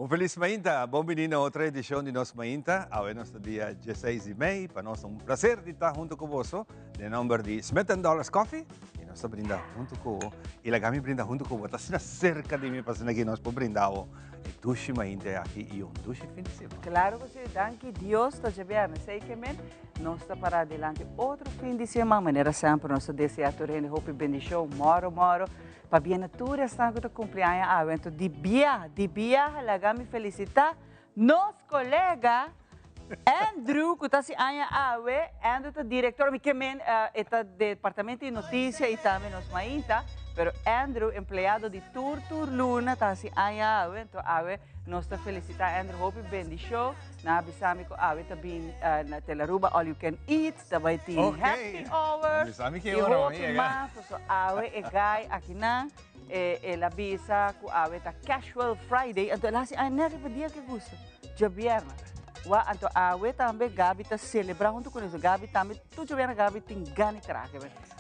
Un felis mainta, bon bini na otro edicion di Nos Mainta. Awe nos ta dia 16 di mei, pa nos ta un placer di ta hunto cu boso den nomber di Smith and Dollars Coffee. Y nos ta brinda hunto cu bo, y laga mi brinda hunto cu bo, ta asina cerca di mi pa asina ki nos por brinda bo e dushi mainta aki y un dushi fin di semana. Claro cu si, danki Dios ta djabièrnè, esey ke men nos ta para dilanti otro fin di semana, manera semper nos ta desea tur hende hopi bendicion, moro moro. Pabia na tur esnan ku ta kumpli aña awe. Anto di bia, di biaha laga mi felisitá nos kolega Andrew ku ta hasi aña awe. Andrew ta direktor, mi ke men e ta departamento di notisia i tambe nos mainta, pero Andrew empleado di tur tur luna ta hasi aña awe. Anto awe nos ta felisitá Andrew hopi bendishon. Nan a bisa mi ku awe ta bin na Telaruba all you can eat. Ta bai tin happy hour y hopi mas paso awe e guy akinan el a bisa cu awe ta casual Friday anto el a haci aña net riba dia ke gusta djabièrnè wa anto awe tambe Gaby ta celebra hunto cu nos Gaby tambe tur djabièrnè Gaby tin gana di traha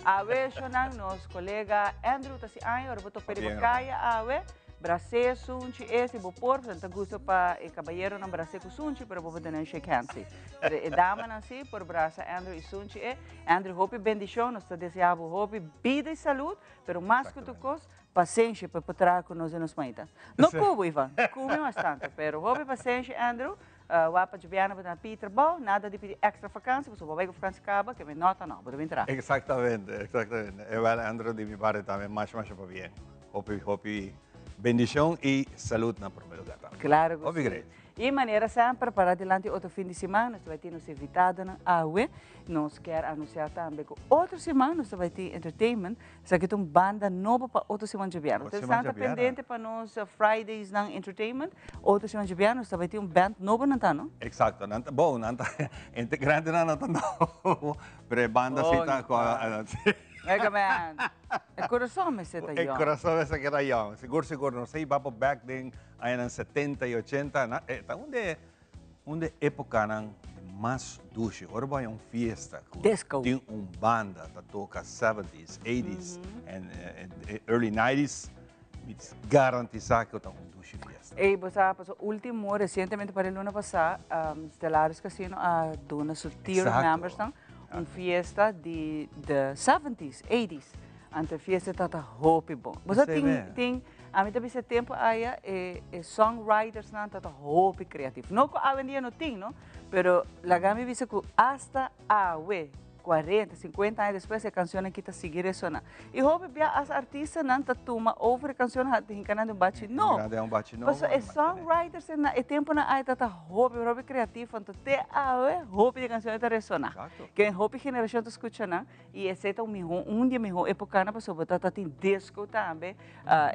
awe shonan nos colega Andrew ta haci aña ora bo topa riba caya awe bras'é sunchi e si bo por pasobra ta gusta pa e cabayeronan bras'é cu sunchi pero bo por tene un shake hand si. Pero e damanan si por brasa Andrew y sunchi e. Andrew hopi bendicion, nos ta desea bo hopi bida y salud, pero mas cu tur cos, pasenshi pa por traha cu nos den nos maita. No cubo Ivan, cubi bastante, pero hopi pasenshi Andrew, wak pa djobiana bo ta na pidi trabao, nada di pidi extra vakantie, pasobra bo bay cu vakantie caba, ke mi nota no, bo ta bin traha. Exactamente, exactamente. E wel Andrew di mi parti tambe masha masha pabien. Hopi hopi bendicion y salud na prome lugar tambe. Claro cu Hopi si. great. I manera semper para dilanti otro fin di siman nos ta bai tin nos invitadonan awe. Nos kier anuncia tambe cu otro siman nos ta bai tin entertainment. Esaki ta un banda nobo pa otro siman djabièrnè. Otro Ustedes siman ta djabièrnè. pendiente pa nos Fridays nan entertainment. Otro siman djabièrnè nos ta bai tin un band nobo nan ta no? Exacto, nan ta, bon, nan ta, integrantenan no ta nobo, pero e banda si ta cu a. Mega man, e corazon mester ta E yong. corazon mester keda yong. Sigur, sigur. Nos a hiba bo bek den añanan setenta i ochenta. Na, e ta un de, un de epocanan mas dushi. Ora bo haña un fiesta cu Disco. tin un banda ta toca seventies, eighties en early nineties, mi ta garantisa cu ta un dushi fiesta. Ey, bo sa, pasobra ultimo, recientemente, para e luna pasa, Stellaris Casino a duna su tier membersnan un fiesta di the seventies, eighties. Anto e fiesta tabata hopi bon. Bo sa tin, tin, ami ta bisa e tempo aya e e songwritersnan tabata hopi creativo. No ku awendia no tin no, pero laga mi bisa ku asta awe, cuarenta, cincuenta aña despues e cancionnan aki ta sigui resona. Y hopi bia as artistanan ta tuma over e cancionnan a hinca nan den un bachi nobo. Hinca nan den un bachi nobo. Pasobra e songwriters na e temponan aya tabata hopi, hopi creativo, anto te awe hopi di e cancionnan ta resona. Exacto. Ken hopi generacion ta scucha nan y esey ta un miho, un di e miho epocanan pasobra bo tabata tin disco tambe,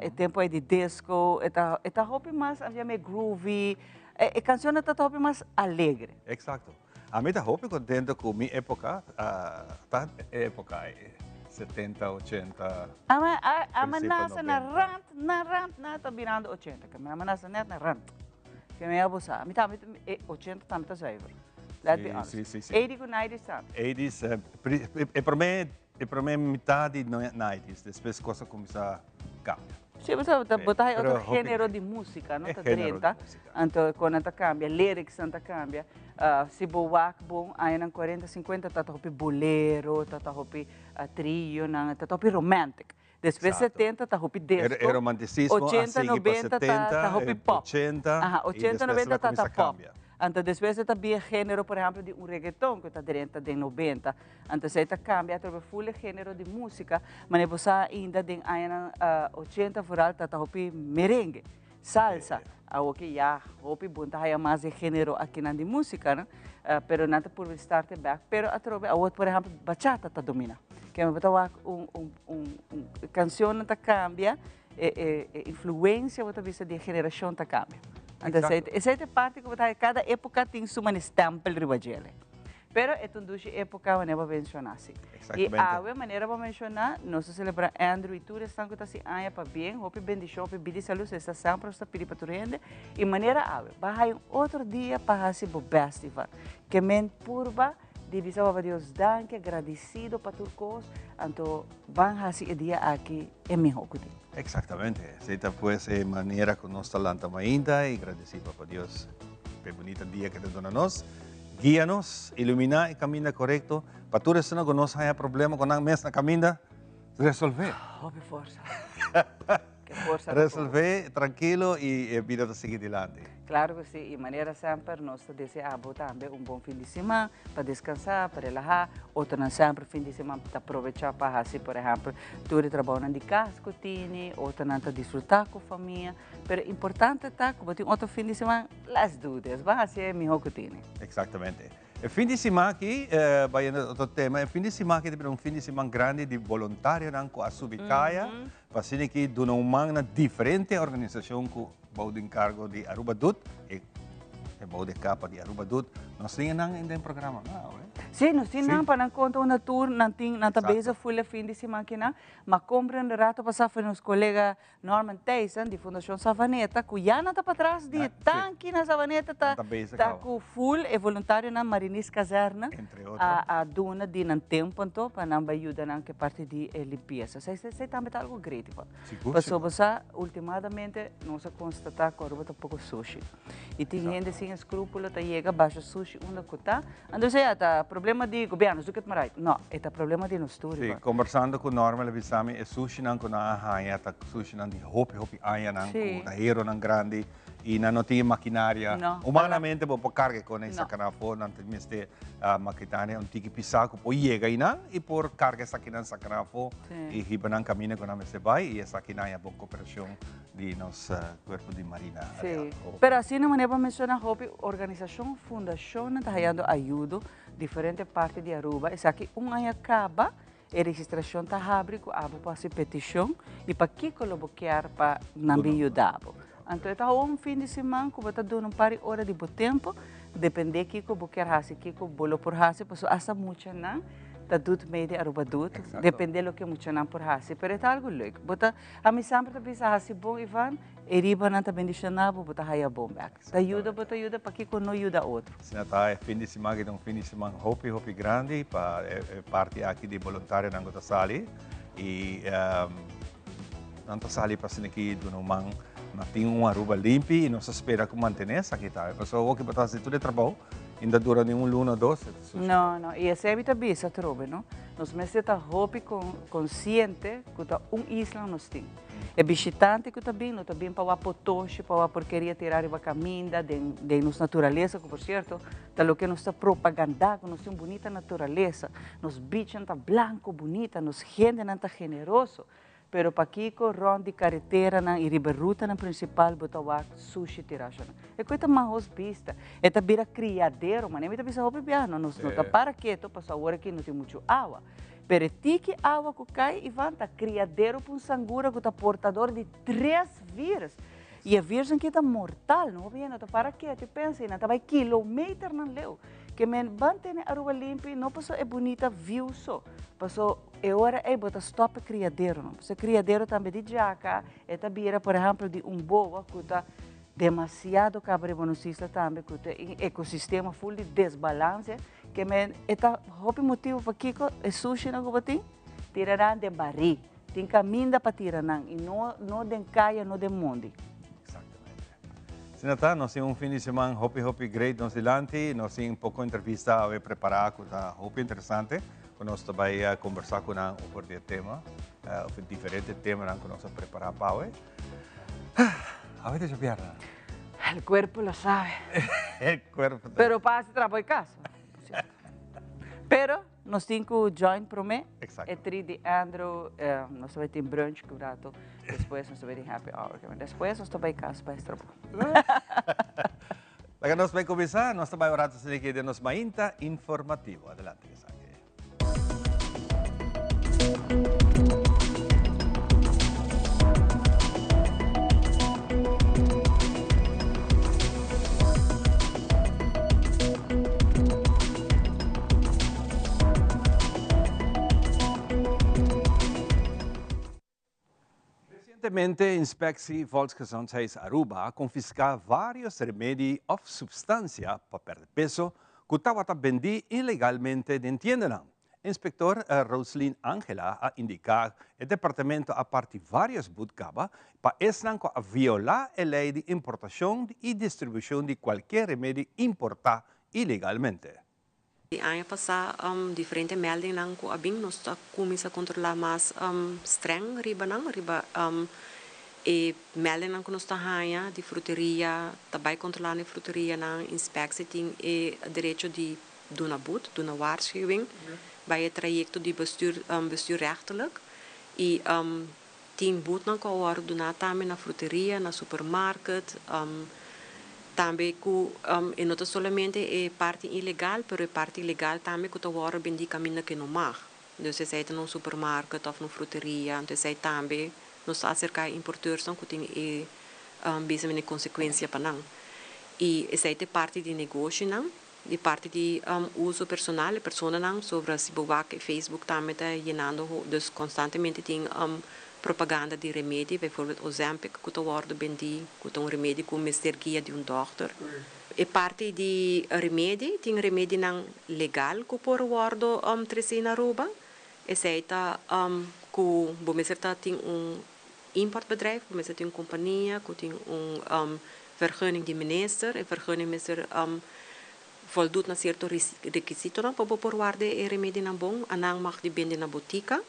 e tempo ey di disco, e ta, e ta hopi mas, a yama e groovy, e cancionnan tabata hopi mas alegre. Exacto. Ami ta hopi contento cu mi epoca ta e epoca ey, setenta, ochenta, Ama a ama principio nasa na noventa. rand, na rand, na ta birando ochenta. Ke mi ama nasa net na rand. Ke mi a bosa. Mi tambe e ochenta tambe ta zuiver. Let's be Si, honest. si, si, si. Eighty cu nineties tambe. Eighties, e prome, e prome mitad di nineties, despues cos a cuminsa cambia. Sí, bo sa, bo ta hay otro Pero hopi género di música, no? E Ta género di drenta. música. Anto kon nan ta cambia, lyrics nan ta cambia. Si bo wak bon, añanan cuarenta, cincuenta ta ta hopi bolero, ta ta hopi trionan, ta ta hopi romantic. Despues Exacto. setenta ta hopi disco. E romanticismo a Ochenta, sigui pa noventa ta setenta, ta hopi pop. ochenta, Aha, y ochenta, despues el a noventa ta ta cuminsa pop. cambia. Anto despues e ta bin e género, por ehemplo, di un reggaeton cu ta drenta den noventa. Anto esei ta cambia atrobe full e genero di musica, manera bo sa ainda den añanan ochenta vooral ta ta hopi merengue, salsa. Awoki ya hopi bon ta haya mas e genero akinan di musica no, pero nan ta purba di start e bek, pero atrobe awor por ehempel bachata ta domina. Kende bo ta wak un un un un cancionnan ta cambia, e e e influencia bo ta bisa di e generacion ta cambia. Anto esei esei ta e parti cu bo ta haya cada epoca tin su manera stempel riba djele. Pero e ta un dushi epoca manera bo a menciona si. Y awe manera bo a menciona nos ta celebra Andrew y tur esnan cu ta haci aña pa bien, hopi bendicion, hopi bida y salud, esta semper nos ta pidi pa tur hende. Y manera awe, bo a haya un otro dia pa haci bo best Ivan. Ke men purba. di bisa Papa Dios danki, agradecido pa tur cos, anto ban haci e dia aki e miho cu tin. Exactamente, esey ta pues e manera cu nos ta lanta mainta y gradici Papa Dios p'e bunita dia cu e ta duna nos. Guia nos, ilumina e caminda corecto pa tur esnan cu nos haya problema cu nan mes na caminda, resolve. Hopi forsa. Ke forsa. Resolve trankilo y e bida ta sigui dilanti. Claro cu si, y manera semper nos ta desea abo tambe un bon fin di siman pa descansa, pa relaha. Otronan semper fin di siman ta probecha pa haci por ehempel tur e trabounan di cas cu tini, otronan ta disfruta cu famia. Pero importante ta cu bo tin otro fin di siman, let's do this, ban haci e miho cu tini. Exactamente. E fin di siman aki, bayendo otro tema, e fin di siman aki ta bira un fin di siman grandi di boluntarionan cu a subi caya pa asina ki duna un man na diferente organisacion cu bou di encargo di Aruba Doet, e bou di e capa di Aruba Doet. Nos tin nan den programa no awe? Si, nos tin nan pa nan conta unda tur nan tin, nan ta bezig ful e fin di siman kinan. Ma comprende rato pasa for nos colega Norman Thijssen di Fundacion Savaneta cu ya nan ta patras di e tanki na Savaneta ta ta cu full e voluntarionan Marinis Kazerne a a duna di nan tempo anto pa nan bay yuda nan cu e parti di e limpieza. Esey tambe ta algo great igual. Pasobra bo sa ultimadamente nos a constata cu Aruba ta poco sushi y tin hende sin escrupulo ta yega basha sushi unda cu ta. Anto esey a ta problema di gobierno, zoek het maar uit. No, e ta problema di nos tur. Sí, conversando cu Norma el a bisa mi e sushinan cu nan a haña ta sushinan di hopi hopi añanan cu ta heronan grandi y nan no tin e maquinaria. No. Humanamente bo por carga e cosnan y saca nan afo, nan ta mester maquinaria un tiki pisa cu por yega eynan y por carga esakinan saca nan afo y hiba nan caminda cu nan mester bay y esakinan ya bon cooperacion di nos cuerpo di Marina Real. Sí, pero asina manera bo menciona hopi organisacion, fundacionnan ta hayando ayudo diferente parti di Aruba. Esaki un aña caba e registracion ta habri cu abo por haci peticion y pakico lo bo kier pa nan bin yuda bo. Anto e ta un fin di siman cu bo ta duna un par di ora di bo tempo, depende kico bo kier haci, kico bo lo por haci, pasobra hasta muchanan ta doet mee di Aruba Doet, depende loke muchanan por haci, pero e ta algo leuk. Bo ta Ami semper ta bisa hasi bon Ivan, e riba nan ta bendiciona bo, bo ta haya bon bek. Ta yuda bo ta yuda, pakiko no yuda otro? Asina ta, e fin di siman aki ta un fin di siman hopi hopi grandi pa e parti aki di boluntarionan ku ta sali i nan ta sali pa asina aki duna un man na tin un Aruba limpi i nos ta spera ku mantene esaki tambe pasobra awor ki bo ta hasi tur e trabou i no ta dura ni un luna o dos e ta sushi. No, no, i esei mi ta bisa atrobe no, nos mester ta hopi konsiente ku ta un isla nos tin. E bishitante ku ta bin no ta bin pa wak potoshi, pa wak porkeria tirá riba kaminda den den nos naturalesa, ku por sierto ta loke nos ta propagandá ku nos tin un bunita naturalesa, nos bichnan ta blanko bunita, nos hendenan ta generoso, pero pakiko rònt di kareteranan i riba rutanan prinsipal bo ta wak sushi tirá shona? E koe ta mahos bista, e ta bira kriadero, manera mi ta bisa hopi biaha, no nos no ta para keto pasobra awor aki no tin muchu awa. Pero e tiki awa ku kai, Ivan, ta kriadero pa un sangura ku ta portador di tres virus. I e virusnan ki ta mortal, no hopi hende no ta para ketu i pensa, i nan ta bai kilometernan leu. Ke men ban tene Aruba limpi no paso e bunita view so, paso e ora ei bo ta stòp e kriaderonan. Paso e kriadero tambe di djaka, e ta bira por ehèmpel di un boa ku ta demasiado kaba riba nos isla tambe, ku ta e ekosistema ful di desbalanse. Ke men e ta hopi motibu pakiko e sushinan ku bo tin, tira nan den barí. Tin kaminda pa tira nan i no no den kaya, no den mondi. Exactamente. Asina ta, nos tin un fin di siman hopi hopi great nos dilanti. Nos tin poko entrevista awe prepará ku ta hopi interesante ku nos ta bai kombersá ku nan over di e tema, of e diferente temanan ku nos a prepará pa awe. Awe ta djabièrnè. El cuerpo lo sabe. El cuerpo ta. Pero pa hasi trabou e cas. Pero nos tin cu join prome. Exacto. E tri di Andrew, nos ta bay tin brunch cu rato. Despues nos ta bay tin happy hour. Despues nos ta bay cas pa hasi trabou. Laga nos bay cuminsa. Nos ta bay un rato asina aki den nos mainta informativo. Adelante esaki. Recientemente Inspectie Volksgezondheid Aruba a confisca varios remedi of substancia pa perde peso. ku tabata bendí ilegalmente den tiendanan. Inspektor Roselyn Angela a indiká e departamento a parti vários but kaba pa esnan ku a violá e lei di importashon i distribushon di kualke remedi importá ilegalmente. Di aña pasá diferente meldingnan ku a bin nos ta kuminsá kontrolá mas streng riba nan, riba e meldingnan ku nos ta haña di fruteria, ta bai kontrolá na e fruterianan, inspeksie tin e derecho di duna but, duna waarschuwing, bai e trayekto di bestuur bestuurrechtelijk i tin butnan ku a wòrdu duná tambe na fruteria, na supermarket, tambe ku e no ta solamente e parti ilegal, pero e parti legal tambe ku ta wòrdu bendí kaminda ku e no mag. Dus esei ta na un supermarket òf na un fruteria, anto esei tambe nos ta aserká e importeursnan ku tin e bisa mene konsekuensia pa nan. I esei ta e parti di negoshinan. Di parti di uso personal e personanan sobra si bo wak e Facebook tambe ta yenando dus constantemente tin propaganda di remedi bijvoorbeeld Ozempic cu ta wordo bendi cu ta un remedi cu mester guia di un dokter. E parti di remedi tin remedinan legal cu por wordo treci na Aruba esey ta cu bo mester ta tin un importbedrijf bo mester tin un compania cu tin un vergunning di minister, e vergunning mester voldoet na cierto requisitonan pa bo por warda e remedinan bon, anan mag di bende na botica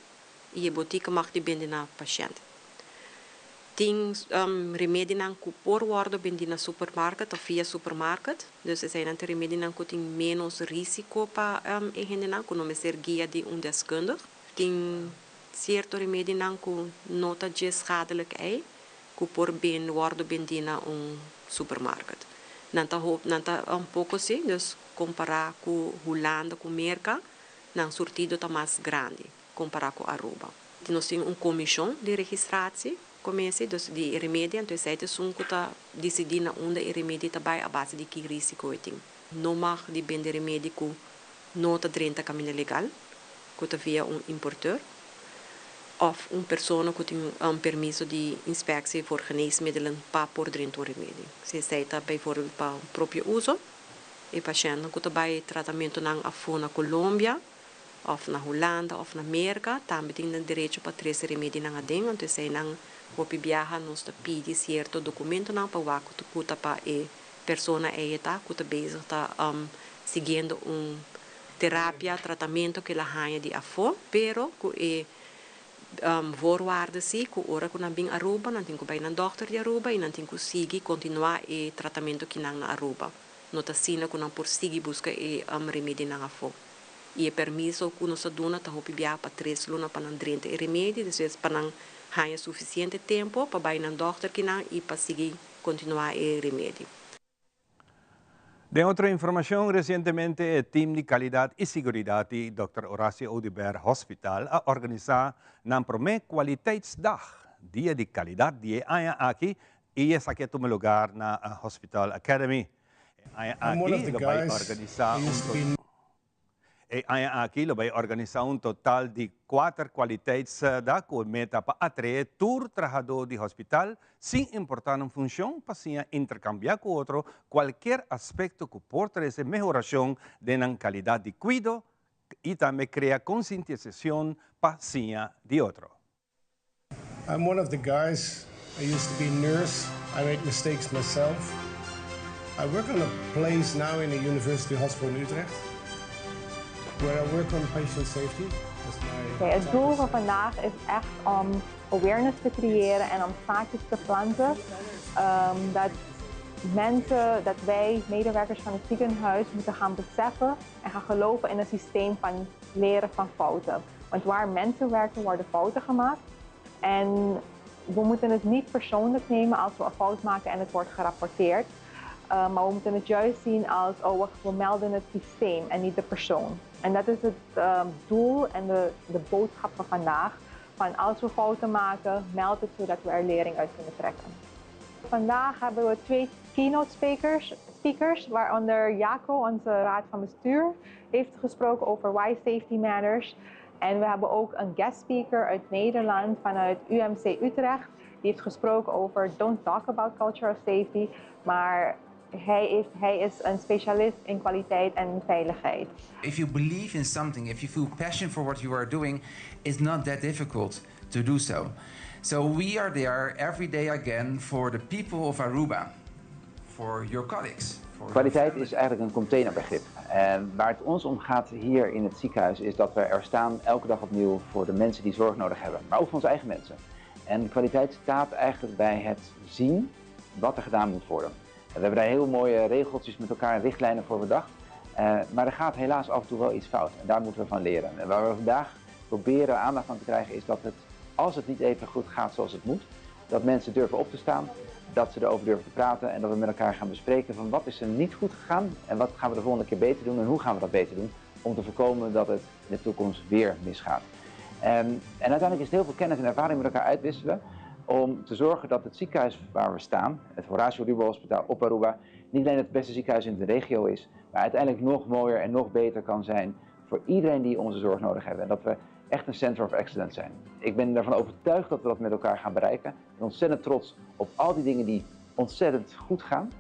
y e botica mag di bende na pashent. Tin remedinan cu por wordo bendi na supermarket of via supermarket, dus eseinan ta remedinan cu tin menos risico pa e hendenan cu no mester guia di un deskundig. Tin cierto remedinan cu no ta dje schadelijk ei, cu por bin wordo bendí na un supermarket. Nan ta hop, nan ta un poco si, dus compara cu Hulanda cu Merca, nan surtido ta mas grandi compara cu Aruba. Nos tin un comision di registratie, commissie, dus di e remedi, anto esey ta esun cu ta dicidi na unda e remedi ta bay a base di ki risico e tin. No mag di bende remedi cu no ta drenta caminda legal, cu ta via un importeur of un persona cu tin un permiso di inspectie voor geneesmiddelen pa por drenta un remedi. Si esey ta bijvoorbeeld pa propio uso, e pashentnan cu ta bay tratamentonan afo na Colombia of na Hulanda of na Merca tambe tin nan derecho pa trece remedinan aden, anto eseynan hopi biaha nos ta pidi cierto documentonan pa wak cu ta pa e persona ey ta cu ta bezig ta siguiendo un terapia, tratamentu ku el a haña di afó, pero ku e voorwaarde si ku ora ku nan bin Aruba nan tin ku bai nan dòkter di Aruba i nan tin ku sigui kontinuá e tratamentu ki nan na Aruba. No ta asina ku nan por sigui buska e remedinan afó. I e permiso ku nos a duna ta hopi biaha pa tres luna pa nan drenta e remedi, despues pa nan haña sufisiente tempu pa bai nan dòkter ki nan i pa sigui kontinuá e remedi. Den otro informacion, recientemente e team di calidad y siguridad di Dòkter Horacio Oduber Hospital a organisa nan prome Kwaliteitsdag, Dia di Calidad, di e aña aki y esaki a tuma lugar na Hospital Academy. E aña aki lo bay organisa un. E aña aki lo bai organisá un total di kuater kwaliteitsdag ku e meta pa atraé tur trahadó di hospital sin importá nan funshon pa siña interkambiá ku otro kualkier aspekto ku por trese mehorashon den nan kalidat di kuido i tambe krea konsientisashon pa siña di otro. I'm one of the guys. I used to be nurse. I made mistakes myself. I work on a place now in the University Hospital in Utrecht, where I work on patient safety. Okay, het doel van vandaag is echt om awareness te creëren en om zaadjes te planten. Dat mensen, dat wij, medewerkers van het ziekenhuis, moeten gaan beseffen en gaan geloven in een systeem van leren van fouten. Want waar mensen werken, worden fouten gemaakt. En we moeten het niet persoonlijk nemen als we een fout maken en het wordt gerapporteerd. Maar we moeten het juist zien als, oh, we melden het systeem en niet de persoon. En dat is het doel en de boodschap van vandaag. Van als we fouten maken, meld het zodat we er lering uit kunnen trekken. Vandaag hebben we twee keynote speakers, waaronder Jaco, onze raad van bestuur, heeft gesproken over why safety matters. En we hebben ook een guest speaker uit Nederland, vanuit UMC Utrecht. Die heeft gesproken over don't talk about culture of safety, maar Hij is, hij is een specialist in kwaliteit en veiligheid. If you believe in something, if you feel passion for what you are doing, it's not that difficult to do so. So we are there every day again for the people of Aruba, for your colleagues. Kwaliteit is eigenlijk een containerbegrip. En waar het ons om gaat hier in het ziekenhuis is dat we er staan elke dag opnieuw voor de mensen die zorg nodig hebben, maar ook voor onze eigen mensen. En kwaliteit staat eigenlijk bij het zien wat er gedaan moet worden. En we hebben daar heel mooie regeltjes met elkaar en richtlijnen voor bedacht. Maar er gaat helaas af en toe wel iets fout en daar moeten we van leren. En waar we vandaag proberen aandacht aan te krijgen is dat het, als het niet even goed gaat zoals het moet, dat mensen durven op te staan, dat ze erover durven te praten en dat we met elkaar gaan bespreken van wat is er niet goed gegaan en wat gaan we de volgende keer beter doen en hoe gaan we dat beter doen om te voorkomen dat het in de toekomst weer misgaat. En uiteindelijk is het heel veel kennis en ervaring met elkaar uitwisselen om te zorgen dat het ziekenhuis waar we staan, het Horacio Oduber Hospitaal op Aruba, niet alleen het beste ziekenhuis in de regio is, maar uiteindelijk nog mooier en nog beter kan zijn voor iedereen die onze zorg nodig heeft. En dat we echt een center of excellence zijn. Ik ben ervan overtuigd dat we dat met elkaar gaan bereiken. Ik ben ontzettend trots op al die dingen die ontzettend goed gaan.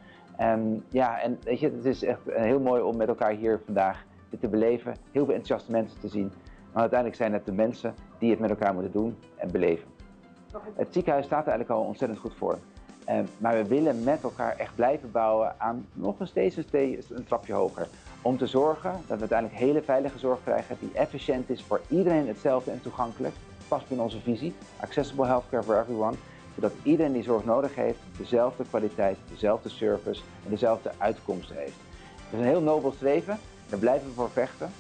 Ja, en weet je, het is echt heel mooi om met elkaar hier vandaag dit te beleven. Heel veel enthousiaste mensen te zien. Maar uiteindelijk zijn het de mensen die het met elkaar moeten doen en beleven. Het ziekenhuis staat er eigenlijk al ontzettend goed voor. Maar we willen met elkaar echt blijven bouwen aan nog een steeds een trapje hoger. Om te zorgen dat we uiteindelijk hele veilige zorg krijgen die efficiënt is voor iedereen hetzelfde en toegankelijk. Past binnen onze visie, accessible healthcare for everyone. Zodat iedereen die zorg nodig heeft dezelfde kwaliteit, dezelfde service en dezelfde uitkomsten heeft. Het is een heel nobel streven, daar blijven we voor vechten.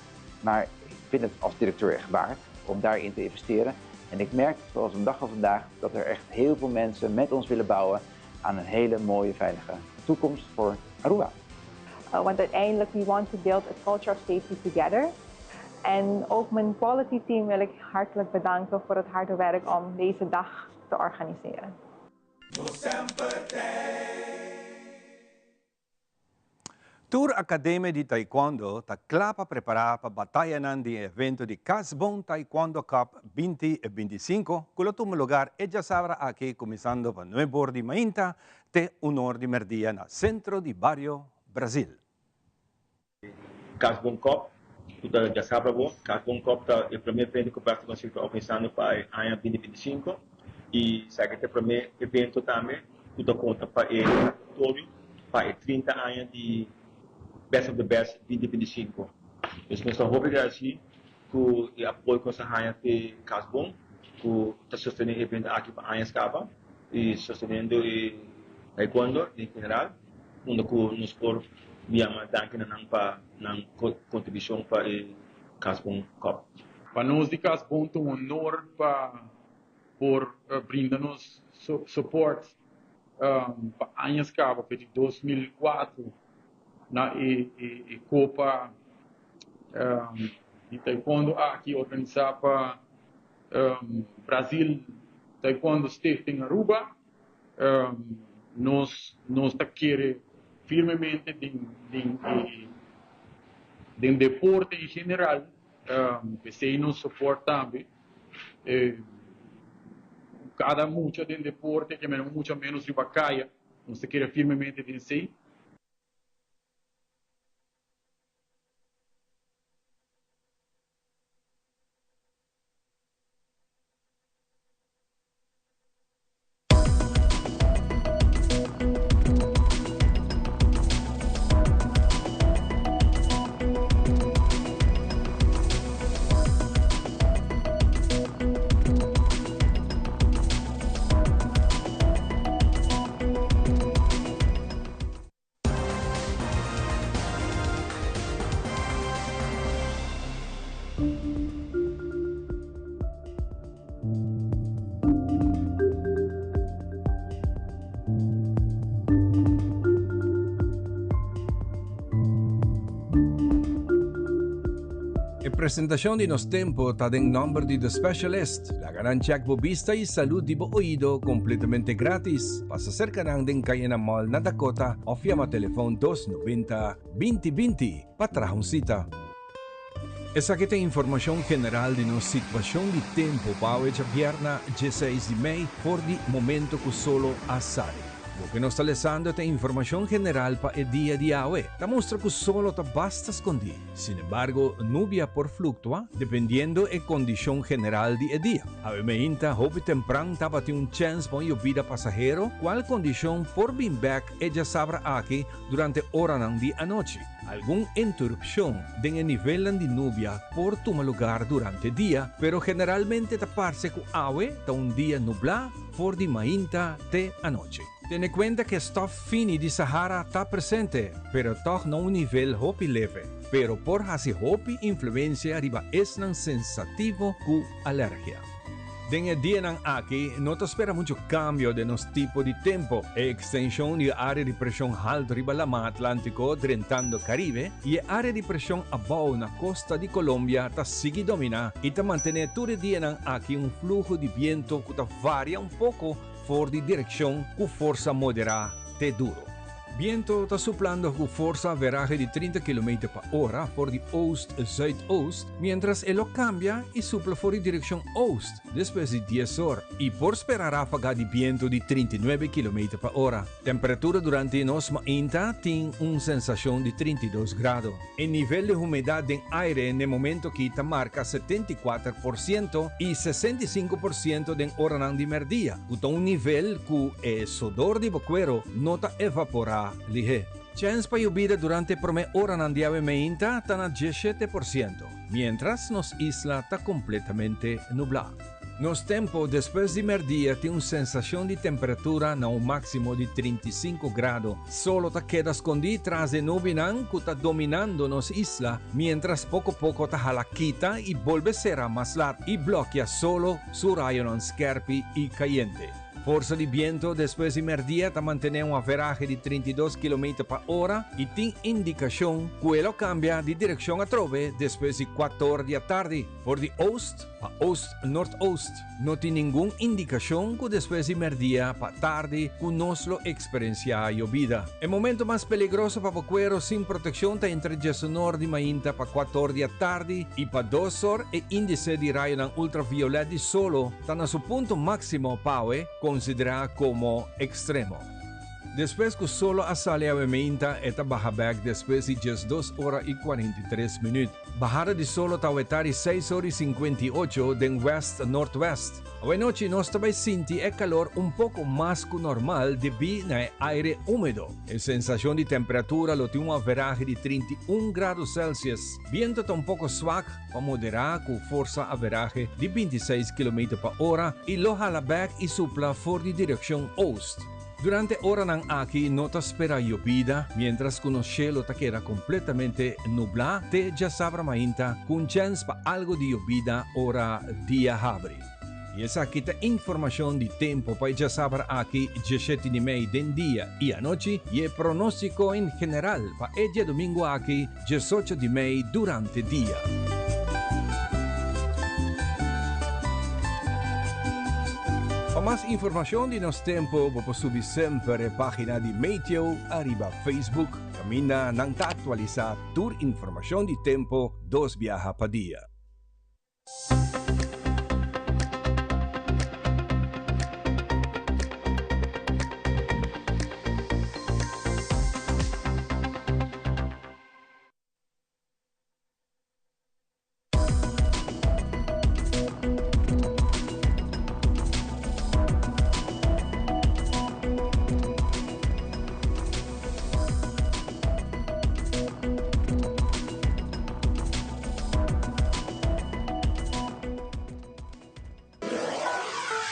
Maar ik vind het als directeur echt waard om daarin te investeren. En ik merk, zoals de dag van vandaag, dat er echt heel veel mensen met ons willen bouwen aan een hele mooie, veilige toekomst voor Aruba. Want uiteindelijk, we want to build a culture of safety together. En ook mijn quality team wil ik hartelijk bedanken voor het harde werk om deze dag te organiseren. Tur Academia di Taekwondo ta kla pa prepara pa batayanan di e evento di Casbon Taekwondo Cup 2025 ku lo tuma lugar e djasabra aki kuminsando pa nuebe or di mainta te un or di merdia na Centro di Bario Brasil. Casbon Cup ku ta djasabra bo. Casbon Cup ta e prome evento ku Plastic Conceal ta organisando pa e aña 2025 i esaki ta e prome evento tambe ku ta konta pa e auditorio pa e 30 aña di Best of the Best 2025. Dus nos ta hopi agradesí ku e apoyo ku nos a haña te Casbon ku ta sostené e evento aki pa añas kaba i sosteniendo e taekwondo en general unda ku nos por yama danki na nan pa nan kontribushon pa e Casbon Cup. Pa nos di Casbon ta un honor pa por brinda nos support pa añas caba fe di 2004 na e Copa di Taekwondo aki organisa pa Brazil Taekwondo Stichting Aruba. Nos nos ta kere firmemente den den e den deporte en general, p'esei nos support tambe. Cada mucha den deporte ke meno mucha menos riba kaya, nos ta kere firmemente den esei. E presentacion di Nos Tempo ta den nomber di The Specialist. Laga nan check bo bista y salud di bo oido completamente gratis. Pasa cerca nan den Cayena Mall na Dakota of yama telefon 290 20 20 pa traha un cita. Esaki ta informacion general di nos situacion di tempo pa awe djabièrna dieseis di mei for di momento cu solo a sali. Loke nos ta lesando ta informashon general pa e dia di awe. Ta mustra ku solo ta basta skondí. Sin embargo, nubia por fluktua dependiendo e kondishon general di e dia. Awe meinta hopi tempran tabatin un chèns pa un yobida pasahero, kual kondishon por bin bèk e djasabra aki durante oranan di anochi. Algun interupshon den e nivelnan di nubia por tuma lugar durante dia, pero generalmente ta parse ku awe ta un dia nublá for di mainta te anochi. Tene kuenta ku e stòf fini di Sahara ta presente, pero tòg na un nivel hopi leve, pero por hasi hopi influensia riba esnan sensativo ku alergia. Den e dianan aki no ta spera mucho cambio den nos tipo di tempo. E extension di e area di presion halto riba Laman Atlantico drentando Caribe y e area di presion abao na costa di Colombia ta sigui domina y ta mantene tur e dianan aki un fluho di biento cu ta varia un poco for di direccion cu forsa modera te duro. Biento ta suplando cu forsa averahe di 30 kilometer pa ora for di oost-zuidoost, mientras e lo cambia y supla for di direccion oost despues di dies or y por spera rafaga di biento di 39 kilometer pa ora. Temperatura durante nos mainta tin un sensacion di 32 grado. E nivel di humedad den aire n'e momento aki ta marca 74% y 65% den oranan di merdia, cu ta un nivel cu e sodor di bo cuero no ta evaporá lihé. Chèns pa yobida durante e promé oranan di awe meinta ta na 17%, miéntras nos isla ta kompletamente nublá. Nos tempu despues di mèrdia tin un sensashon di temperatura na un máksimo di 35 grado. Solo ta keda skondí tras e nubinan ku ta dominando nos isla, miéntras poko poko ta hala kita i bolbe sera mas lat i blòkia solo su rayonan skèrpi i kayente. Forsa di biento despues di merdia ta mantené un averahe di 32 kilometer pa ora i tin indikashon ku e lo kambia di direkshon atrobe despues di kuator di atardi for di oost pa oost-noordoost. No tin ningun indikashon ku despues di merdia pa tardi ku nos lo eksperensiá yobida. E momento mas peligroso pa bo kuero sin protekshon ta entre diesunor di mainta pa kuator di atardi i pa dos or e índise di rayonan ultraviolet di solo ta na su punto máksimo pawe konsiderá komo ekstremo. Despues ku solo a sali awe meinta e ta baha bèk despues di 12 ora i 43 minüt. Bahada di solo ta awetá di 6 ora i 58 den wèst nortwèst. Awe nochi nos ta bai sinti e kalor un poko mas ku normal debí na e aire húmedo. E sensashon di temperatura lo tin un averahe di 31 grado Celsius. Biento ta un poko swak pa moderá ku forsa averahe di 26 kilometer pa ora i lo hala bèk i supla for di direkshon oost. Durante oranan aki no ta spera yobida, miéntras ku nos shelu ta keda kompletamente nublá te djasabra mainta ku un chèns pa algu di yobida ora dia habri. I esaki ta informashon di tempu pa e djasabra aki 17 di mei den dia i anochi i e pronóstiko en general pa e djadumingu aki 18 di mei durante dia. Pa mas informashon di nos tempu bo por subi semper e página di Meteo ariba Facebook kaminda nan ta aktualisá tur informashon di tempu dos biaha pa dia.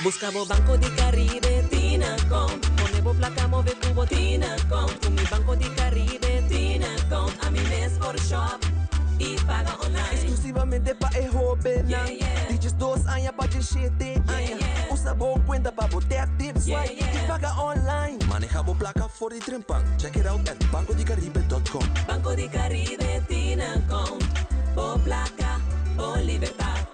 Busca bo Banco di Caribe Tinacom. Pone bo placa move cu bo Tinacom. Cu mi Banco di Caribe Tinacom. Ami mes por shop y paga online. Exclusivamente pa e hobennan. Di 12 aña pa 17 aña. Usa bo cuenta pa bo tap, tip, swipe y paga online. Maneha bo placa for di trempan. Check it out at bancodicaribe.com. Banco di Caribe Tinacom. Bo placa, bo libertad.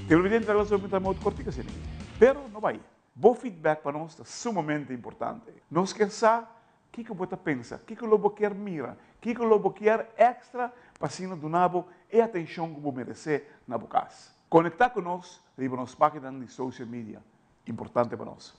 Televidente, ta solamente un cortico asina. Pero no bay. Bo feedback pa nos ta sumamente importante. Nos kier sa kico bo ta pensa, kico lo bo kier mira, kico lo bo kier extra pa asina duna bo e atencion cu bo merece na bo cas. Conecta cu nos riba nos pagina di social media. Importante pa nos.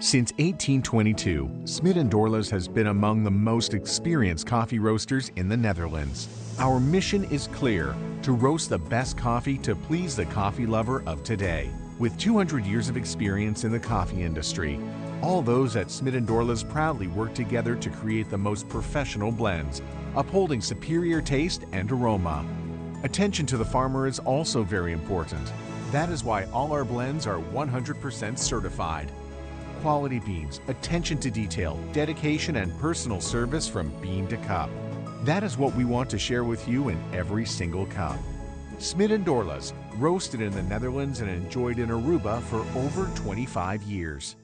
Since 1822, Smit & Dorlas has been among the most experienced coffee roasters in the Netherlands. Our mission is clear, to roast the best coffee to please the coffee lover of today. With 200 years of experience in the coffee industry, all those at Smit & Dorlas proudly work together to create the most professional blends, upholding superior taste and aroma. Attention to the farmer is also very important. That is why all our blends are 100% certified. Quality beans, attention to detail, dedication and personal service from bean to cup. That is what we want to share with you in every single cup. Smit and Dorlas, roasted in the Netherlands and enjoyed in Aruba for over 25 years.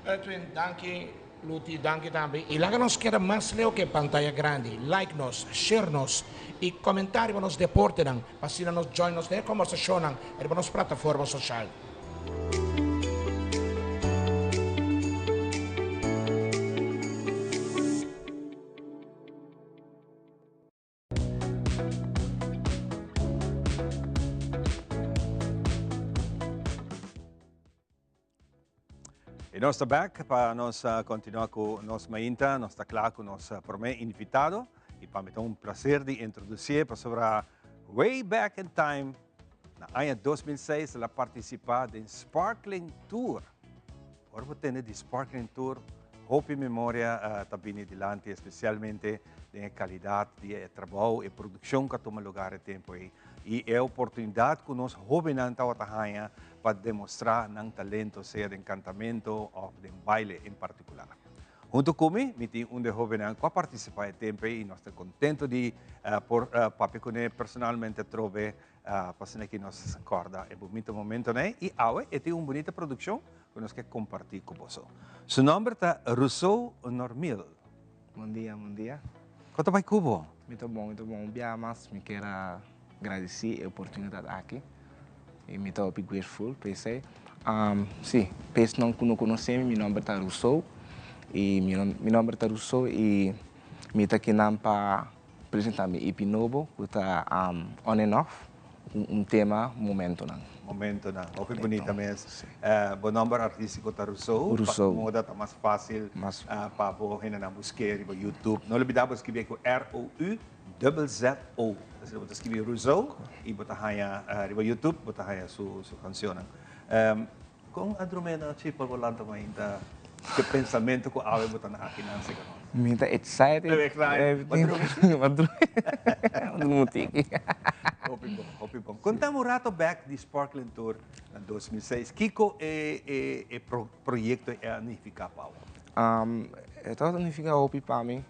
Edwin, danki, Luti, danki tambe. Y laga nos keda mas leu cu e pantaya grandi. Like nos, share nos y comenta riba nos deportenan pa asina nos join nos den e conversacionnan riba nos plataforma social. Y nos ta back pa nos continua cu nos mainta. Nos ta cla cu nos prome invitado. Y pa mi ta un placer di introducié pasobra way back in time, na aña 2006, el a participa den Sparkling Tour. Ora bo tende di Sparkling Tour, hopi memoria ta bini dilanti, especialmente den e calidad di e trabou, e produccion cu a tuma lugar e tempo ey. Y e oportunidad cu nos hobennan tabata haña pa demostra nan talento, sea den cantamento of den baile en particular. Hunto cu mi, mi tin un di e hobennan cu a participa e tempo ey y nos ta contento di por papia cune personalmente atrobe Pa asina ki nos kòrda e bunita momentonan ei i awe e tin un bunita produkshon ku nos ke kompartí ku boso. Su nòmber ta Rousseau Normil. Bon dia, bon dia. Kon ta bai ku bo? Mi ta bon, mi ta bon. Un biaha mas mi kier a gradisí e oportunidat aki i mi ta hopi grateful pa esei. Sí, pa esnan ku no konosé mi, mi nòmber ta Rousseau i mi nòmber ta Rousseau i mi ta kinan pa Presenta mi EP nobo cu ta On and Off, un tema Momentonan. Momentonan, hopi bunita mes. Bo nomber artistico ta Rousseau, Rousseau. Pa moda ta mas facil pa bo hendenan buske riba YouTube. No olbida bo skibi cu R-O-U-Z-Z-O. Asina bo ta skibi Rousseau y bo ta haya riba YouTube, bo ta haya su cancionnan. Kon a drumé na Chipal bo lanta mainta ke pensamento ku awe bo ta na aki nan seka nos? Mi ta excited. Ta excited. Bo drumi si? Bo drumi. Bo drumi un tiki. Hopi bon, hopi bon. Konta mi un rato bek di Sparkling Tour na 2006. Kiko e e e proyekto ei a nifiká pa bo? E tabata nifiká hopi pa mi.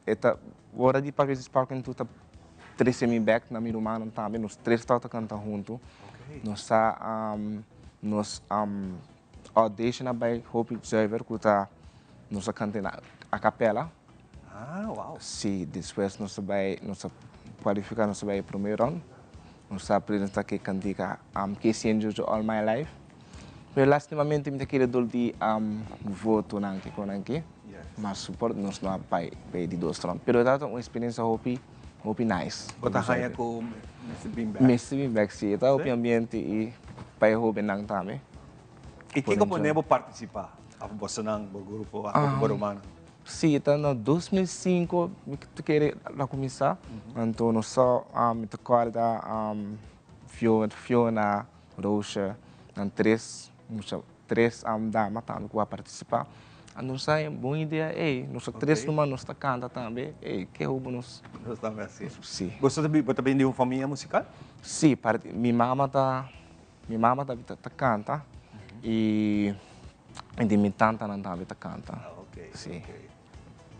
E ta ora di papia di Sparkling Tour ta trese mi bek na mi rumannan tambe. Nos tres tabata kanta huntu. Nos ta nos audition a bai hopi zuiver ku ta nos a kanta na a capella. Ah, wow. Si, despues nos a bai nos a kualifiká nos a bai e prome round. Nos a presenta ke kantika Casey and Jojo All My Life. Pero lastimamente mi ta kere dor di votonan ke konan ke. Mas support nos no a bai pa e di dos round. Pero e tabata un experiencia hopi hopi nice. Bo ta haña ku mester bin bek? Mester bin bek, si. E ta hopi ambiente i pa e hobennan tambe. I kiko pone bo partisipá? Of bosonan, bo grupo, abo ku bo rumannan? Si, ta na 2005 mi ta kere a kuminsá. Anto nos sa, mi ta kòrda Fiona, Roosje, nan tres mucha, tres dama tambe ku a partisipá. Anto nos a haña bon idea, ey, nos tres numa nos ta kanta tambe, ey, ke hopi nos. Nos tambe hasi. Si. Boso ta bo ta bini di un famia musikal? Si, parti, mi mama ta, mi mama ta ta kanta i di mi tantanan tambe ta kanta. Ah, ok. Si.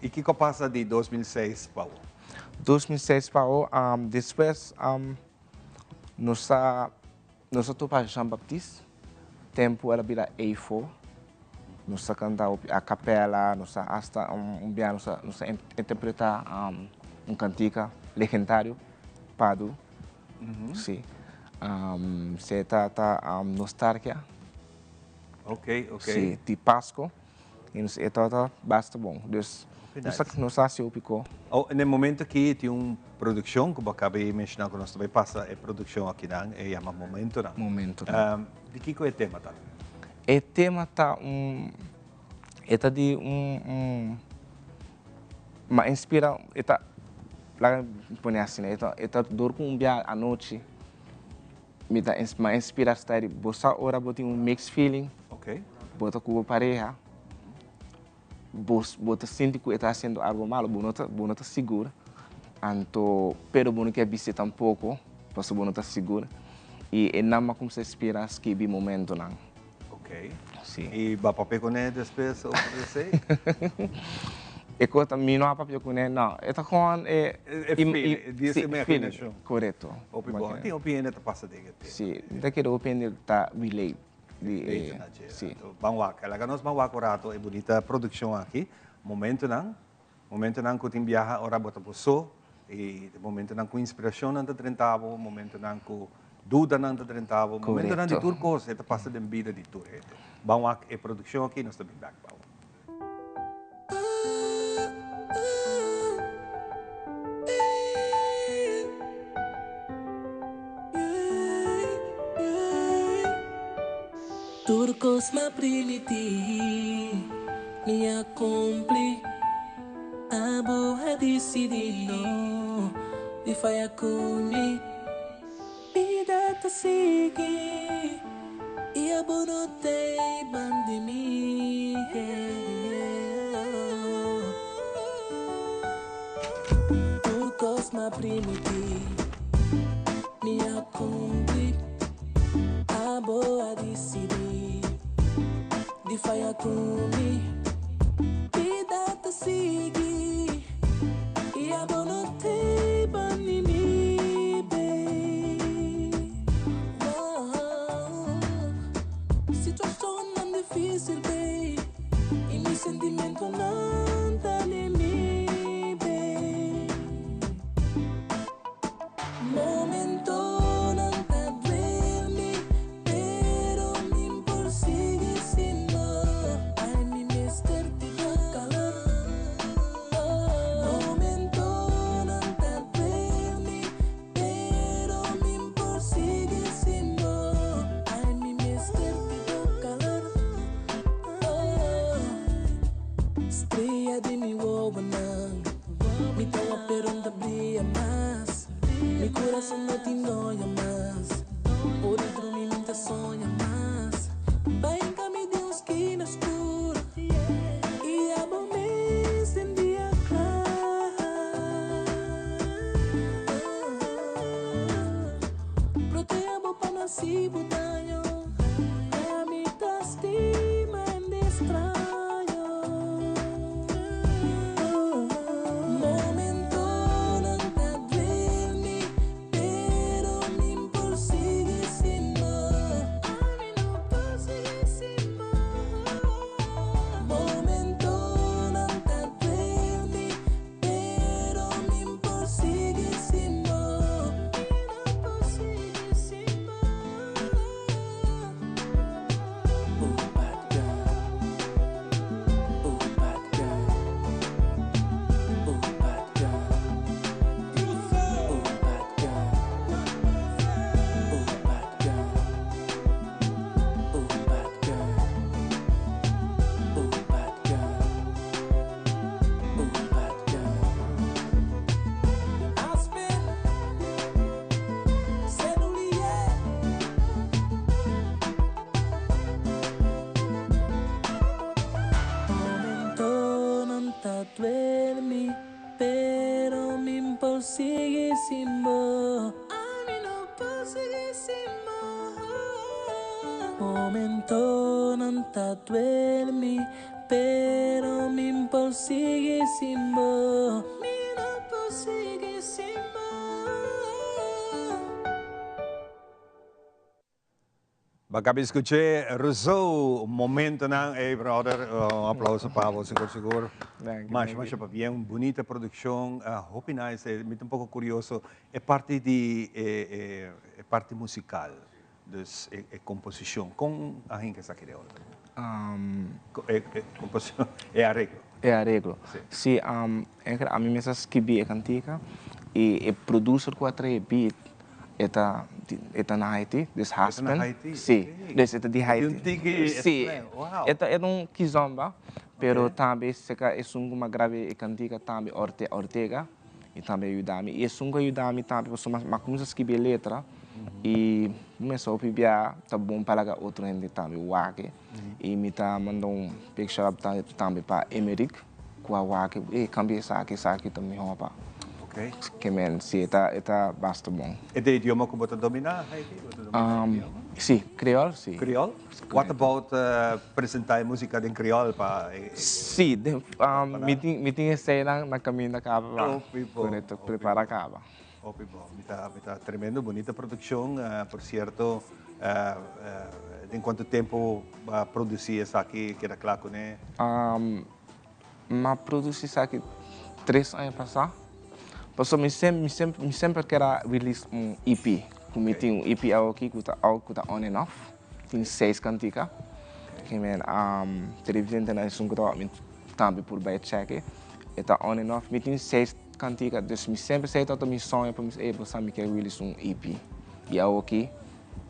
I kiko a pasa di 2006 pa awo? 2006 pa awo, despues nos a. Nos a topa Jean Baptiste, tempu el a bira Eyfo. Nos a kanta hopi a capella, nos a hasta un bia nos a nos a interpreta un kantika legendario, Padu. Si. Se ta ta Nostalgia. Ok, ok. Si, di Pasco. I nos e tabata basta bon. Dus nos a nos a hasi hopi ko. Oh, na e momento aki tin un produccion ku bo a kaba di menshoná ku nos ta bai pasa e produccion akinan, e yama Momentonan. Momentonan. Di kiko e tema ta? E tema ta un e ta di un un m'a inspira e ta laga mi pone asina e ta e ta dor ku un bia anochi mi ta m'a inspira sta di bo sa ora bo tin un mixed feeling bo ta ku bo pareha bo bo ta sinti ku e ta hasiendo algo malo bo no ta bo no ta sigur anto pero bo no kier bis'é tampoko pasobra bo no ta sigur i e nan a kumsa inspira skibi momentonan. Ok. Si. I bo a papia kuné despues over esei? E kos ta mi no a papia kuné no e ta kon e E feeling di e imaginashon. Korekto. Hopi bon. Tin hopi hende ta pasa den e tema. Si mi ta kere hopi hende ta relate. Di e, si. Ban wak, laga nos ban wak un rato e bunita produccion aki. Momentonan, momentonan cu tin biaha ora bo ta bo so, y momentonan cu inspiracionnan ta drenta bo, momentonan cu dudanan ta drenta bo, momentonan di tur cos e ta pasa den bida di tur hende. Ban wak e produccion aki, nos ta bin bek pa bo. Tur kos m'a primití, mi a kumpli. Abo a disidí no di faya ku mi. Bida ta sigui i abo no t'ei bandi mi. Tur kos m'a primití, mi a kumpli. Abo a disidí di faya ku mi. Bida ta sigui i abo no t'ei bandi mi, babe. Situacionnan difícil, babe, i mi sentimentonan ta di mi, babe. Momentonan ta duel mi, pero mi por sigui sin bo. Ay, mi mester di bo calor. Momentonan ta duel mi, pero mi por sigui sin bo. Ay, mi mester di bo calor. Strea di mi wowonan, mi ta wak pero N ta bria mas. Mi kurason no tin noya mas, ora drumi mi ta soña mas. Bai hinka mi den un skina skur i abo mes den dia kla. Protea bo pa no hasi bo daño. Mi ta stima hende straño. Momentonan ta duel mi, pero mi por sigui sin bo. Ami no por sigui sin bo. Momentonan ta duel mi, pero mi por sigui sin bo. Mi no por sigui sin bo. Momentonan ta duel mi, pero mi por sigui sin bo. Ami no por sigui sin bo. Momentonan ta duel mi, pero mi por sigui sin bo. Mi no por sigui sin bo. Bo a caba di scuche Rousseau, Momentonan. Ey brother, un aplauso pa bo sigur sigur. Masha masha pabien, un bunita produccion, hopi nice. Mi ta un poco curioso e parti di e parti musical. Dus e composicion, con a hinca esaki den otro? E composicion, e areglo. E areglo. Si, ami mes a skibi e cantica y e producer cu a trae e beat E ta e ta na Haiti, dus E ta na husband. Haiti, Si, ok. dus e ta di E tin Haiti. un tiki Si, slang, wow. e ta e ta un kizomba, pero Ok. tambe seka esun ku mi a graba e kantika tambe Orte Ortega, e tambe a yuda mi. I esun ku a yuda mi tambe pasobra mi a kuminsá skibi e letra i mi a hopi bia ta bon pa laga otro hende tambe wak e. I mi ta manda un big shout out tambe pa Emerick ku a wak e, kambia esaki, esaki ta mihó pa. Ke men, si e ta e ta basta bon. E ta idioma ku bo ta dominá, Heidi? Bo ta dominá e idioma? Si, kriol si. Kriol? What about presentá e músika den kriol pa e. Si, den mi tin mi tin eseinan na kaminda kaba pa Hopi bon. korekto, prepara kaba. Hopi bon. Mi ta mi ta tremendo bunita produkshon. Por sierto den kuantu tempu bo a produsí esaki keda kla kuné? M'a produci esaki tres aña pasá. Pasobra mi sem mi sem mi semper ker a release un EP. Ku mi tin un EP awoki ku ta out ku ta on and off. Tin seis kantika. Ke men televidentenan esun ku ta wak mi tambe por bai check e. E ta on and off. Mi tin seis kantika. Dus mi semper esei tabata mi soño pa mi bisa ey bo sa mi ker release un EP. I awoki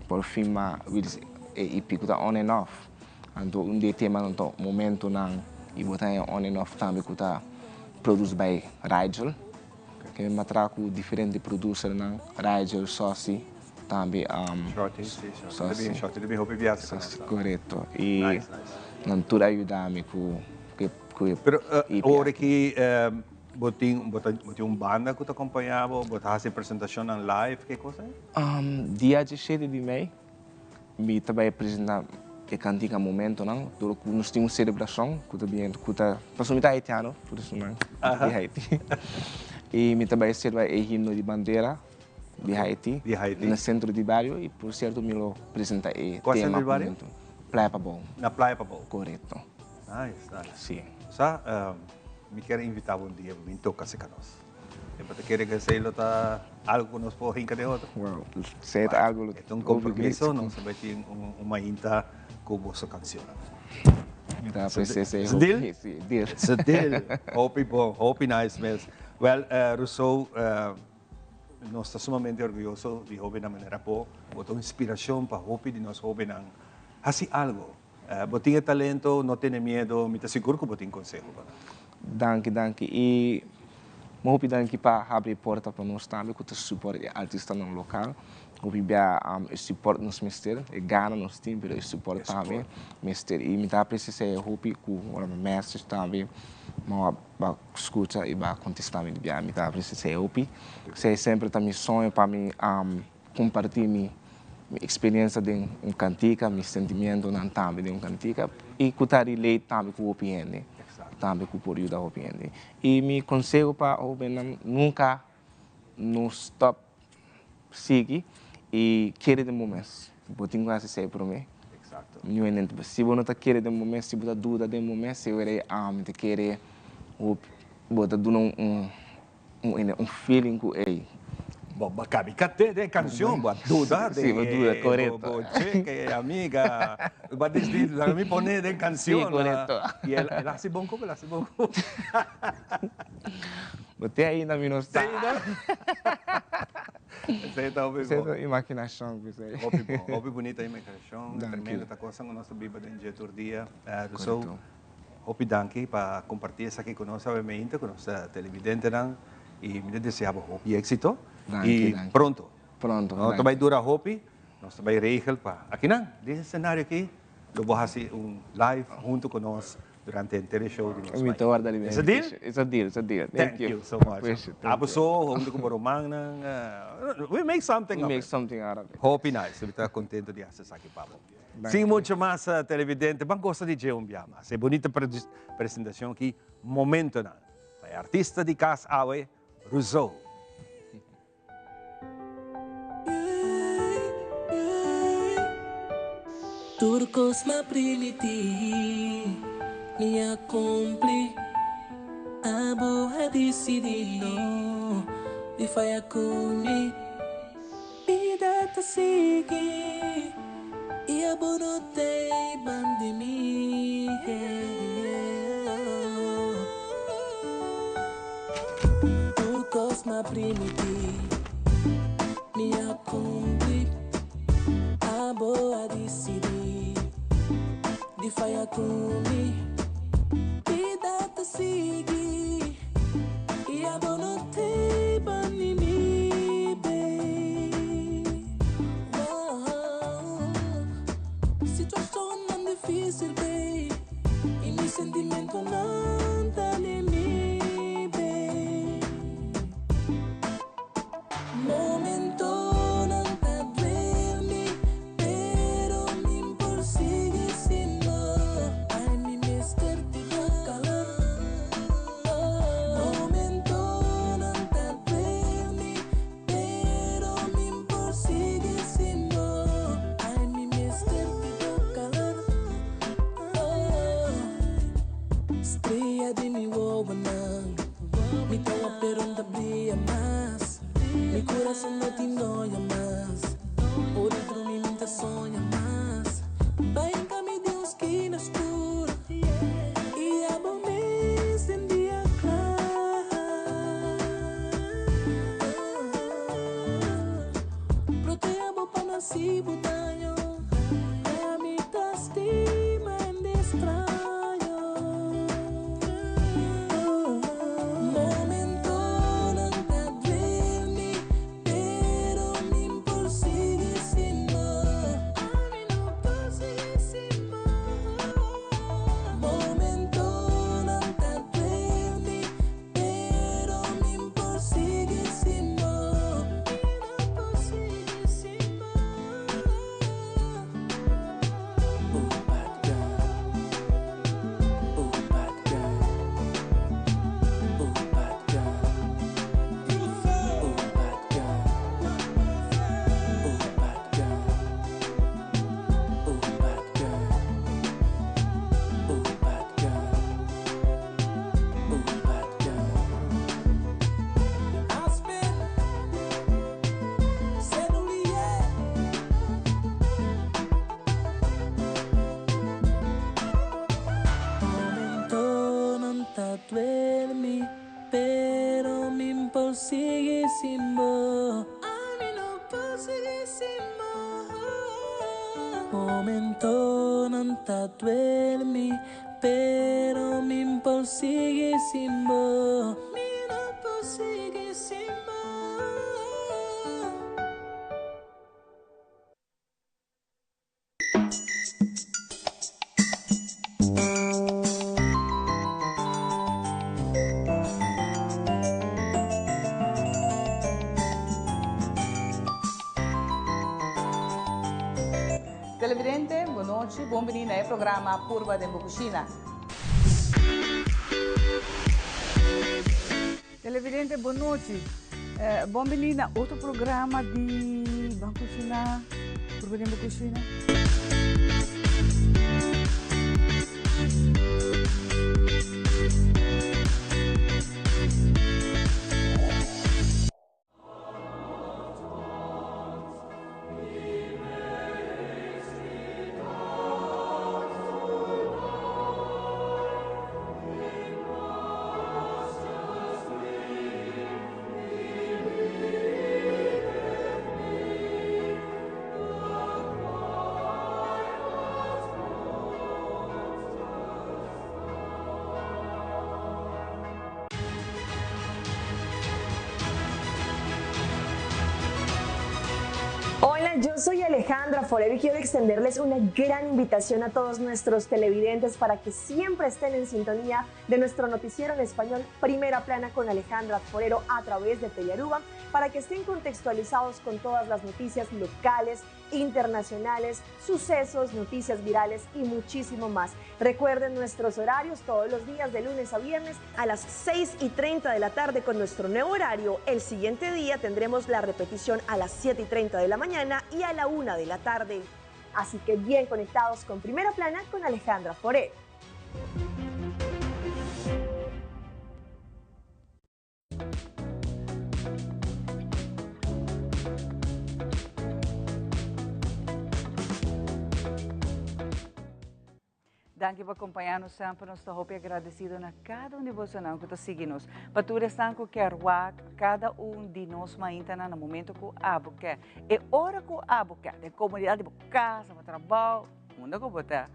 por fin m'a release e EP ku ta on and off. Anto un di e temanan ta momentonan y bo ta haña on and off tambe cu ta produce by Rigel. Ke mi a traha cu diferente producernan, Rigel, Sossi, tambe. Shorty, si, Shorty. Shorty ta bin hopi biaha cu nos tambe. Corecto. Y nan tur a yuda mi cu e EP. Pero ora ki bo tin bo tin un banda cu ta acompaña bo, bo ta haci presentacionnan live, ke cosa? Dia diesshete di mei Mi ta bai presenta e kantika Momentonan dor ku nos tin un selebrashon ku ta bien ku ta pasobra mi ta haitiano por eso nan di Haiti i mi ta bai sirba e himno di bandera di Haiti na sentro di bario i por sierto mi lo presenta e tema Momento Playa Pabou. Na Playa Pabou. Korekto. Nice, nice. Si. Sa mi kier invita bo un dia bo bin toka serka nos. E bo ta kere ku esei lo ta algu ku nos por hinka den otro? Well, esei ta algu lo. E ta un kompromiso, nos ta bai tin un mainta ku boso kanshonnan. Mi ta apresia esei It's a deal? Si, deal. It's a deal. Hopi bon, hopi nice mes. Well, Rousseau, nos ta sumamente orguyoso di hobennan manera bo. Bo ta un inspirashon pa hopi di nos hobennan hasi algu. Bo tin e talento, no tene miedo, mi ta sigur ku bo tin konseho pa nan. Danki, danki. I hopi danki pa habri e porta pa nos tambe ku ta support e artistanan lokal. Hopi bia e support nos mester, e gana nos tin pero e support tambe mester. I mi ta apresia esei hopi ku ora mi message tambe mi a ba skucha i ba kontesta mi di bia. Mi ta apresia esei hopi. Esei semper ta mi soño pa mi Comparti mi mi experiencia den un cantica, mi sentimientonan tambe den un cantica y cu ta relate tambe cu hopi hende, tambe cu por yuda hopi hende. Y mi conseho pa hobennan, nunca no stop sigui y kere den bo mes. Bo tin cu haci esey prome. Si bo no ta kere den bo mes, si bo ta duda den bo mes, si bo rei, ah, mi ta kere hopi, bo ta duna un Un feeling ku ey. Bo ba kabi kate den cancion, bo a duda den Sí, bo duda, korekto. Bo chica e amiga, bo a disdi laga mi pone den cancion. Sí, korekto. Y el a haci bon ku bo, el a haci bon ku bo. Bo te ainda mi no sa. Te ainda? Esey ta hopi bon. Esey ta imaginacion ku esey. Hopi bon, hopi bunita imaginacion, tremendo ta cosnan ku nos ta biba den dje tur dia. Korekto. Hopi danki pa comparti esaki cu nos awe meinta cu nos televidentenan y mi ta desea bo hopi exito y pronto. Pronto. No ta bay dura hopi, nos ta bay regel pa akinan den escenario aki lo bo haci un live hunto cu nos durante henter e show di nos Mi ta warda riba It's a deal? It's a deal, it's a deal. Thank you so much. Abo so hunto cu bo rumannan we make something of it. We make something out of it. Hopi nice, mi ta contento di haci esaki pa bo. Sin mucho mas televidente, ban gosta di dje un bia mas. E bunita presentacion aki, Momentonan, pa e artista di cas awe, Rousseau. Tur cos m'a primiti, mi a cumpli. Abo a dicidi no di faya cu mi. Bida ta sigui i abo no t'ei bandi mi. Tur kos m'a primiti, mi a. Di faya ku mi Bida ta sigui I abo no t'ei pa ni mi babe Wow Situashonnan difísil babe I mi sentimentunan ta di mi babe Momentonan ta duel mi Pero mi por sigui sin bo Ay mi mester di bo calor Momentonan ta duel mi Pero mi por sigui sin bo Ay mi mester di bo calor Stria di mi wowonan Mi ta wak pero n'ta bria mas Mi curason no tin noya mas Ora drumi mi n'ta soña mas Bai hinca mi den un skina skur I abo mes den dia kla Protea bo pa no hasi bo daño Mi ta stima hende straño Momentonan ta duel mi Pero mi por sigui sin bo Ami no por sigui sin bo Momentonan ta duel mi Pero mi por sigui sin bo Mi no por sigui sin bo. Ooh bad girl Ooh bad girl Ooh bad girl Ooh bad girl Ooh bad girl Ooh bad girl Ooh bad girl Ooh bad girl Aspen Senulie Momentonan ta duel mi Pero mi por sigui sin bo Ami no por sigui sin bo Momentonan ta duel mi Pero mi por sigui sin bo Mi no por sigui sin bo. Televidente, bon nochi, bon bini na e programa Purba den bo Cushina. Televidente, bon nochi. Bon bini na otro programa di Ban Cushina, Purba den bo Cushina. Hola, yo soy Alejandra Forero y quiero extenderles una gran invitación a todos nuestros televidentes para que siempre estén en sintonía de nuestro noticiero en español Primera Plana con Alejandra Forero a través de Telearuba, para que estén contextualizados con todas las noticias locales, internacionales, sucesos, noticias virales y muchísimo más. Recuerden nuestros horarios todos los días de lunes a viernes a las 6 y 30 de la tarde con nuestro nuevo horario. El siguiente día tendremos la repetición a las 7 y 30 de la mañana y a la 1 de la tarde. Así que bien conectados con Primera Plana con Alejandra Forero. Danki pa acompaña nos semper. Nos ta hopi agradecido na cada un di bosonan cu ta sigui nos. Pa tur esnan cu kier wak cada un di nos maintanan na momento cu abo ke. E ora cu abo ke, den comodidad di bo casa, bo trabao, unda cu bo ta.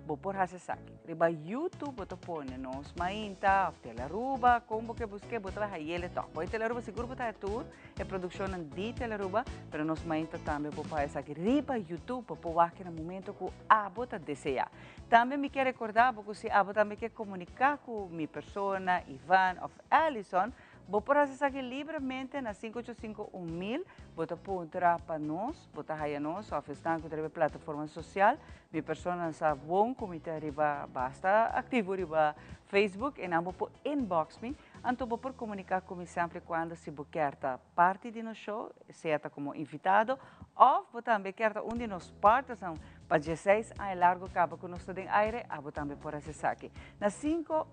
Bo por hasi esaki. Riba YouTube bo ta pone Nos Mainta of Telearuba, kon bo ke busk'é bo ta bai hay'el tòg. Bo Telearuba sigur bo ta haya tur e produkshonnan di Telearuba, pero Nos Mainta tambe bo por haya esaki riba YouTube, bo por wak na momento ku abo ta deseá. Tambe mi ke rekordá bo ku si abo tambe ke komuniká ku mi persona, Ivan of Allison, Bo por hasi esaki libremente na 585 1000. Bo ta puntra pa nos, bo ta haya nos of esnan ku ta riba e plataforma sosial. Mi personanan sa bon ku mi ta riba basta aktivo riba Facebook i nan bo por inbox mi. Anto bo por komuniká ku mi semper i kuando si bo kier ta parti di nos show, sea ta komo invitado of bo tambe kier ta un di nos partnersnan pa dieseis aña largo kaba ku nos ta den aire, abo tambe por hasi esaki na sinku.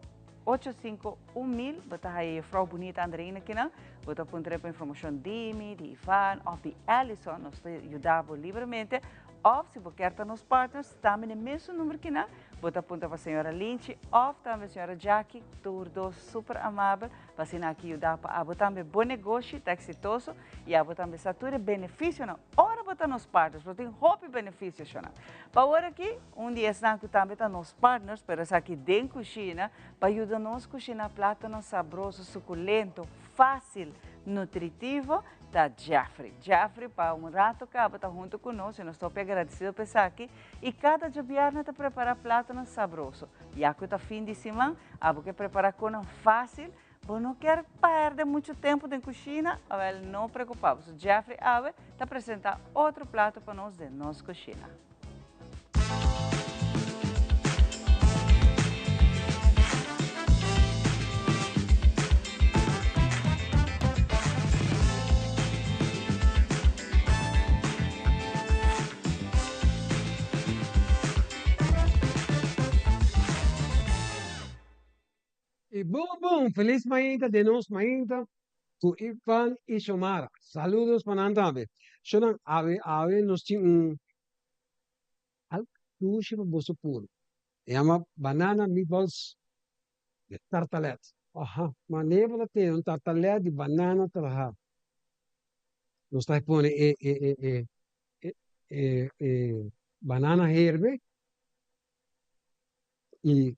Ocho sinku un mil, bo ta haya Juffrouw Bunita Andreina kinan, bo ta puntra pa informacion di mi, di Ivan of di Allison, nos ta yuda bo libremente, of si bo kier ta nos partners, tambe n'e mesun number kinan, bo ta puntra pa señora Linchi of tambe señora Jackie, tur dos super amabel, pa asina aki yuda pa abo tambe bo negoshi ta exitoso y abo tambe sa tur e beneficionan ora bo ta nos partners, bo tin hopi beneficio shona. Pa awor aki, un di esnan ku tambe ta nos partners, pero esaki den kushina, pa yuda nos kushiná platonan sabroso, sukulento, fásil, nutritivo, ta Jeffrey. Jeffrey pa un rato kaba ta huntu ku nos i nos ta hopi agradesido pa esaki. I kada djabièrnè ta prepará platonan sabroso. Ya ku ta fin di siman, abo ke prepará konan fásil, bo no kier pèrdè muchu tempu den kushina, awèl no preokupá bo. So Jeffrey awe ta presentá otro plato pa nos den nos kushina. Y bum bum, feliz mainta den nos mainta cu Ivan y Xiomara. Saludos pa nan tambe. Shonan, awe awe nos tin un algo dushi pa boso puru. E yama banana meatballs de tartalet. Aha, ma nebo ta tene un tartalet di banana traha. Nos ta pone e e e e e e e banana herbe y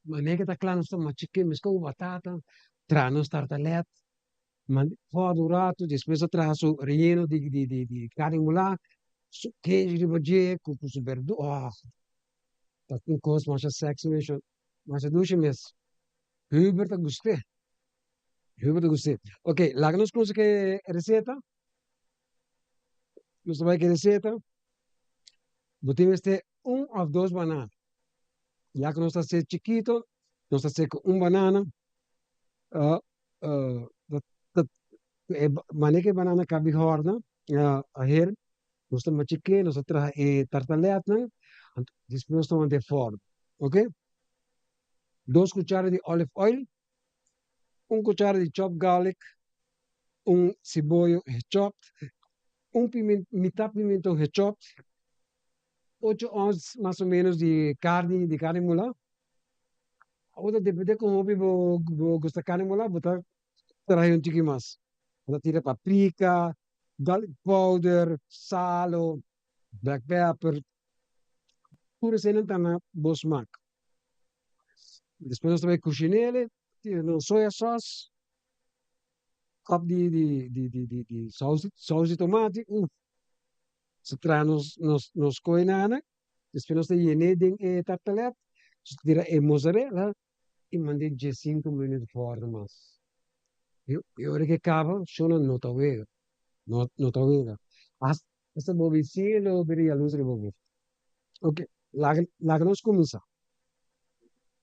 manera ke ta kla nos ta machiké meskos ku batata, traha nos tartalet, fòrdu un ratu, despues ta traha su relleno di di di di karni mulá, su keshi riba dje ku su berdura, oh ta un kos masha sexy mes, masha dushi mes, Hubert ta gust'é, Hubert ta gust'é. Ok, laga nos kuminsá ku e reseta, nos ta bai ku e reseta. Bo tin mester un of dos banana. Ya ku nos ta hasi chikito, nos ta hasi ku un banana. Manera ku e banana kabi hòrna, aher, nos ta machik'é, nos ta traha e tartaletnan, despues nos ta manda e fòrnu, oke. Dos kuchara di olive oil, un kuchara di chopped garlic, un siboyo gechopt, un mitad pimenton gechopt, ocho ons mas o menos di carni, di carni mula. Awor ta depende con hopi bo bo gusta carni mula, bo ta traha un tiki mas. Bo ta tira paprika, garlic powder, salo, black pepper, tur eseinan ta na bo smaak. Despues nos ta bai kushin'el, tira nos soya sauce, kòp di di di di di di sous sous di tomati, uf, nos ta traha nos nos nos koinana, despues nos ta yen'é den e tartalet, nos ta tira e mozzarella i mand'é diesinku minüt fòrnu mas. I ora ke kaba, shona no ta wega, no no ta wega. Hasta bo bisiña lo bira yaluz riba bo. Ok, laga laga nos kuminsá.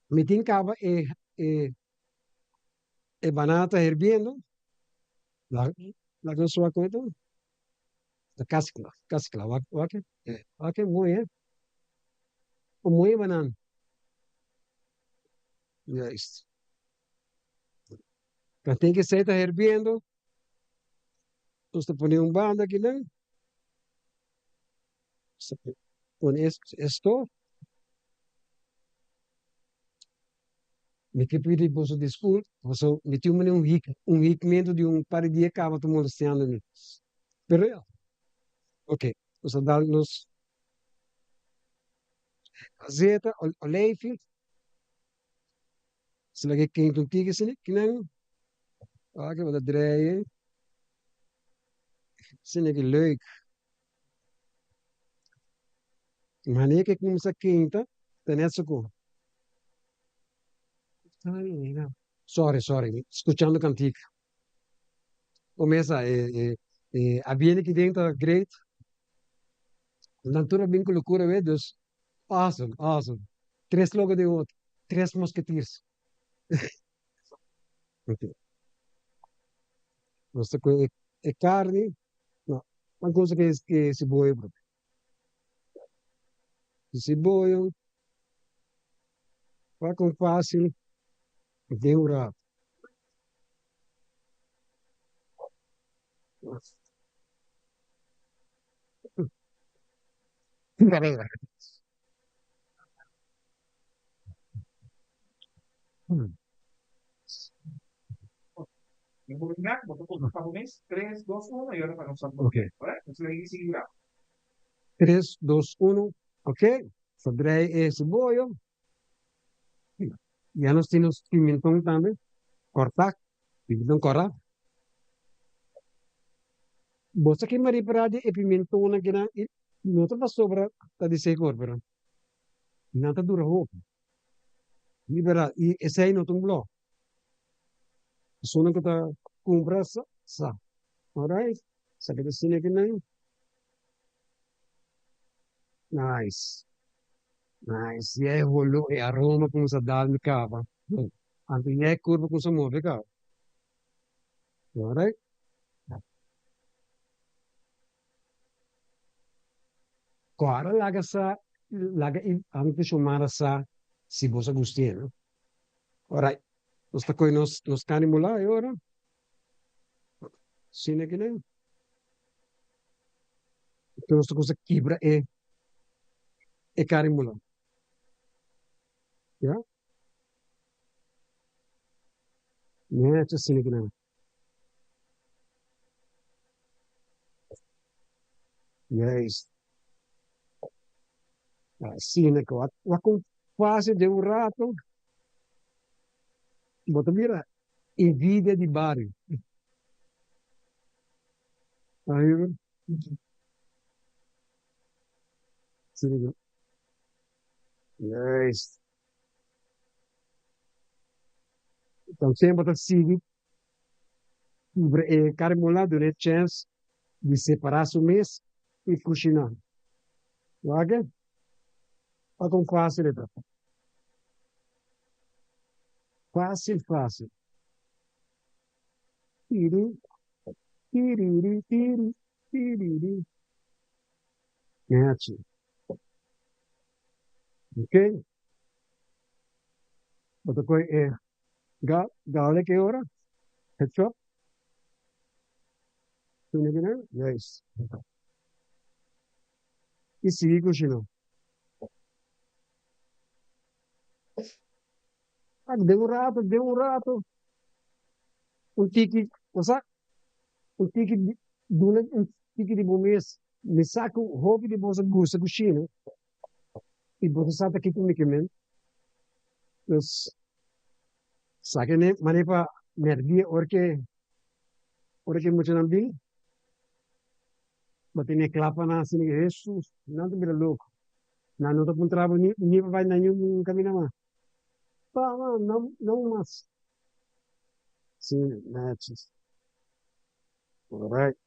Mi tin kaba e e e banana ta herbiendo. Laga laga nos wak kon e ta. Ta kasi kla, kasi kla. Wak wak wak e mooi he. Un mooi banana. Juist. Ta tin ke ser ta herbiendo. Nos ta pone un banda akinan. Nos ta pone esto. Mi ke pidi boso disculpa, pasobra mi tin un hik, un hikmento di un par di dia kaba ta molestiando mi. Pero ya, ok, nos a dal nos. Azeta, oleifi. Si laga e keinta un tiki asina, kinan ora ke bo ta drei asina ki leuk. Manera ke kuminsa keinta ta net so ku. Sorry, sorry, skuchando kantika. Bo mesa e e ambiente aki den ta great. Nan tur a bin ku lokura wet, dus awesome, awesome. Tres loko den otro, tres mosketeers. Ok. Nos ta ku e karni, no, nan kusa ku e siboyo prope. E siboyo, wak kon fásil den un rato. Tres, dos, uno, ok. Sa drei e siboyo. Ya nos tin nos pimenton tambe kòrtá, pimenton kòrá. Bo sa kima ripará di e pimentonnan kinan i no ta pasobra ta di sekor pero nan ta dura hopi. Ripará i esei no ta un blòf. Personanan ku ta kumpra sa sa. Alright, sa ke ta asina kinan. Nice. Nice. Ya e holo, e aroma kuminsá dal mi kaba. Anto ya e kurpa kuminsá move kaba. Alright. Kòrda laga sa, laga e anto Xiomara sa si bo sa gusti'é, no? Alright. Nos ta kohe nos, nos kani mulá e ora. Asina kinan. Nos ta kuminsá kibra e e kari mulá. Ya. Nechi asina kinan. Juist. Asina ku wak kon fásil den un rato bo ta mira envidia di bario. Juist. Enton semper ta sigui kubra e carimola duna e chens di separa su mes y cushina. Wak e? Wak con facil e ta. Facil facil. Tiri, tiriri, tiri, tiriri. Nechi. Ok. Bo ta koe e ga garlic e ora. Ketchup. Tune kinan? Juist. I sigui kushina. Ak den un rato, den un rato. Un tiki, bo sa? Un tiki di, duna un tiki di bo mes. Mi sa ku hopi di boso gusta kushina i boso sa ta kiko mi ke men. Dus, sa ke ne manera pa mèrdia ora ke ora ke muchanan bin, bo tene kla pa nan asina ke Hesus, nan ta bira loko. Nan no ta puntra bo ni ni pa bai na niun kaminda mas. Pa no no mas. Si, netjes. Alright.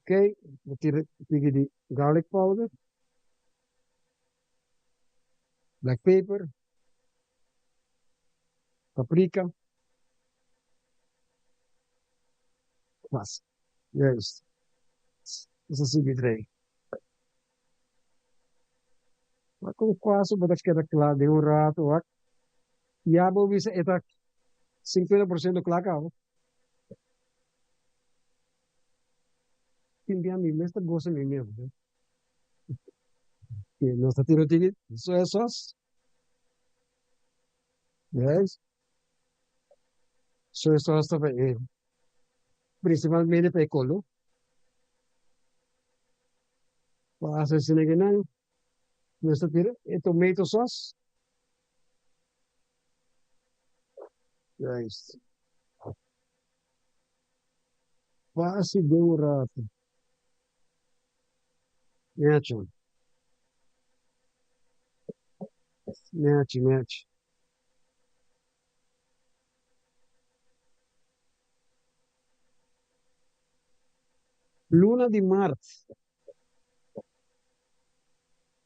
Ok, bo tira un piki di garlic powder, black pepper, paprika, was. Juist. Nos a sigui drei. Wak kon kuaso bo ta keda kla den un rato wak. Ya bo bisa e ta 50% kla kaba. Tin bia mi mes ta gosa mi mes. Nos ta tira un tiki soya sauce. Juist. Soya sauce ta pa e principalmente pa e kolo. Pasa asina ki nan. Nos ta tira e tomato sauce. Juist. Fácil den un rato. Nechi. Nechi, nechi. Luna di mart.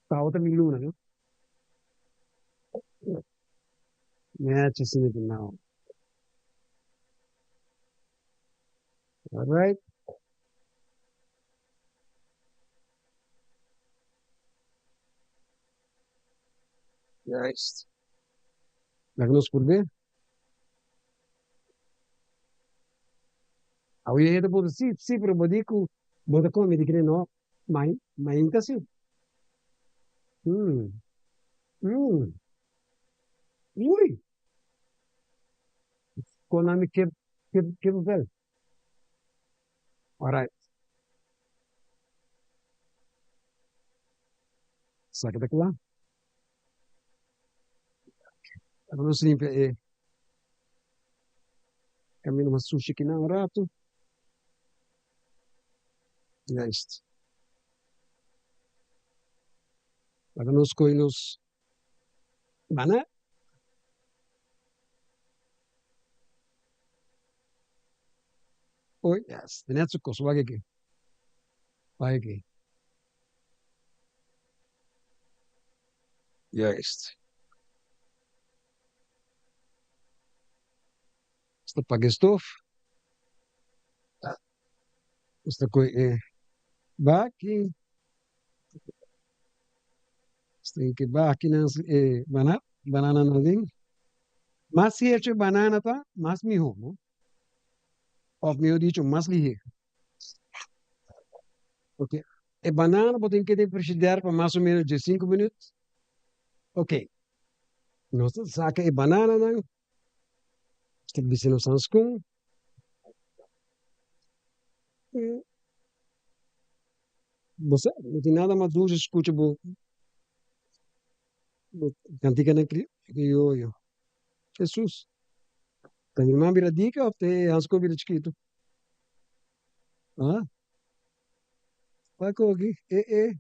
Tabata mi luna, no? Nechi asina ki nau. Alright. Juist. Laga nos purbe. Awe e ta puntra, si, si, pero bo di ku bo ta kome di kine no, mai, mainta si. Mm. Mm. Ui! Kon ami kep, kep, kep vel. Alright. Esaki ta kla. Ora nos limpia e camino mas sushi kinan un rato. Juist. Laga nos coge nos bana. Oy, yes, ta net su cos. Wak aki. Wak aki. Juist. Nos ta paga e stof. Nos ta coge e baki. Nos tin ke baki nan e banana, banana nan den. Mas hecho e banana ta, mas miho, no? Of miho dicho, mas lihe. Ok, e banana bo tin keda den frigider pa mas o menos diesinku minüt. Ok, nos ta saka e banananan, nos ta bisti nos hanskun. Bo sa, no tin nada mas dulce skucha bo kantikanan krioyo. Hesus, ta mi man bira dika of ta e hanskun bira chikitu? Ah, Paco aki, e e,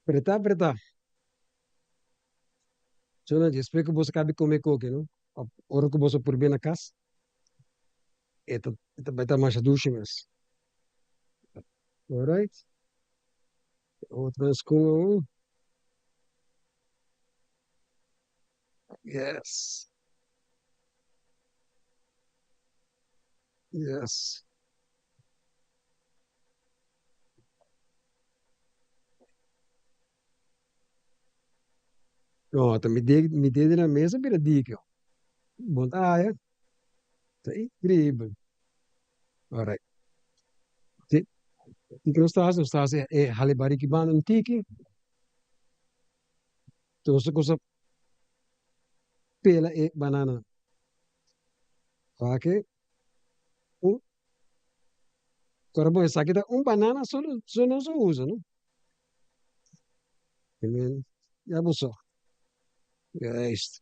pretá pretá. So na despues ku boso kabi kome koki no, òf ora ku boso purbe na kas, e ta e ta bai ta masha dushi mes. Alright, otro skun awo. Yes. Yes. No, ta mi de mi dede na mesa bira diki. Bon ta haya. Ta increíbel. Alright. Ti, kiko nos ta hasi? Nos ta hasi e hali bariki banda un tiki. Nos ta kusa pela e banana. Wak un Ora bon esaki ta un banana so so nos a usa no. Ya bo so. Juist.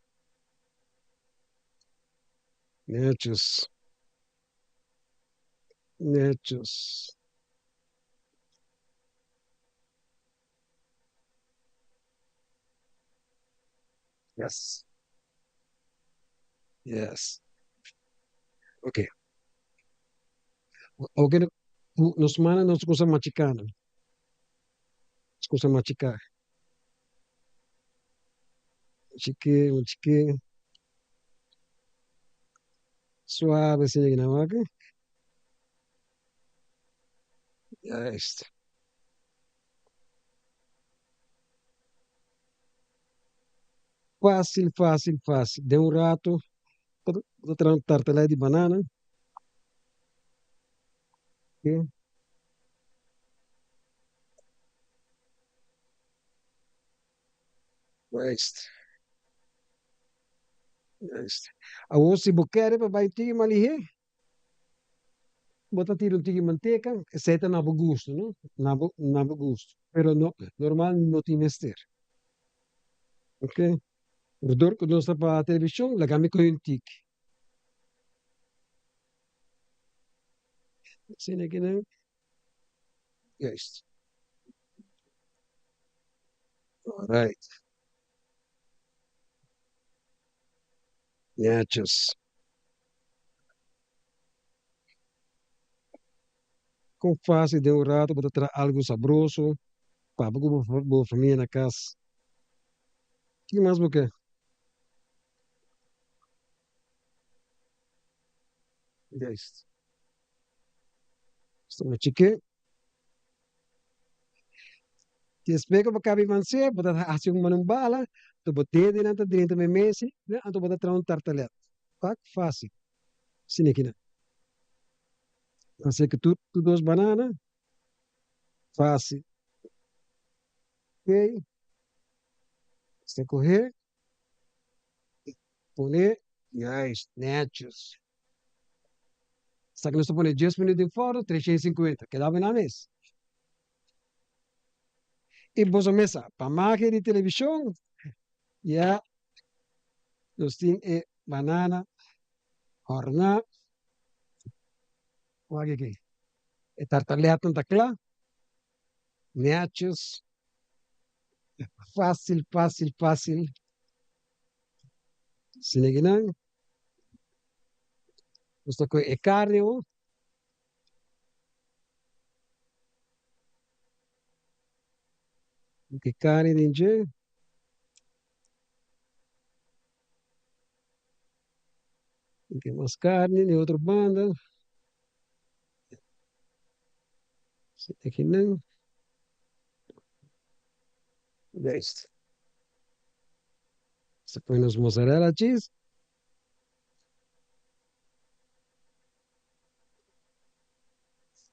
Netjes. Netjes. Yes. Yes. Ok. Ok, nos mana nos cosa machicana. Nos cosa machicar. Machique, machique. Suave, así, ¿no? Ok. Juist. Fácil, fácil, fácil. Den un rato, bo ta traha un tartelai di banana. Ok. Juist. Juist. Awor si bo kere pa bai tiki malihé, Bo ta tira un tiki manteka, esei ta na bo gusto, no? Na bo, na bo gusto. Pero no, normal no tin mester. Ok. Pero dor ku nos ta pa televishon, laga mi kohe un tik. Asina kinan. Juist. Alright. Netjes. Kon fásil den un rato bo ta traha algu sabroso pa bo ku bo famia na kas. Ki mas bo ke? Juist. Sta machik'é. Despues ku bo kabi mansé, bo ta hasi un un bala, anto bo dedenan ta drenta meimei, anto bo ta traha un tartalet. Wak fásil. Asina kinan. Así que tur dos banana. Fácil. Ok. Se coge. Pone. Juist, netjes. Sa que nos ta pone 10 minuut den forno, 350. Keda na mes. Y boso mesa, pa magia di televisión, ya nos tin e banana horná. Wak aki. E tartaletnan ta kla. Netjes. Fácil, fácil, fácil. Sineginan. Nos ta kohe e karni awor. E karni den dje. Tin mas carne den otro banda. Akinan. Juist. Nos ta pone nos mozzarella cheese.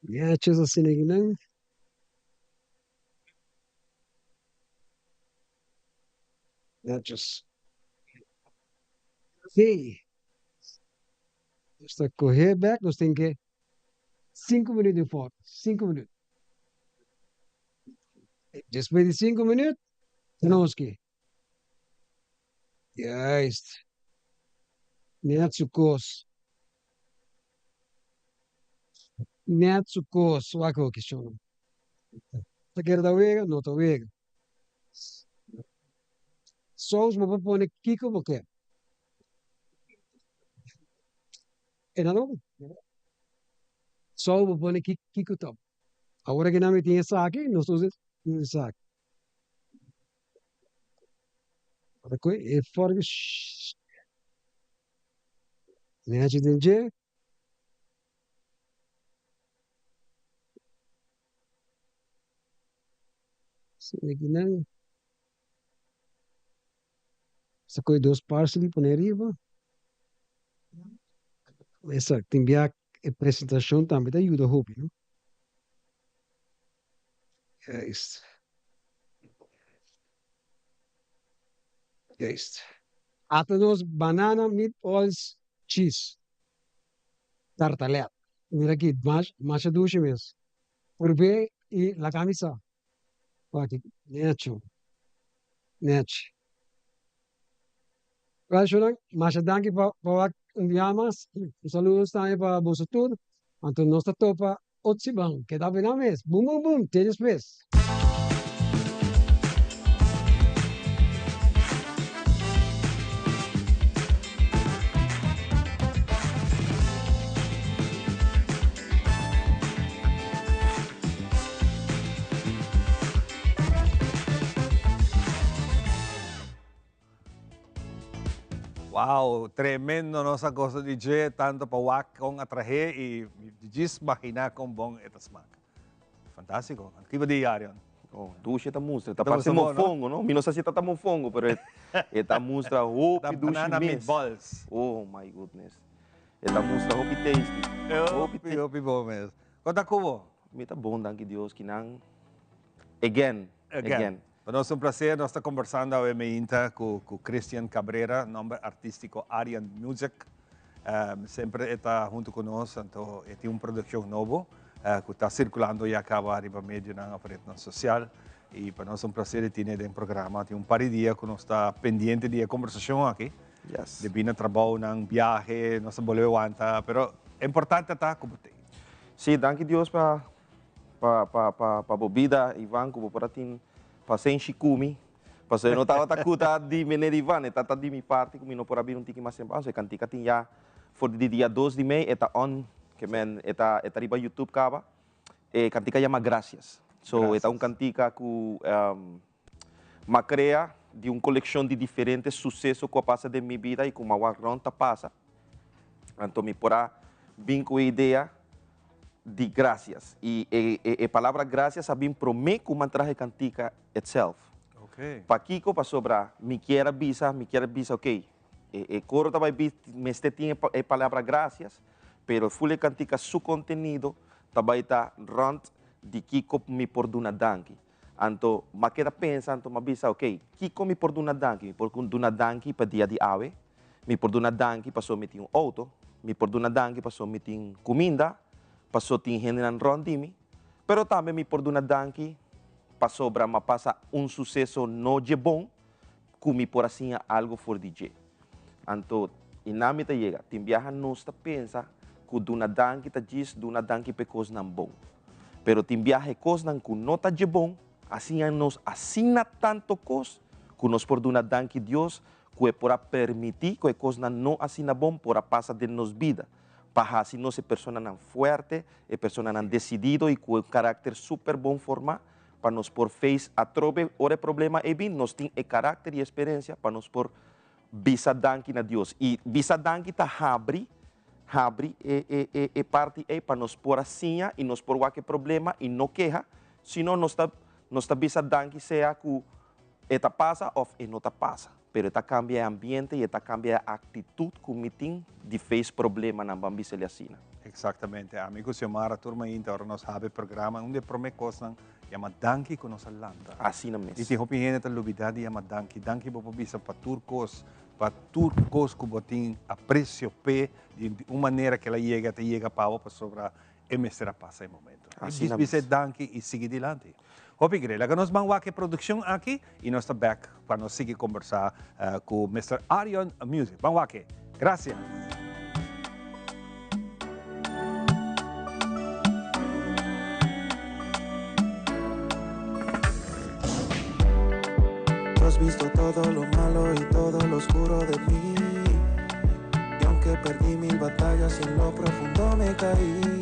Netjes asina akinan. Netjes. Sí. Nos ta coge bek, nos tin ke cinco minuut den forno. Cinco minuut. Despues di cinco minuut, nos ke. Juist. Net su cos. Net su cos. Wak hoki shon. Ta kere ta wega? No ta wega. Sous bo por pone kiko bo ke. E na loco? Sous bo pone kiko ta. Awor aki nan mi tin esaki, nos ta usa esaki. Ora ku e fork nechi den dje. Akinan sa kohe dos parsley pone ariba. Esa tin bia e presentashon tambe ta yuda hopi no. Juist. Juist. Ata nos banana meatballs cheese tartalet. Mira aki, masha dushi mes. Purbe y laga mi sa. Wak necho. Nechi. Wel shunan, masha danki pa wak un bia mas. Un saludos tambe pa boso tur. Anto nos ta topa Otro siman, keda bena mes. Bum bum bum, te despues. Wow, tremendo nos a goza di dje, tanto pa wak con a trahe y djis magina con bon e ta smak. Fantastico. Kiba di Arion? Oh, dushi e ta mustra. Ta parse mofongo, no? Mi no sa si e ta ta mofongo, pero e ta mustra hopi dushi mes. Banana meatballs. Oh my goodness. E ta mustra hopi tasty. Hopi, hopi bon mes. Con ta cubo? Mi ta bon, danki Dios, kinan. Again, again. Pa nos un placer, nos ta conversando awe meinta cu cu Christian Cabrera, nomber artistico Arian Music. Semper e ta hunto cu nos, anto e tin un produccion nobo cu ta circulando ya caba riba medionan of rednan social. I pa nos ta un placer di tine den programa. Tin un par di dia ku nos ta pendiente di e kombersashon aki. Yes. Debí na trabounan, biahe, nos ta bolbe wanta, pero importante ta ku bo t'ei. Sí, danki Dios pa pa pa pa pa bo bida, Ivan, ku bo por a tin pasenshi ku mi. Pasobra e no tabata ku ta di meneer Ivan, e ta ta di mi parti ku mi no por a bira un tiki mas temprano. So e kantika tin ya for di dia dos di mei e ta on, ke men e ta e ta riba YouTube kaba. E kantika yama Gracias. So e ta un kantika ku m'a krea di un kolekshon di diferente suseso ku a pasa den mi bida i ku m'a wak rònt ta pasa. Anto mi por a bin ku e idea di gracias. I e palabra gracias a bin promé ku m'a traha e kantika itself. Pakiko? Pasobra mi kier a bisa, mi kier a bisa ok, e koro ta bai mester tin e palabra gracias, Pero ful e kantika su kontenido ta bai ta rònt di kiko mi por duna danki. Anto m'a keda pensa, anto m'a bisa, ok, kiko mi por duna danki? Mi por duna danki pa dia di awe, mi por duna danki pasobra mi tin un outo, mi por duna danki pasobra mi tin kuminda, pasobra tin hendenan rònt di mi, pero tambe mi por duna danki pasobra m'a pasa un suseso no dje bon ku mi por a siña algu for di dje. Anto, i nan mi ta yega. Tin biaha nos ta pensa ku duna danki ta djis duna danki pa e kosnan bon. Pero tin biaha e kosnan ku no ta dje bon a siña nos asina tantu kos ku nos por duna danki Dios ku e por a permití ku e kosnan no asina bon por a pasa den nos bida pa hasi nos e personanan fuerte, e personanan desidido i ku un karakter super bon formá pa nos por face atrobe ora e problema ei bin, nos tin e karakter i esperensia pa nos por bisa danki na Dios. I bisa danki ta habri, habri e e e e parti ei pa nos por a siña i nos por wak e problema i no keha, sino nos ta nos ta bisa danki sea ku e ta pasa òf e no ta pasa. Pero e ta kambia e ambiente i e ta kambia e aktitut ku mi tin di face problemanan, ban bisa el asina. Exactamente. Ami cu Xiomara tur mainta ora nos habi programa, un di e prome cosnan yama danki cu nos a lanta. Asina mes. Y tin hopi hende ta lubida di yama danki. Danki bo por bisa pa tur cos, pa tur cos cu bo tin aprecio p'e, di un manera cu el a yega, ta yega pa bo pasobra e mester a pasa e momento. Asina mes. Bisa e danki y sigui dilanti. Hopi grei. Laga nos ban wak e produccion aki y nos ta bek pa nos sigui combersa cu Mister Arion Music. Ban wak e. Gracias. Tú has visto todo lo malo y todo lo oscuro de mí. Y aunque perdí mil batallas y en lo profundo me caí,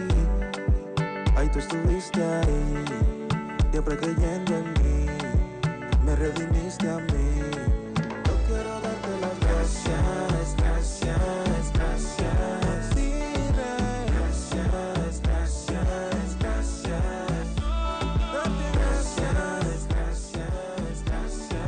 ahí tú estuviste ahí, siempre creyendo en mí, me redimiste a mí. Yo quiero darte las gracias, gracias, gracias. Gracias, gracias, gracias. Darte gracias, gracias, gracias.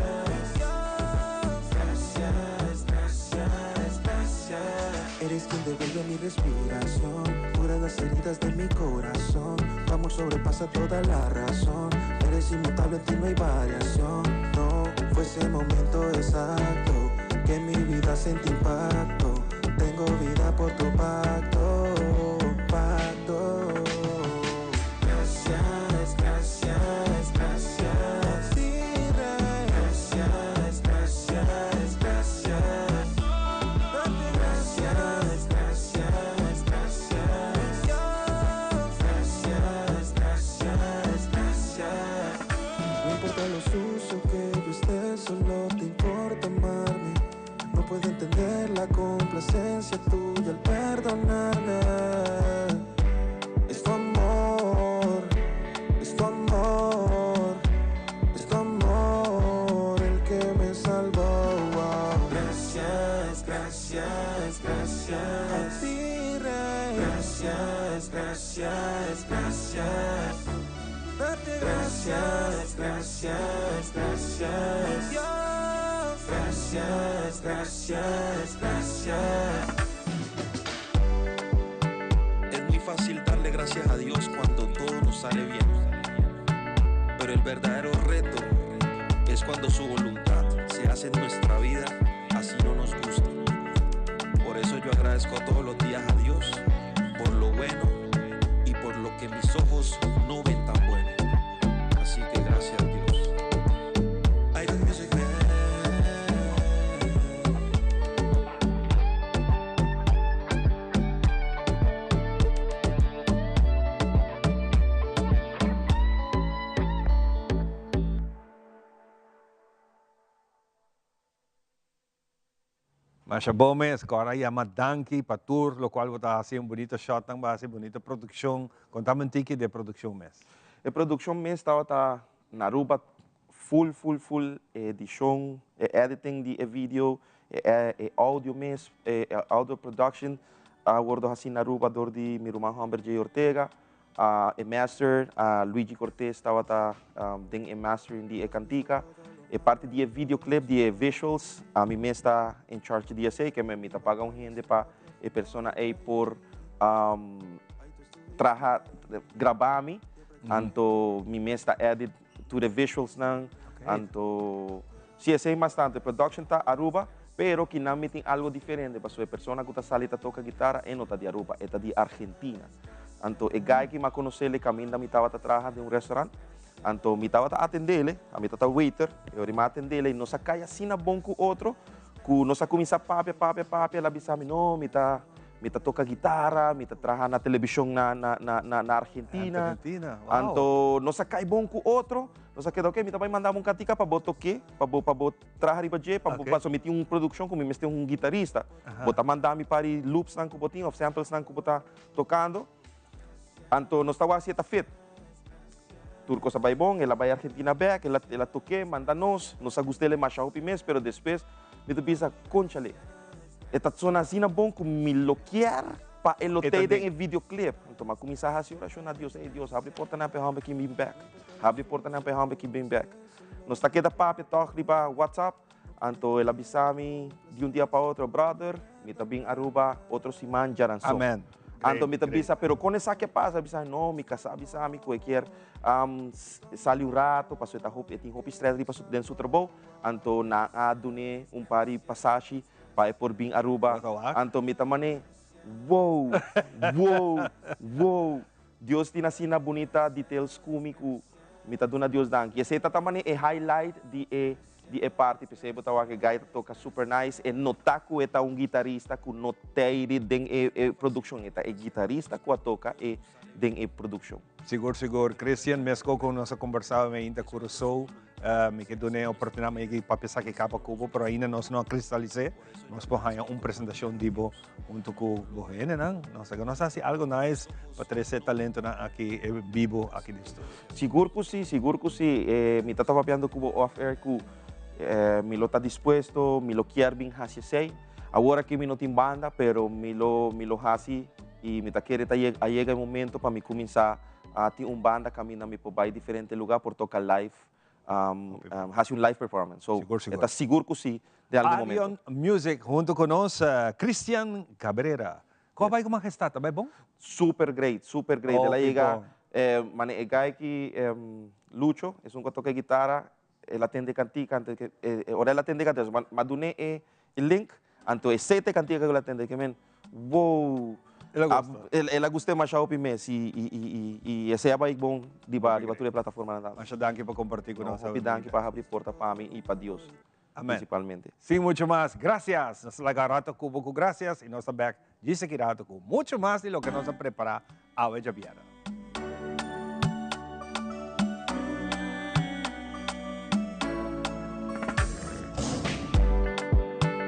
Gracias, gracias, gracias. Eres quien devuelve mi respiración, cura las heridas de mi corazón. Tu amor sobrepasa toda la razón. Eres inmutable, en ti no hay variación. No fue ese momento exacto que mi vida sentí impacto. Tengo vida por tu pacto, pacto. Gracias, gracias, gracias. Gracias, gracias, gracias. Gracias, gracias, gracias. Gracias, gracias, gracias. No importa lo sucio que yo esté, solo te importa amarme. No puedo entender la complacencia tuya al perdonarme. Es tu amor, es tu amor, es tu amor el que me salvó. Gracias, gracias, gracias. A ti, Rey. Gracias, gracias, gracias. Darte gracias, gracias, gracias. Gracias, gracias, gracias. Es muy fácil darle gracias a Dios cuando todo nos sale bien. Pero el verdadero reto es cuando su voluntad se hace en nuestra vida, así no nos guste. Por eso yo agradezco todos los días a Dios por lo bueno y por lo que mis ojos no ven tan bueno. Así que gracias a Dios. Masha bon mes, kòrda yama danki pa tur lokual bo ta hasi, un bunito shotnan bo a hasi, bunito produkshon. Kontami un tiki di e produkshon mes. E produkshon mes tabata na Aruba full full full e edishon, e editing di e video, e audio mes, e audio production a wordo hasi na Aruba dor di mi ruman hòmber Jay Ortega. E master Luigi Cortez tabata den e mastering di e kantika. E parti di e videoclip, di e visuals, ami mes ta in charge di esei, ke mi ta paga un hende pa e persona ei por traha, graba mi, anto mi mes ta edit tur e visualsnan, anto si esei mas tantu. E production ta Aruba, pero kinan mi tin algo diferente, pasobra e persona ku ta sali ta toka gitara e no ta di Aruba, e ta di Argentina. Anto e guy ki mi a konosé le kaminda mi tabata traha den un restaurant, anto mi tabata atendé le, ami tabata waiter, e ora mi a atendé le nos a kai asina bon ku otro ku nos a kuminsá papia, papia, papia, el a bisa mi, no, mi ta mi ta toka gitara, mi ta traha na telebishon na na na na na Argentina. Argentina, wow. Anto nos a kai bon ku otro, nos a keda ok, mi ta bai manda bo un kantika pa bo tok'é, pa bo pa bo traha riba dje, pa bo pasobra mi tin un produkshon ku mi mester un gitarista. Bo ta manda mi par di loopsnan ku bo tin òf samplesnan ku bo ta tokando, anto nos ta wak si e ta fit. Tur kos a bai bon, el a bai Argentina bek, el a el a tok'é, manda nos, nos a gust'el masha hopi mes, pero despues mi ta bisa, Kónchale, e ta sona asina bon ku mi lo kier pa e lo tei den e videoclip. Anto mi a kuminsá hasi orashon na Dios, Ey Dios, habri portanan pa e hòmber ki bin bek, habri portanan pa e hòmber ki bin bek. Nos ta keda papia tòg riba WhatsApp, Anto el a bisa mi di un dia pa otro, Brother, mi ta bin Aruba otro siman djaranson. Amen. Anto mi ta bisa, pero kon esaki a pasa? El a bisa, no, mi kasá a bisa mi ku e kier sali un rato pasobra e ta hopi, e tin hopi strès riba su, den su trabou. Anto nan a dun'é un par di pasashi pa e por bin Aruba. Anto mi ta man'é, wow, wow, wow. Dios tin asina bunita details ku mi ku mi ta duna Dios danki. Esei ta ta man'é e highlight di e Di e parti p'esei bo ta wak e guy ta toka super nice, e no ta ku e ta un guitarista ku no teiri den e e produkshon, e ta e guitarista ku a toka e den e produkshon. Sigur sigur Christian, mesco ku nos a kombersá mi ainda Curaçao, mi ke duna e oportunidat mi yega papia esaki kaba ku bo, pero ainda nos no a kristalis'é, nos por haña un presentashon di bo huntu ku bo hendenan, nos a nos hasi algo nice pa trese e talentonan aki bibo aki den studio. Sigur ku si, sigur ku si. Mi ta papiando ku bo off air ku mi lo ta dispuesto, mi lo kier bin hasi esei. Awor aki mi no tin banda, pero mi lo mi lo hasi i mi ta kere ta a yega e momento pa mi kuminsá a tin un banda kaminda mi por bai diferente lugá por toka live, hasi un live performance. So, e ta sigur ku si den algun momento. Arion Music hunto ku nos Christian Cabrera. Kon a bai ku Majestad? A bai bon? Super great, super great. El a yega, mane e guy ki Lucho, esun ku a toka e gitara, el a tende e kantika, anto ora el a tende e kantika, mi a dun'é e link, anto e sete kantika ku el a tende, ke men, wow! El a gusta. El a gust'é masha hopi mes i esei a bai bon riba tur e plataformanan tambe. Masha danki pa kompartí ku nos. Hopi danki pa habri porta pa mi i pa Dios. Amen. Principalmente. Sin mucho mas, gracias. Nos ta laga rato cu bo cu gracias y nos ta bek djis aki rato cu mucho mas di loke nos a prepara awe djabièrnè.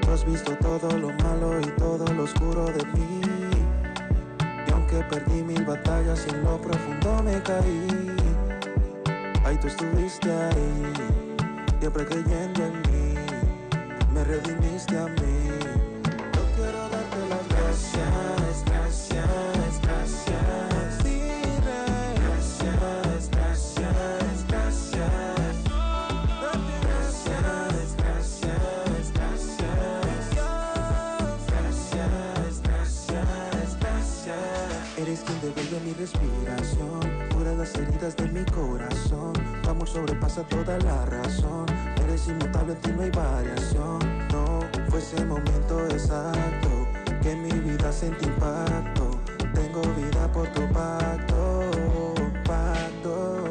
Tú has visto todo lo malo y todo lo oscuro de mí. Y aunque perdí mil batallas y en lo profundo me caí, ahí tú estuviste ahí, siempre creyendo en mí, me redimiste a mí. Yo quiero darte las gracias, gracias, gracias. Mi rey. Gracias, gracias, gracias. Darte gracias, gracias, gracias. Gracias, gracias, gracias. Eres quien devuelve mi respiración, cura las heridas de mi corazón. Tu amor sobrepasa toda la razón. Eres inmutable, en ti no hay variación. No fue ese momento exacto que mi vida sentí impacto. Tengo vida por tu pacto, pacto.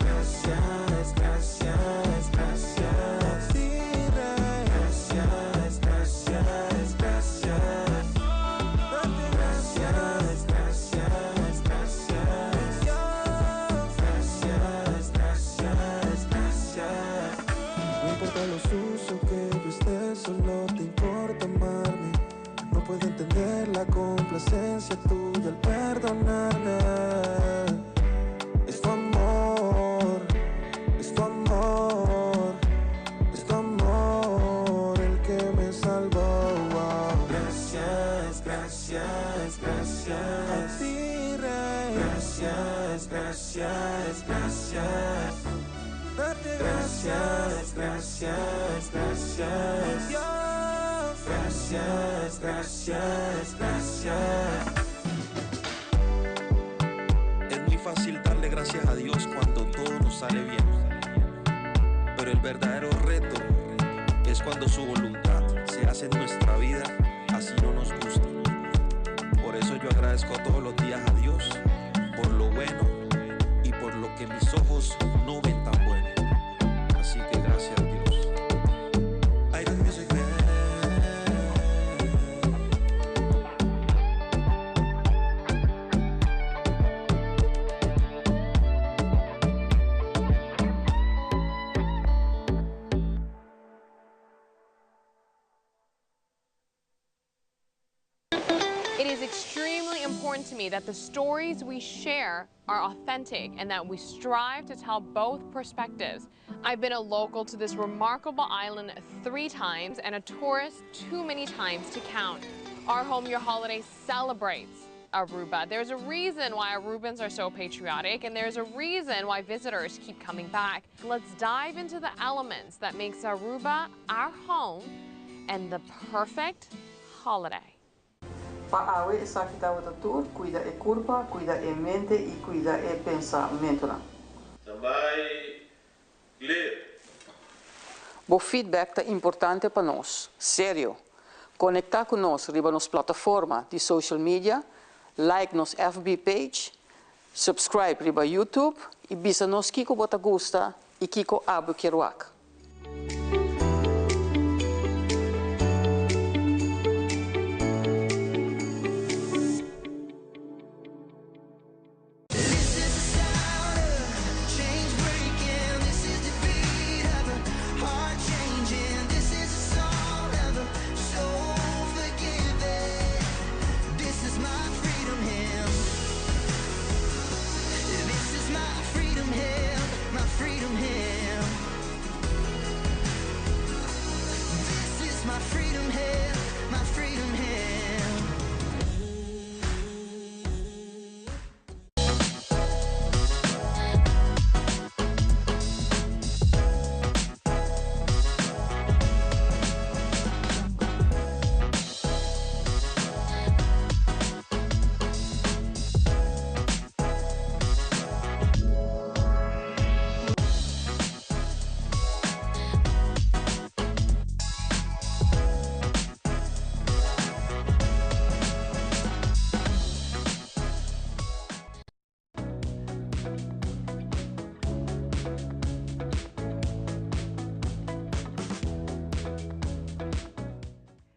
Gracias, gracias, gracias. Mi rey. Gracias, gracias, gracias. Darte gracias, gracias, gracias. Gracias, gracias, gracias. No importa lo sucio que yo triste, solo te importa amarme. No puedo entender la complacencia tuya al perdonarme. Es tu amor, es tu amor, es tu amor el que me salvó. Gracias, gracias, gracias. A ti, Rey. Gracias, gracias, gracias. Darte gracias, gracias, gracias. Dios. Gracias, gracias, gracias. Es muy fácil darle gracias a Dios cuando todo nos sale bien. Pero el verdadero reto es cuando su voluntad se hace en nuestra vida, así no nos guste. Por eso yo agradezco todos los días a Dios por lo bueno y por lo que mis ojos no ven tan bueno. Así que gracias Dios. I do music, man. It is extremely important to me that the stories we share are authentic and that we strive to tell both perspectives. I've been a local to this remarkable island three times and a tourist too many times to count. Our Home Your Holiday celebrates Aruba. There's a reason why Arubans are so patriotic and there's a reason why visitors keep coming back. Let's dive into the elements that makes Aruba our home and the perfect holiday. Pa awe esaki tabata tur, cuida e curpa, cuida e mente y cuida e pensamentonan. Standby, clear. Bo feedback ta importante pa nos. Serio. Conecta cu nos riba nos plataforma di social media, like nos FB page, subscribe riba YouTube y bisa nos kico bo ta gusta y kico abo kier wak.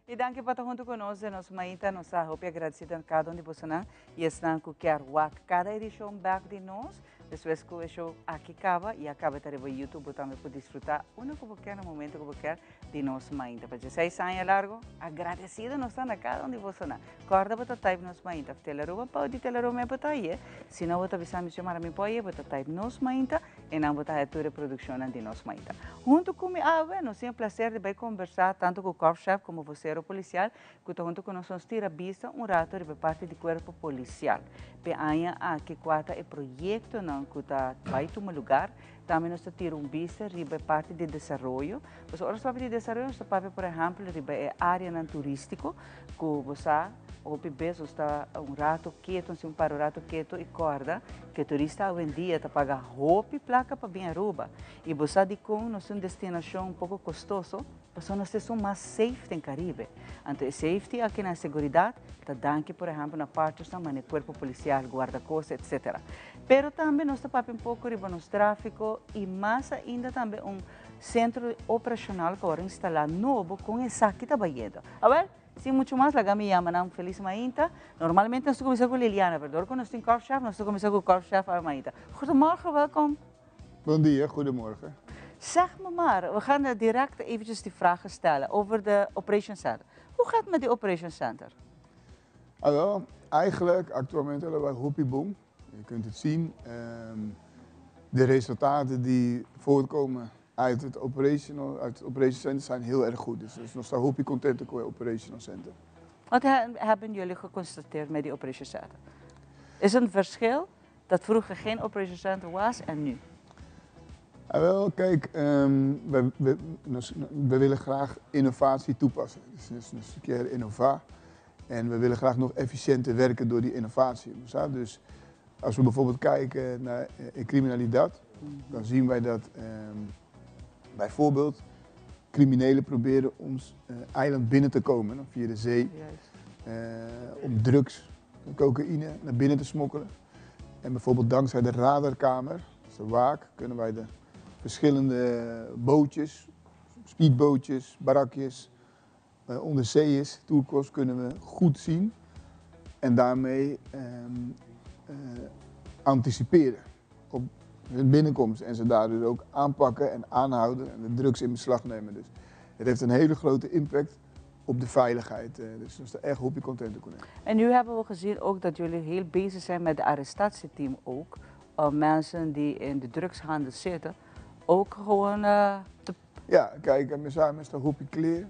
Y danki pa ta hunto cu nos den nos mainta. Nos ta hopi agradecido na cada un di bosonan y esnan cu kier wak cada edicion bek di nos. Despues cu e show aki caba y a caba ta riba YouTube bo tambe por disfruta unda cu bo kier na momento cu bo kier di nos mainta. Pa dieseis aña largo agradecido nos ta na cada un di bosonan. Corda bo ta type nos mainta of Telaruba pa di Telaruba me bo ta haye. Si no bo ta bisa mi Xiomara mi por haye bo ta type nos mainta e nan bo ta haya tur e produccionnan di nos mainta. Hunto cu mi awe nos tin e placer di bay conversa tanto cu Korpschef como vocero policial cu ta hunto cu nos nos tira bista un rato riba e parti di cuerpo policial. P'e aña aki cua ta e proyectonan cu ta bay tuma lugar. Tambe nos ta tira un bista riba e parti di desaroyo. Pasobra ora nos papia di desaroyo nos ta papia por ehempel riba e areanan turistico cu bo sa hopi bes nos ta un rato keto, nos tin un par un rato keto y corda cu e turista awendia ta paga hopi placa pa bin Aruba. Y bo sa dicon nos tin un destinacion un poco costoso? Pasobra nos ta esun mas safe den Caribe. Anto e safety aki na e seguridad ta danki por ehempel na partnersnan manera cuerpo policial, guardacosta etc. Pero tambe nos ta papia un poco riba nos trafico y mas ainda tambe un centro operacional cu awor a instala nobo con esaki ta bayendo. Awel, sin mucho mas laga mi yama nan Feliz Mainta. Normalmente nos ta cuminsa cu Liliana, pero dor cu nos tin Korpschef nos ta cuminsa cu Korpschef awe mainta. Goedemorgen, welkom. Bon dia, goedemorgen. Zeg me maar, we gaan direct eventjes die vragen stellen over de Operation Center. Hoe gaat het met die Operation Center? Ah, wel, eigenlijk, actualmente hebben wij hopi bon. Je kunt het zien. De resultaten die voortkomen uit het Operation Center zijn heel erg goed. Dus nos ta hopi contento cu e Operational Center. Wat hebben jullie geconstateerd met die Operation Center? Is er een verschil dat vroeger geen Operation Center was en nu? Ah, wel, kijk, we willen graag innovatie toepassen. Dus een keer innova. En we willen graag nog efficiënter werken door die innovatie. Dus als we bijvoorbeeld kijken naar criminaliteit, dan zien wij dat bijvoorbeeld criminelen proberen ons eiland binnen te komen, hè, via de zee, om drugs, cocaïne naar binnen te smokkelen. En bijvoorbeeld dankzij de radarkamer, dus de waak, kunnen wij de verschillende bootjes, speedbootjes, barakjes, onderzeeërs, toerkost kunnen we goed zien en daarmee anticiperen op hun binnenkomst en ze daar dus ook aanpakken en aanhouden en de drugs in beslag nemen. Dus het heeft een hele grote impact op de veiligheid. Dus dat is echt hoop je content te kunnen. En nu hebben we gezien ook dat jullie heel bezig zijn met de arrestatieteam ook. Om mensen die in de drugshandel zitten, ook gewoon te Ja, kijk, en samen is de hoopje kleer.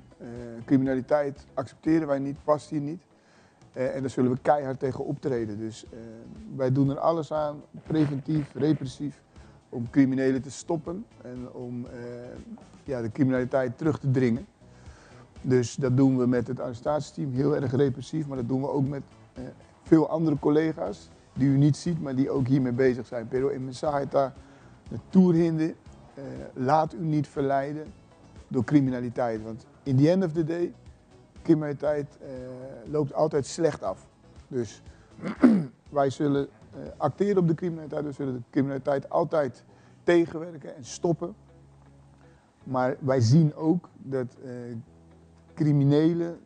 Criminaliteit accepteren wij niet, past hier niet. En daar zullen we keihard tegen optreden. Dus wij doen er alles aan, preventief, repressief, om criminelen te stoppen en om de criminaliteit terug te dringen. Dus dat doen we met het arrestatieteam, heel erg repressief, maar dat doen we ook met veel andere collega's die u niet ziet, maar die ook hiermee bezig zijn. Pero in mensahe de toerhinder, laat u niet verleiden door criminaliteit. Want in the end of the day, criminaliteit loopt altijd slecht af. Dus wij zullen acteren op de criminaliteit, we zullen de criminaliteit altijd tegenwerken en stoppen. Maar wij zien ook dat criminelen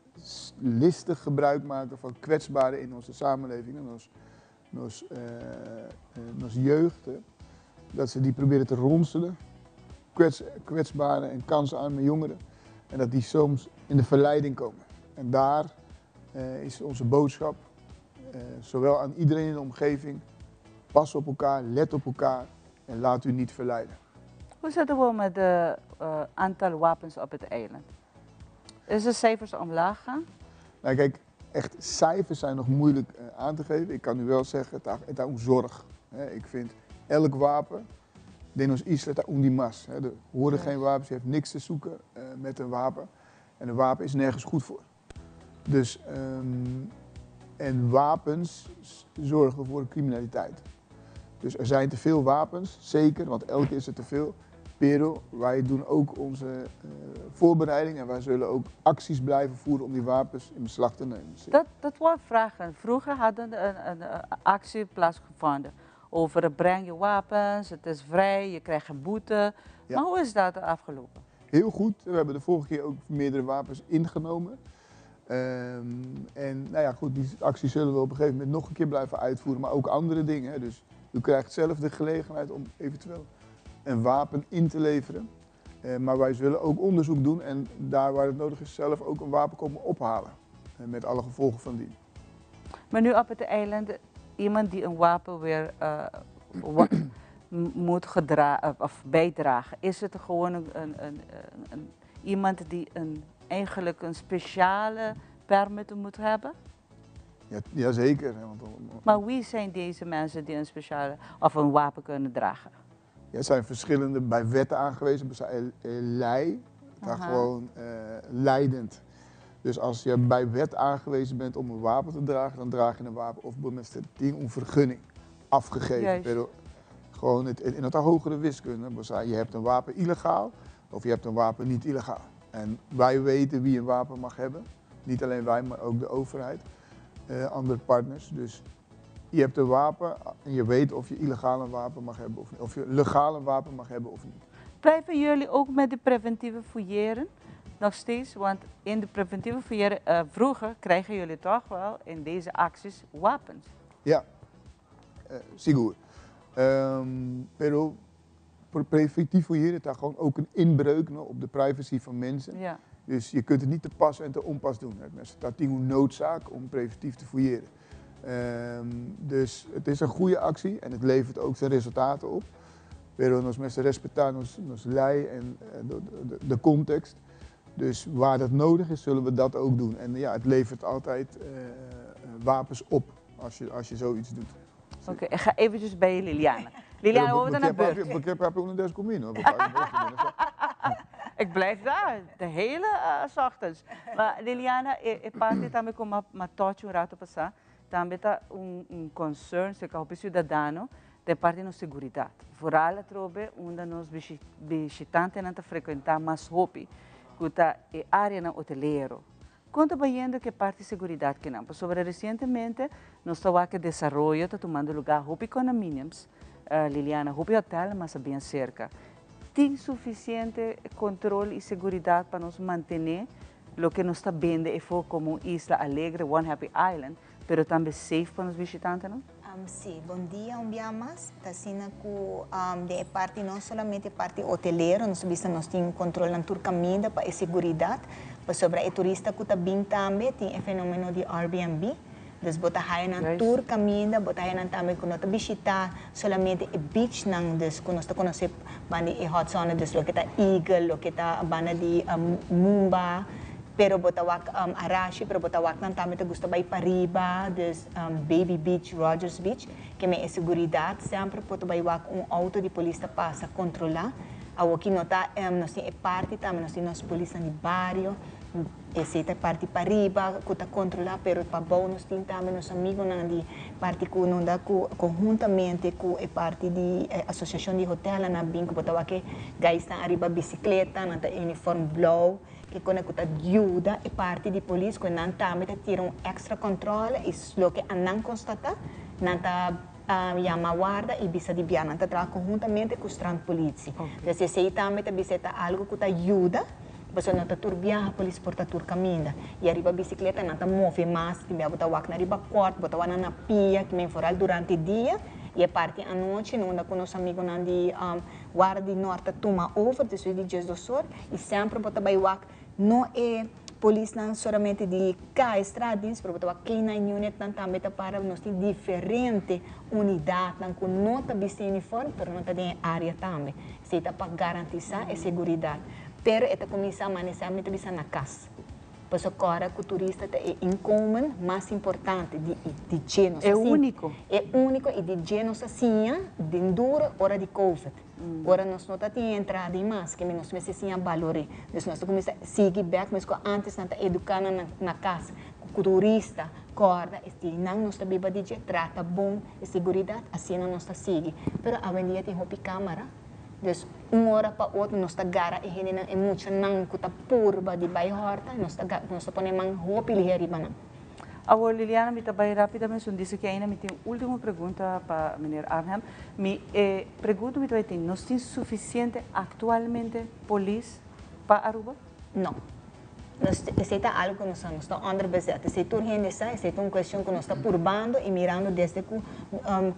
listig gebruik maken van kwetsbaren in onze samenleving, en ons jeugd, hè. Dat ze die proberen te ronselen, kwetsbare en kansarme jongeren, en dat die soms in de verleiding komen. En daar is onze boodschap, zowel aan iedereen in de omgeving, pas op elkaar, let op elkaar en laat u niet verleiden. Hoe zit het wel met het aantal wapens op het eiland? Is de cijfers omlaag gaan? Echt cijfers zijn nog moeilijk aan te geven. Ik kan u wel zeggen, het is een zorg. Hè. Ik vind elk wapen, den ons isla, het is un dimas, hè. Er horen geen wapens, je hebt niks te zoeken met een wapen. En een wapen is nergens goed voor. En wapens zorgen voor criminaliteit. Dus er zijn te veel wapens, zeker, want elke keer is er te veel. Pero wij doen ook onze voorbereiding en wij zullen ook acties blijven voeren om die wapens in beslag te nemen. Dat wou ik vragen. Vroeger hadden een actie plaatsgevonden over breng je wapens, het is vrij, je krijgt een boete. Maar hoe is dat afgelopen? Heel goed. We hebben de vorige keer ook meerdere wapens ingenomen. En die actie zullen we op een gegeven moment nog een keer blijven uitvoeren, maar ook andere dingen. Hè. Dus u krijgt zelf de gelegenheid om eventueel een wapen in te leveren. Maar wij zullen ook onderzoek doen en daar waar het nodig is zelf ook een wapen komen ophalen. Met alle gevolgen van dien. Maar nu op het eiland, iemand die een wapen weer moet of bijdragen, is het gewoon iemand die eigenlijk een speciale permit moet hebben? Ja, jazeker, hè, want Maar wie zijn deze mensen die een speciale of een wapen kunnen dragen? Ja, het zijn verschillende bij wetten aangewezen. Lei, daar gewoon leidend. Dus als je bij wet aangewezen bent om een wapen te dragen, dan draag je een wapen of met het ding om vergunning afgegeven. Pero gewoon het, in het hogere wiskunde. Je hebt een wapen illegaal of je hebt een wapen niet illegaal. En wij weten wie een wapen mag hebben. Niet alleen wij, maar ook de overheid, andere partners. Dus je hebt een wapen en je weet of je illegaal een wapen mag hebben of niet. Of je legaal een wapen mag hebben of niet. Blijven jullie ook met de preventieve fouilleren? Nog steeds, want in de preventieve fouilleren vroeger krijgen jullie toch wel in deze acties wapens. Ja, sigur. Pero Preventief fouilleren is gewoon ook een inbreuk no, op de privacy van mensen. Dus je kunt het niet te pas en te onpas doen. Het staat een noodzaak om preventief te fouilleren. Dus het is een goede actie en het levert ook zijn resultaten op. Pero nos mester respetá nos lei en de context. Dus waar dat nodig is, zullen we dat ook doen. En ja, het levert altijd wapens op als je zoiets doet. Oké, ik ga eventjes bij Liliana. Liliana, we moeten naar beurt. Ik heb een des comino. Ik blijf daar, de hele ochtends. Maar Liliana, e parti tambe ku m'a touch un ratu pasá, tambe ta un concern, serka hopi siudadano, di parti di seguridat. Vooral atrobe, unda nos bishitantenan ta frekuentá mas hopi, ku ta e área hotelero. Kon ta bayendo ku e parti seguridat ku nan? Pasobra resientemente nos ta ku desaroyo ta tumando lugá hopi condominiums, Liliana, hopi hotel mas bien serka. Tin sufisiente kontrol i seguridat pa nos mantené loke nos ta bende afó komo un isla alegre, One Happy Island, pero tambe safe pa nos bishitantenan, no? Sí, bon dia un dia mas. Asina ku di parti no solamente parti hotelero, nos bista nos tin kontrol na tur kaminda pa e seguridat, pasobra e turista ku ta bin tambe tin e fenómeno di Airbnb. Dus bo ta haya nan tur kaminda, bo ta haya nan tambe ku no ta bishitá solamente e beach nan, dus ku nos ta konosé banda di e hot zone, dus loke ta Eagle, loke ta banda di Mumba, pero bo ta wak Arashi, pero bo ta wak nan tambe ta gusta bai pariba, dus Baby Beach, Rogers Beach, ke men e seguridat semper por ta bai wak un outo di polis ta pasa kontrolá. Awoki no ta, nos tin e parti tambe, nos tin nos polisnan di bario, esei ta parti pariba ku ta kontrolá, pero pabou nos tin tambe nos amigunan di parti ku no da ku konhuntamente ku e parti di asosiashon di hotelnan a bin ku bo ta wak e guysnan ariba bisikleta, nan ta uniform blou, ke kone ku ta yuda e parti di polis ku nan tambe ta tira un extra kontrole i loke a nan konstatá nan ta yama warda i bisa di bia nan ta traha konhuntamente ku strandpolitie. Dus esei tambe ta bisa e ta algu ku ta yuda pasobra no ta tur biaha polis por ta tur kaminda i ariba bisikleta nan ta move mas tin bia bo ta wak nan riba kòrt bo ta wak nan na pia ki men foral durante dia i e parti anochi no unda ku nos amigunan di Warda di Nort ta tuma over despues di 12 or i semper bo ta bai wak no e polisnan solamente di K straatdienst pero bo ta wak K9 unit nan tambe ta para. Nos tin diferente unidatnan ku no ta bisti uniform pero nan ta den e area tambe. Esei ta pa garantisá e seguridat. Pero e ta kuminsá manesá mi ta bisa na kas. Pasobra kòrda ku turista ta e inkomen mas importante di di dje nos E úniko. E úniko i di dje nos a siña den duro ora di covid. Ora nos no ta tin entrada i mas ke nos mester siña balor'é. Dus nos ta kuminsá sigui bèk mes ku ántes nan ta eduká nan na kas ku turista kòrda e si nan nos ta biba di dje trata bon e seguridat asina nos ta sigui. Pero awendia tin hopi kámara. Dus un ora pa otro nos ta gara e hendenan, e muchanan ku ta purba di bai hòrta, nos ta nos ta pone man hopi lihé riba nan. Awor Liliana mi ta bai rápidamente, un dise ku ainda mi tin un último pregunta pa meneer Arnhem. Mi e pregunta mi ta bai tin, nos tin sufisiente aktualmente polis pa Aruba? No. Nos, esei ta algo ku nos sa, nos ta onderbezet. Esei tur hende sa, esei ta un kuestion ku nos ta purbando i mirando desde ku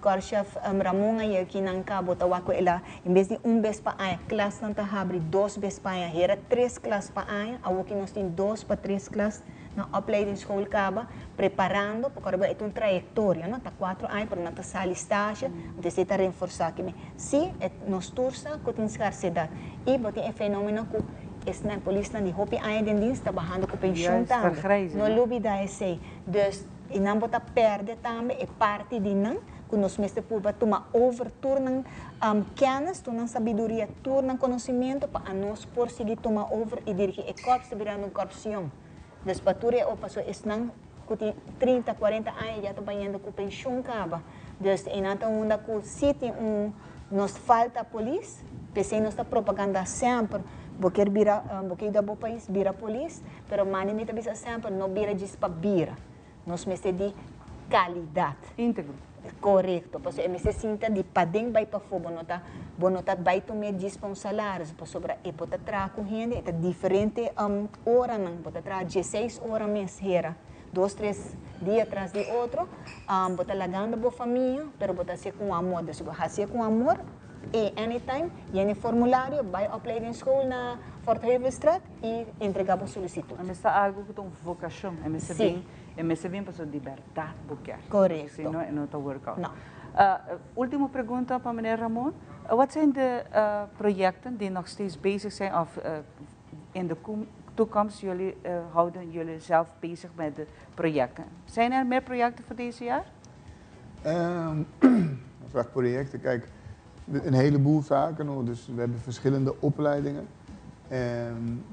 Korpschef Ramon a yega aki nan kabo ta wak ku el a, en bes di un bes pa aña, klasnan ta habri dos bes pa aña, hera tres klas pa aña, awoki nos tin dos pa tres klas na opleidingsschool kaba, preparando, pasobra e ta un trayektoria, no? Ta kuatro aña, pero nan ta sali stasje, anto esei ta renforsá kimen. Sí, e nos tur sa ku tin skarsedat i bo tin e fenomeno ku Esnan polisnan di hopi aña den dienst ta bahando ku penshun tambe. No lubida esei. Dus i nan bo ta pèrdè tambe e parti di nan ku nos mester purba tuma over tur nan kènis, tur nan sabiduria, tur nan konosimentu pa anos por sigui tuma over i dirigí e kòrps ta birando un kòrps yòn. Dus pa tur e pasobra esnan ku tin 30, 40 aña ya ta bayendo ku penshun kaba. Dus einan ta unda ku si tin un nos falta polis, p'esei nos ta propaganda semper, bo kier bira, bo kier yuda bo pais, bira polis, pero mane mi ta bisa semper, no bira djis pa bira. Nos mester di kalidat. Íntegro. Korekto, pasobra e mester sinta di paden bai pafó, bo no ta, bo no ta bai tum'é djis pa un salaris, pasobra e bo ta traha ku hende, e ta diferente oranan, bo ta traha dieseis ora mes hera. Dos tres dia tras di otro, bo ta lagando bo famia, pero bo ta hacié cu amor. Dus si bo hacié cu amor, E anytime, yena e formulario, bai opleidingsschool na Fort Heuvelstraat i entrega bo solicitud. E mester ta algo ku ta un vokashon, e mester bin, e mester bin pasobra di bèrdat bo kier. Korekto. Si no e no ta work out. No. Ultimo pregunta pa meneer Ramon, wat zijn de projecten die nog steeds bezig zijn of in de toekomst jullie houden jullie zelf bezig met de projecten? Zijn er meer projecten voor deze jaar? Vraag projecten, kijk, een heleboel zaken nog. Dus we hebben verschillende opleidingen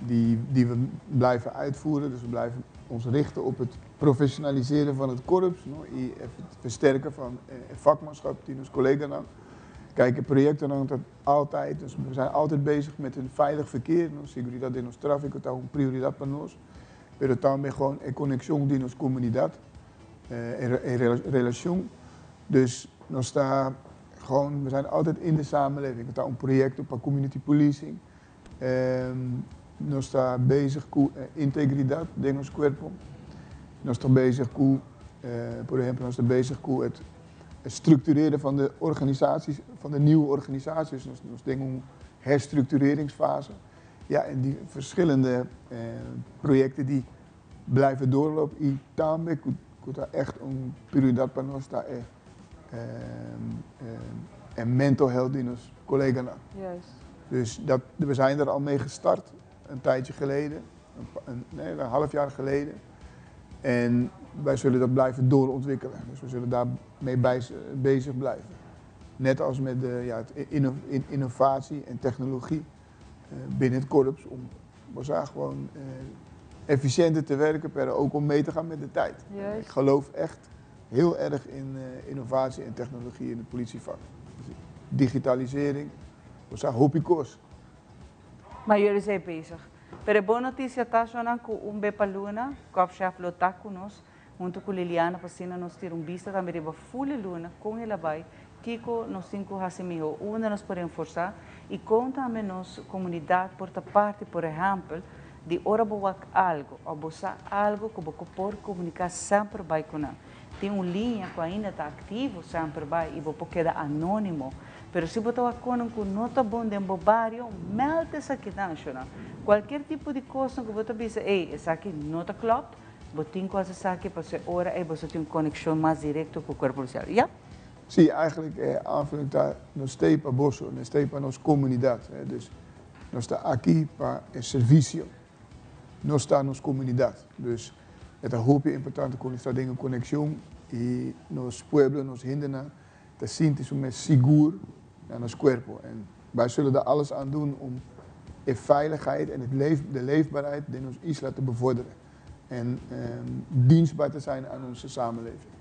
die we blijven uitvoeren. Dus we blijven ons richten op het professionaliseren van het korps, no? En het versterken van vakmanschap die ons collega nam. Kijk, projecten dan dat altijd, dus we zijn altijd bezig met een veilig verkeer, no? Seguridad in ons tráfico, dat is een prioriteit voor ons. Pero también gewoon een conexión die onze comunidad, in relatie. Dus nos sta gewoon, we zijn altijd in de samenleving. We staan een project op community policing. Nos sta bezig con integridad de nos cuerpo. Nos sta bezig con, por ejemplo, nos sta bezig con het structureren van de organisaties, van de nieuwe organisaties. Nos denken een herstructureringsfase. Ja, en die verschillende projecten die blijven doorlopen. Y tambe ku ta echt un prioridad pa nos ta e mental health die nos colleganan. Dus we zijn er al mee gestart, een tijdje geleden, een, nee, een half jaar geleden. En wij zullen dat blijven doorontwikkelen. Dus we zullen daarmee bezig blijven. Net als met de, ja, het innovatie en technologie binnen het korps. Om gewoon efficiënter te werken, maar ook om mee te gaan met de tijd. Ik geloof echt heel erg in innovatie en technologie in het politievak. Dus digitalisering, we zijn hopi kos. Maar jullie zijn bezig. Pero boa notícia tá, Joana, ku un be pa luna, korpschef lo ta ku nos, hunto ku Liliana, pa asina nos tira un bista tambe riba fule luna, kon el a bai, kiko nos tin ku hasi miho, unda nos por reforsá, i kon tambe nos komunidat por ta parti, por ehèmpel, di ora bo wak algo, òf bo sa algo ku bo por komuniká semper bai ku nan. Tin un liña ku ainda ta aktivo semper bai i bo por keda anónimo. Pero si bo ta wak konan ku no ta bon den bo bario, mèld esakinan, shona. Kualkier tipo di kosnan ku bo ta bisa, ey, esaki no ta klopt, bo tin ku hasi esaki pasobra e ora ey boso tin un konekshon mas direkto ku kuerpo polisial. Ya? Sí, eigenlijk aanvulling ta nos stay pa boso, nos stay pa nos komunidat. Dus nos ta aki pa e servisio, nos ta nos komunidat. Dus e ta hopi importante ku nos ta den un konekshon i nos pueblo, nos hendenan ta sinti su mes sigur na nos kuerpo. En wij zullen daar alles aan doen om e veiligheid en de leefbaarheid den nos isla te bevorderen. En dienstbaar te zijn aan onze samenleving.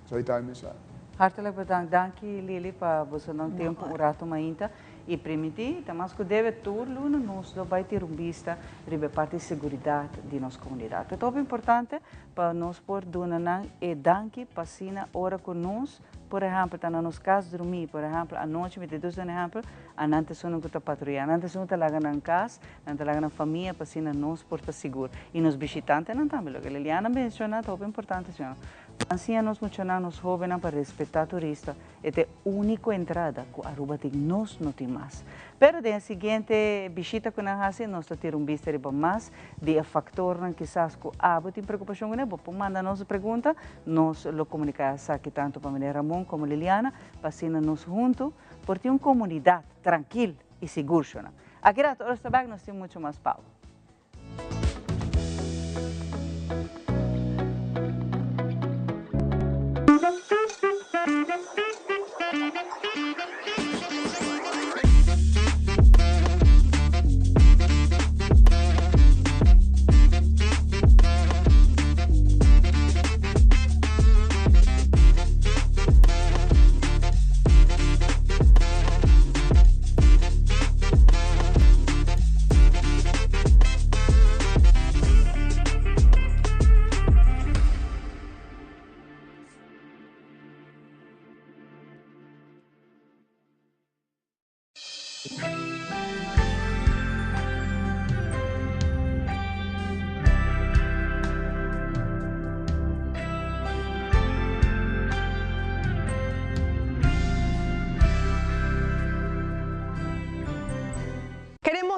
Zou je daarmee zijn? Hartelijk bedankt. Danki Lili pa boso nan tempo un rato mainta. I primintí, ta mas ku debe tur luna nos lo bai tira un bista riba e parti seguridat di nos komunidat. Ta hopi importante pa nos por duna nan e danki pa asina ora ku nos, por ehèmpel, ta na nos kas drumí, por ehèmpel, anochi, mi ta dus un ehèmpel, a nan ta esunnan ku ta patruyá, nan ta esun ku ta laga nan kas, nan ta laga nan famia pa asina nos por ta sigur. I nos bishitantenan tambe, loke Liliana menshoná ta hopi importante, señor. Nan siña nos muchanan, nos hóbennan pa respetá turista. E ta e úniko entrada ku Aruba tin, nos no tin mas. Pero den e siguiente bishita ku nan hasi nos ta tira un bista riba mas di e faktornan kisas ku abo tin preokupashon kuné. Bo por manda nos e pregunta, nos lo komuniká esaki tantu pa meneer Ramon komo Liliana pa asina nos huntu por tin un komunidat trankil i sigur shona. Aki rato ora sta bèk nos tin muchu mas pau.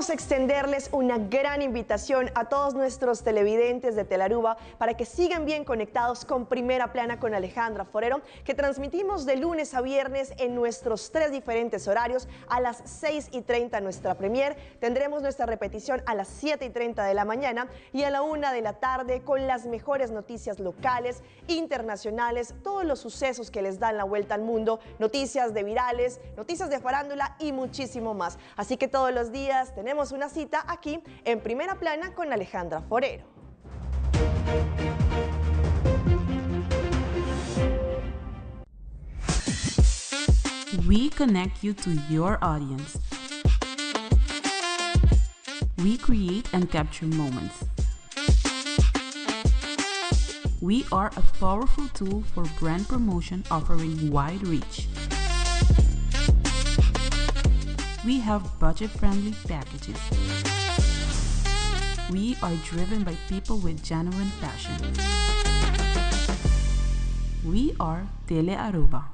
Queremos extenderles una gran invitación a todos nuestros televidentes de Telaruba para que sigan bien conectados con Primera Plana con Alejandra Forero, que transmitimos de lunes a viernes en nuestros tres diferentes horarios. A las 6 y 30 nuestra premier, tendremos nuestra repetición a las 7 y 30 de la mañana y a la 1 de la tarde con las mejores noticias locales, internacionales, todos los sucesos que les dan la vuelta al mundo, noticias de virales, noticias de farándula y muchísimo más. Así que todos los días tenemos una cita aquí en Primera Plana con Alejandra Forero. We connect you to your audience. We create and capture moments. We are a powerful tool for brand promotion offering wide reach. We have budget friendly packages. We are driven by people with genuine passion. We are Tele Aruba.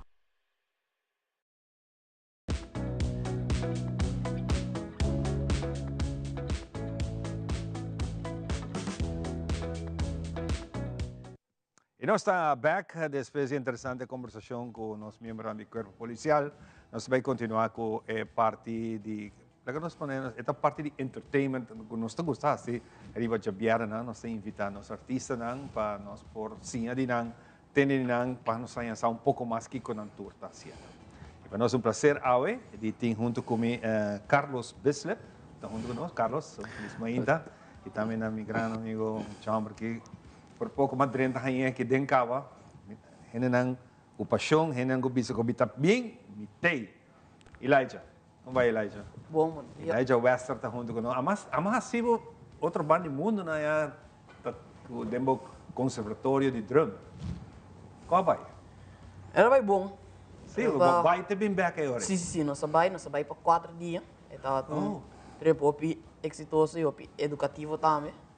Y nos ta back despues di interesante conversacion cu nos miembronan di Cuerpo Policial. Nos ta bay continua cu e parti di, laga nos pone, e ta parti di entertainment cu nos ta gusta haci riba djabièrnènan. Nos ta invita nos artistanan pa nos por siña di nan, tende di nan, pa nos haña sa un poco mas kico nan tur ta haciendo. Y pa nos un placer awe di tin hunto cu mi Carlos Bislip ta hunto cu nos. Carlos, feliz mainta. Y tambe na mi gran amigo Chomber ki Por poko mas drenta hañ'é aki den kaba, hendenan ku pashon, hendenan ku bisa ku mi ta bien, mi t'ei. Elijah, kon bai Elijah? Bon, bon dia. Elijah Wester ta huntu ku nos. Amas, amas hasi bo otro banda di mundu nan ya ta ku den bo konservatorio di drum. Kon a bai? El a bai bon. Sí, bo bai te bin bek e ora ei? Sí, sí, sí, nos a bai, nos a bai pa kuater dia. E tabata un trip hopi eksitoso i hopi edukativo tambe.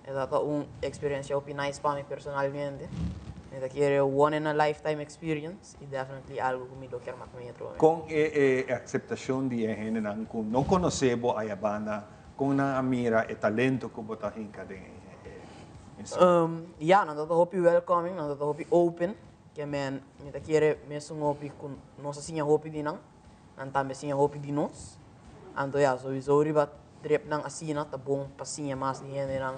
E tabata un eksperensia hopi nice pa mi personalmente. Mi ta kere one in a lifetime experience i definitely algu ku mi lo kier mak mi atrobe. Kon e akseptashon di e hendenan ku no konosé bo aya banda, kon nan a mira e talento ku bo ta hinka den e instrumento? Ya, nan tabata hopi welcoming, nan tabata hopi open. Ke men mi ta kere mesun hopi ku nos a siña hopi di nan. Nan tambe siña hopi di nos. Anto ya, souiso riba tripnan asina ta bon pa siña mas di hendenan,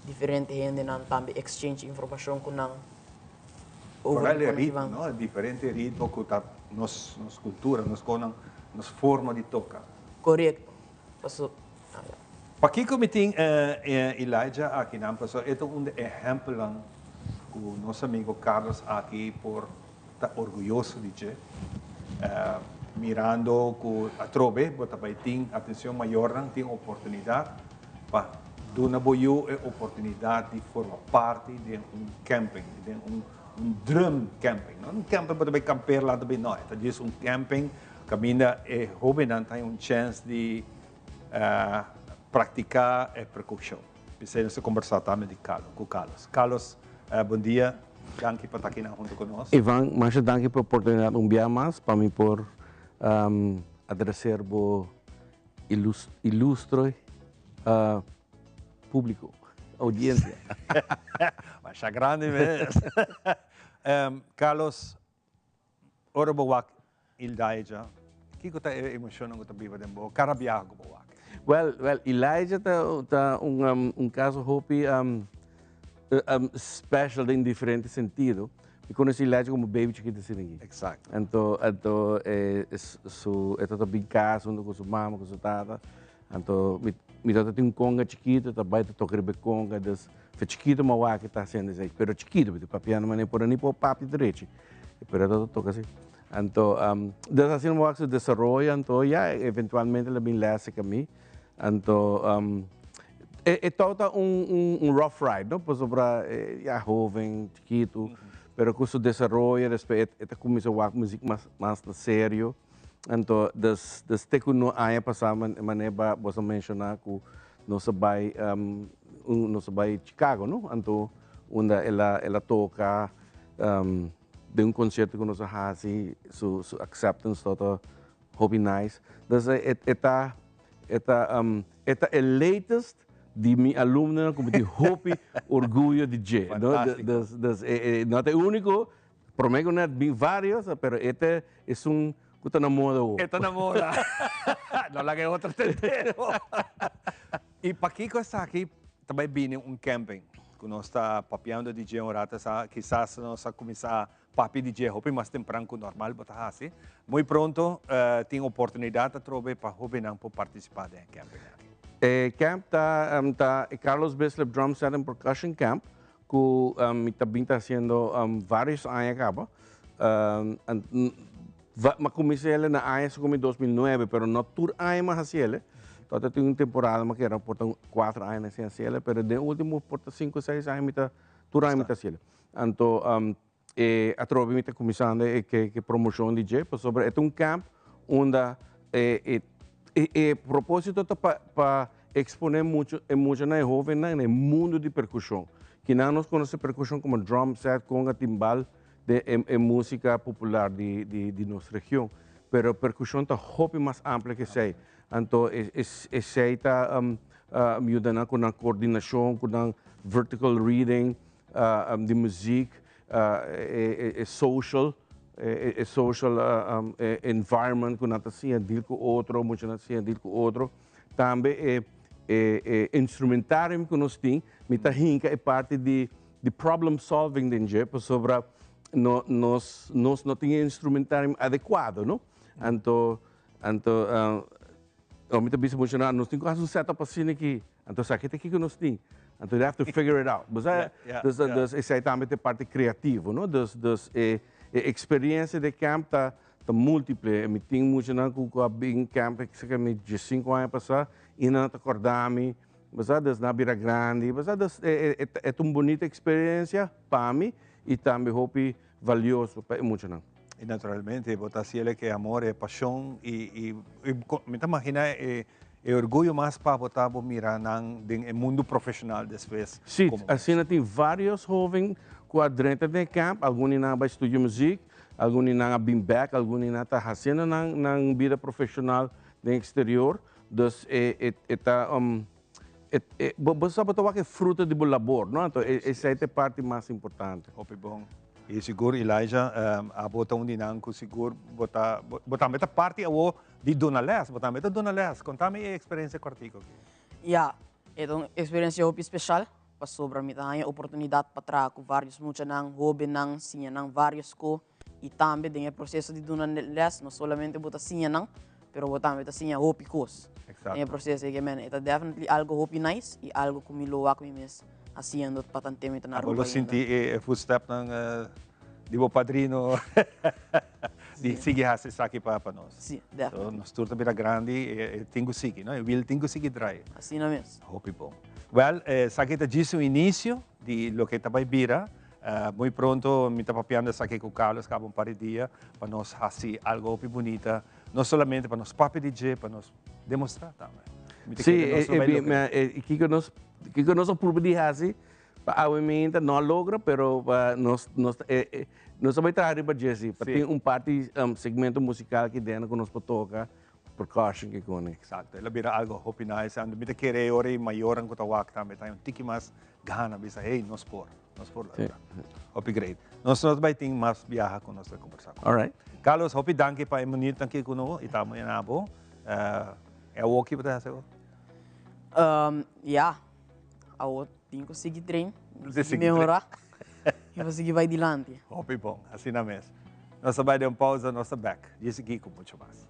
diferente hendenan, tambe exchange informacion cu nan over Vooral di e ritmo, conoci no? E diferente ritmo cu ta nos nos cultura, nos conan, nos forma di toca. Corecto. Paso, ah ya. Pakico mi tin Elijah akinan? Pasobra e ta un di e ehempelnan cu nos amigo Carlos aki por ta orguyoso di dje, mirando ku atrobe bo ta bai tin atencion mayornan tin oportunidad pa duna bo yu e oportunidad di forma parti den un camping, den un un drum camping, no un camping bo ta bai camper later bai no, e ta djis un camping kaminda e hobennan ta haña un chens di practica e percusion. P'esei nos ta combersa tambe di Carlos, cu Carlos. Carlos, bon dia. Danki pa ta akinan hunto cu nos. Ivan, masha danki pa e oportunidad un bia mas pa mi por adreser bo ilustre publico, audiencia. Masha grandi mes. Carlos, Ora bo wak Elijah, kiko ta e emocionnan ku ta biba den bo kada biaha ku bo wak? Well, well, Elijah ta ta un un caso hopi special den diferente sentido. Mi conoci Elijah como baby chikito asina aki. Exacto. Anto, anto e su e tabata bin cas hunto cu su mama cu su tata. Anto mi mi tabata tin un conga chikito, ta bai ta toca riba e conga, dus Fe chikitu ma wak e ta hasiendo esei, pero chikitu, mi ta papiando manera por ni por papia derechi, pero e ta toka así. Anto, dus asina mi wak su desaroyo, anto ya eventualmente el a bin lès serka mi. Anto, e tabata un un rough ride, no, pasobra ya hoven, chikitu, pero ku su desaroyo despues e ta kuminsá wak muzik mas mas na serio. Anto, dus dus te ku no aña pasá manera bo a menshoná ku Nos a bai nos a bai Chicago no anto unda el a el a toca den un concierto cu nos a haci su su acceptance tabata hopi nice dus e ta e ta. E ta e latest di mi alumnonan ku mi tin hopi orguyo di dje. Fantástiko. Dus, dus e no ta e úniko, promé ku net bin vários, pero e ta esun ku ta na moda awor. E ta na moda. No laga e otro tendero. I pakiko esaki ta bai bini un camping ku nos ta papiando di dje un rato sa, kisas nos a kuminsá Papia di dje hopi mas tempran ku normal bo ta hasi. Muy pronto tin oportunidat atrobe pa hobennan por partisipá den e camping aki. E camp ta ta e Carlos Bislip Drum Set and Percussion Camp ku mi ta bin ta hasiendo varios aña kaba. Mi a kuminsá el na aña segun mi 2009 pero no tur aña mi a hasi el. Tòg tin un temporada mi a keda por ta un kuater aña sin hasi el pero den ultimo por ta sinku seis aña mi ta tur aña mi ta hasi el. Anto e atrobe mi ta kuminsando e ke promoshon di dje pasobra e ta un camp unda e e proposito ta pa pa eksponé mucho e muchanan e hovennan na e mundu di perkushon. Kinan nos konosé perkushon komo drum set, konga, timbal den e e músika popular di di di nos region. Pero perkushon ta hopi mas amplio ke esei. Anto e esei ta yuda nan ku nan koordinashon, ku nan vertical reading, di muziek, e social, e social environment ku nan ta siña deal ku otro, muchanan ta siña deal ku otro. Tambe e e instrumentarium ku nos tin, mi ta hinka e parti di di problem solving den dje, pasobra no nos nos no tin e instrumentarium adekuado, no? Anto anto mi ta bisa muchanan, nos tin ku hasi un setup asina aki. Anto esaki ta kiko nos tin. Anto you have to figure it out. Bo sa? Dus, dus esei tambe ta e parti creativo, no? Dus, dus e, e experiencia di camp ta, ta multiple. Mi tin muchanan ku ku a bin camp esaki mi diesinku aña pasá i nan ta kòrda mi. Bo sa? Dus nan a bira grandi. Bo sa? Dus e, e, e ta un bunita experiencia pa mi i tambe hopi valioso pa e muchanan. I naturalmente bo ta hasi el ke amor, e pasion i, i, i mi ta magina e E orguyo mas pa bo ta bo mira nan den e mundu profesional despues. Sí, asina tin varios hoven cu a drenta den e camp, algun di nan a bay studia muziek, algun di nan a bin bek, algun di nan ta haciendo nan nan bida profesional den exterior, dus e e e ta e e bo bo sa bo ta wak e fruto di bo labor, no? Anto esey ta e parti mas importante. Hopi bon. I sigur Elijah, abo ta un di nan cu sigur bo ta bo tambe ta parti awo Di duna les, bo tambe ta duna les. Konta mi e eksperensia kòrtiku aki. Ya, e ta un eksperensia hopi speshal pasobra mi ta haña oportunidat pa traha ku vários muchanan, hóbennan, siña nan vários ko i tambe den e proseso di duna les no solamente bo ta siña nan, pero bo tambe ta siña hopi kos den e proseso. E ta definitely algo hopi nice i algo ku mi lo wak mi mes hasiendo pa tanten mi ta na Abo Aruba lo ainda. sinti e footstepnan di bo padrino di sigui hasi esaki pa pa nos. Sí, definitely. So, nos tur ta bira grandi e e tin ku sigui, no? E wiel tin ku sigui draai. Asina mes. Hopi bon. Wel, esaki ta djis un inicio di loke ta bai bira. Muy pronto mi ta papiando esaki ku Carlos kaba un par di dia pa nos hasi algo hopi bunita, no solamente pa nos papia di dje, pa nos demostra tambe. Mi ta Sí, kere nos lo bai logra. kiko nos, kiko nos a purba di hasi Pa awe meinta no a logra, pero nos nos nos a bai traha riba dje si, pa tin un parti segmento musical aki dentro ku nos por toka, percussion ki kone. Exacto, el a bira algo hopi nice, anto mi ta kere e ora e mayornan ku ta wak tambe ta un tiki mas gana bisa hey nos por, nos por logra. Hopi great. Nos no ta bai tin mas biaha ku nos ta kombersa ku. Alright. Carlos, hopi danki pa e minuutnan aki ku no i ta na bo. E awoki bo ta hasi awo? Ya, Awo tin ku sigui train, sigui mehorá i pa sigui bai dilanti. Hopi bon, asina mes. Nos ta bai den un pausa, nos ta bek dje sigui ku mucho mas.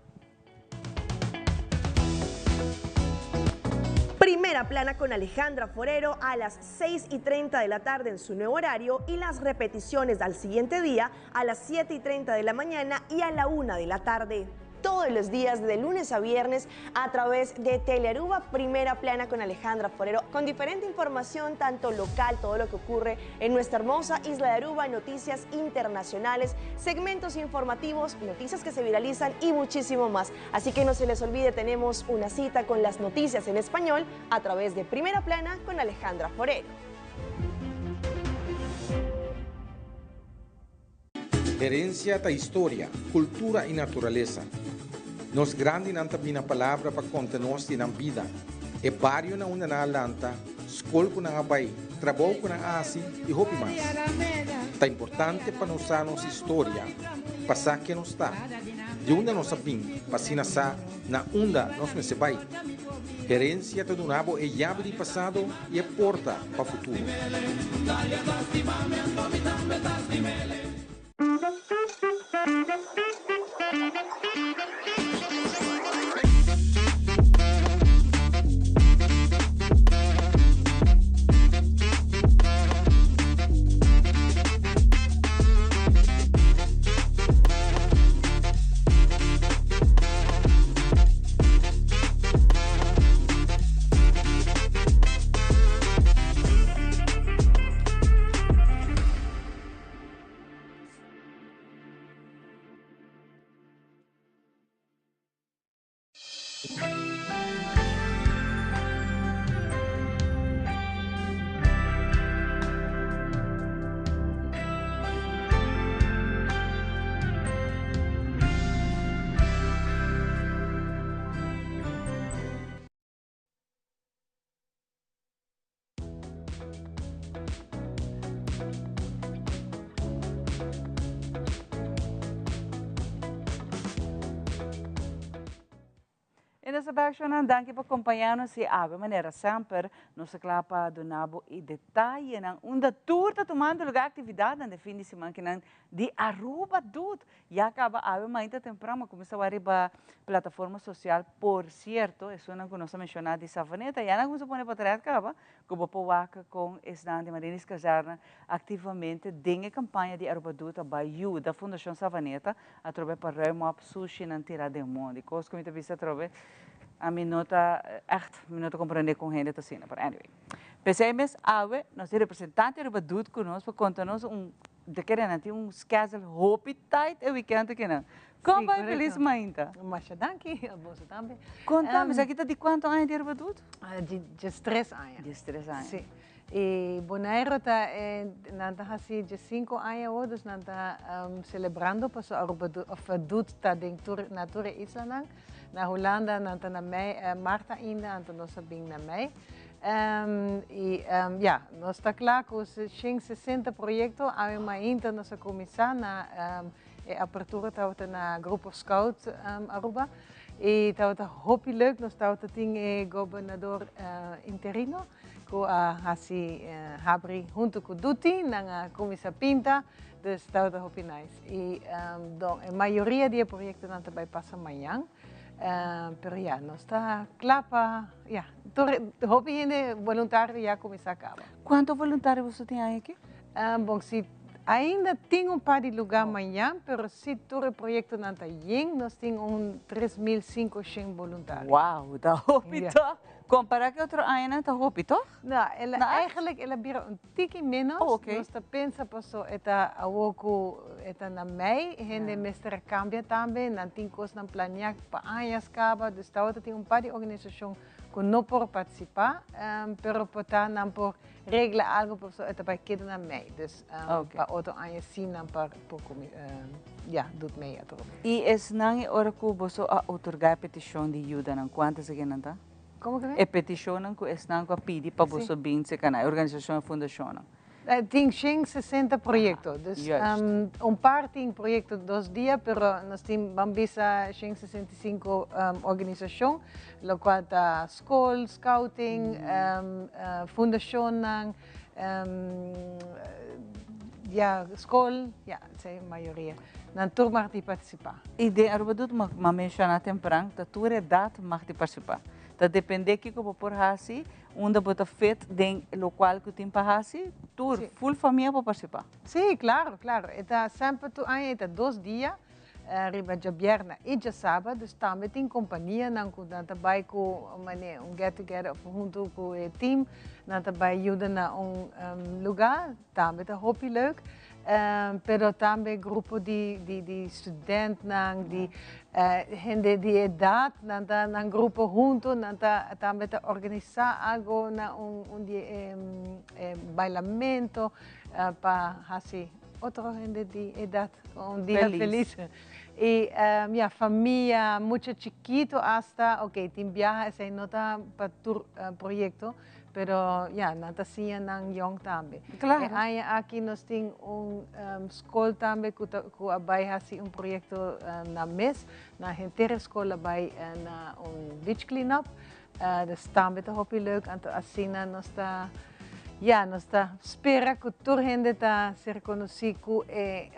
Primera Plana con Alejandra Forero a las 6 y 30 de la tarde en su nuevo horario y las repeticiones al siguiente día a las 7 y 30 de la mañana y a la 1 de la tarde. Todos los días de lunes a viernes a través de Telearuba Primera Plana con Alejandra Forero, con diferente información, tanto local, todo lo que ocurre en nuestra hermosa isla de Aruba, noticias internacionales, segmentos informativos, noticias que se viralizan y muchísimo más. Así que no se les olvide, tenemos una cita con las noticias en español a través de Primera Plana con Alejandra Forero. Herencia ta historia, cultura y naturalesa. Nos grandinan ta bini na palabra pa conta nos di nan bida. E bario na unda nan a lanta, skol ku nan a bai, trabou ku nan a hasi i hopi mas. Ta importante pa nos sa nos historia, pa sa ken nos ta, di unda nos a bin, pa asina sa na unda nos mester bai. Herensia ta duna bo e yabi di pasado i e porta pa futuro. E nos abaxonan, danki pa acompaña nos y awe manera semper nos ta kla pa duna bo e detayenan unda tur ta tumando lugar actividadnan de fin di siman kinan di Aruba Doet. Ya caba awe mainta tempran ma cuminsa wak riba plataforma social por cierto esunnan cu nos a menciona di Savaneta ya nan cuminsa pone potret caba cu bo por wak con esnan di Marinis Kazerne activamente den e campaña di Aruba Doet a bay yuda Fundacion Savaneta atrobe pa ruim op sushinan tira den mondi. Cos cu mi ta bisa atrobe ami no ta echt mi no ta comprende con hende ta asina pero anyway. P'esey mes awe nos tin representante Aruba Doet cu nos pa conta nos un De kere nan tin un schedule hopi tight e weekend aki nan. Kon bai Feliz Mainta? Masha danki, boso tambe. Konta mi, esaki ta di kuantu aña di Aruba Doet? Di diestres aña. Diestres aña. Si. I Bonaire ta, nan ta hasi diesinku aña awor, dus nan ta selebrando pasobra Aruba Doet, of Doet ta den tur, na tur e islanan. Na Hulanda nan ta na mei, maart ainda, anto nos a bin na mei. Y ya, nos ta cla cu 160 proyecto, awe mainta nos a cuminsa na e apertura tabata na Grupo Scout Aruba y tabata hopi leuk, nos tabata tin e gobernador interino cu a haci habri hunto cu Duty, nan a cuminsa pinta, dus tabata hopi nice. Y don e mayoria di e proyectonan ta bay pasa mañan. Pero ya, nos ta kla pa, ya, tur hopi hende voluntario ya kuminsá kaba. Kuantu voluntario boso tin aña aki? Bon, si ainda tin un par di lugá mañan, pero si tur e proyektonan ta yen, nos tin un 3500 boluntario. Wow, ta hopi tòg! Kompará ku e otro añanan ta hopi tòg? No, el a, eigenlijk el a bira un tiki menos. Oh, oké. Nos ta pensa paso e ta awor ku e ta na mei, hende mester a kambia tambe, nan tin kosnan planeá pa añas kaba, dus tabata tin un par di organisashon ku no por partisipá, pero por ta nan por regla algu paso e ta bai keda na mei, dus pa otro aña sí nan por por ya dut mei atrobe. I esnan e ora ku boso a otorgá e petishon di yudanan, kuantu esaki nan ta? Komo ke? E petishonnan ku esnan ku a pidi pa boso bin seka nan, e organisashon, e fundashonnan. Tin 160 proyekto. Dus un par tin proyekto dos dia, pero nos tin ban bisa 165 organisashon, lokual ta skol, scouting, fundashonnan, ya, skol, ya, esei mayoria. Nan tur mag di partisipá. I den Aruba Doet m'a menshoná tempran ta tur edat mag di partisipá. Ta dependé kiko bo por hasi, unda bo ta fit den lokual ku tin pa hasi, tur, ful famia por partisipá. Sí, klaro, klaro. E ta semper tur aña e ta dos dia, riba djabièrnè i djasaba. Dus tambe tin kompanianan ku nan ta bai ku manera un get together òf huntu ku e team, nan ta bai yuda na un lugá, tambe ta hopi leuk. Pero tambe grupo di di studentnan, di hende di edad, nan ta nan grupo hunto, nan ta tambe ta organisa algo na un un di e bailamento pa haci otro hende di edad un dia felis. Y ya, famia, mucha chikito hasta, ok, tin biaha esey no ta pa tur proyecto, pero ya, nan ta siña nan yong tambe. E aña aki nos tin un scol tambe cu ta cu a bay haci un proyecto nan mes, nan henter e scol a bay na un beach clean up, Dus tambe ta hopi leuk, anto asina nos ta, ya, nos ta spera ku tur hende ta ser konosí ku e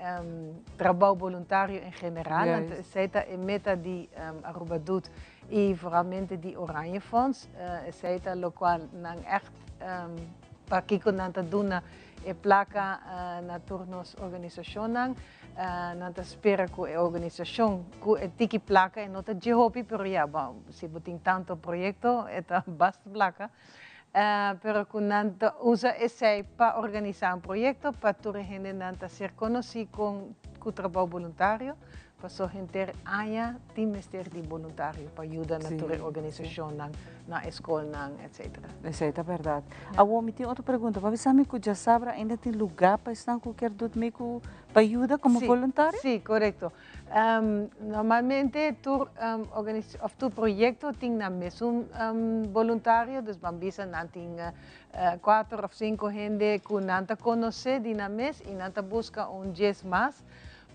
trabou boluntario en general. Anto esei ta e meta di Aruba Doet i vooralmente di Oranje Fonds. Esei ta lokual nan ègt pakiko nan ta duna e plaka na tur nos organisashonnan. Nan ta spera ku e organisashon ku e tiki plaka, e no ta dje hopi, pero ya, bon, si bo tin tanto proyekto e ta basta plaka, pero ku nan ta usa esei pa organisá un proyekto pa tur e hendenan ta ser konosí kon ku trabou boluntario, paso henter aña tin mester di boluntario pa yuda na tur e organisashonnan, na e skolnan, etcetera. Esei ta bèrdat. Awor mi tin otro pregunta, bo a bisa mi ku djasabra ainda tin lugá pa esnan ku kier dut mi ku pa yuda komo voluntario? Sí, korekto. Normalmente tur of tur proyekto tin nan mesun boluntario, dus ban bisa nan tin kuater of sinku hende ku nan ta konosé di nan mes i nan ta buska un djes mas.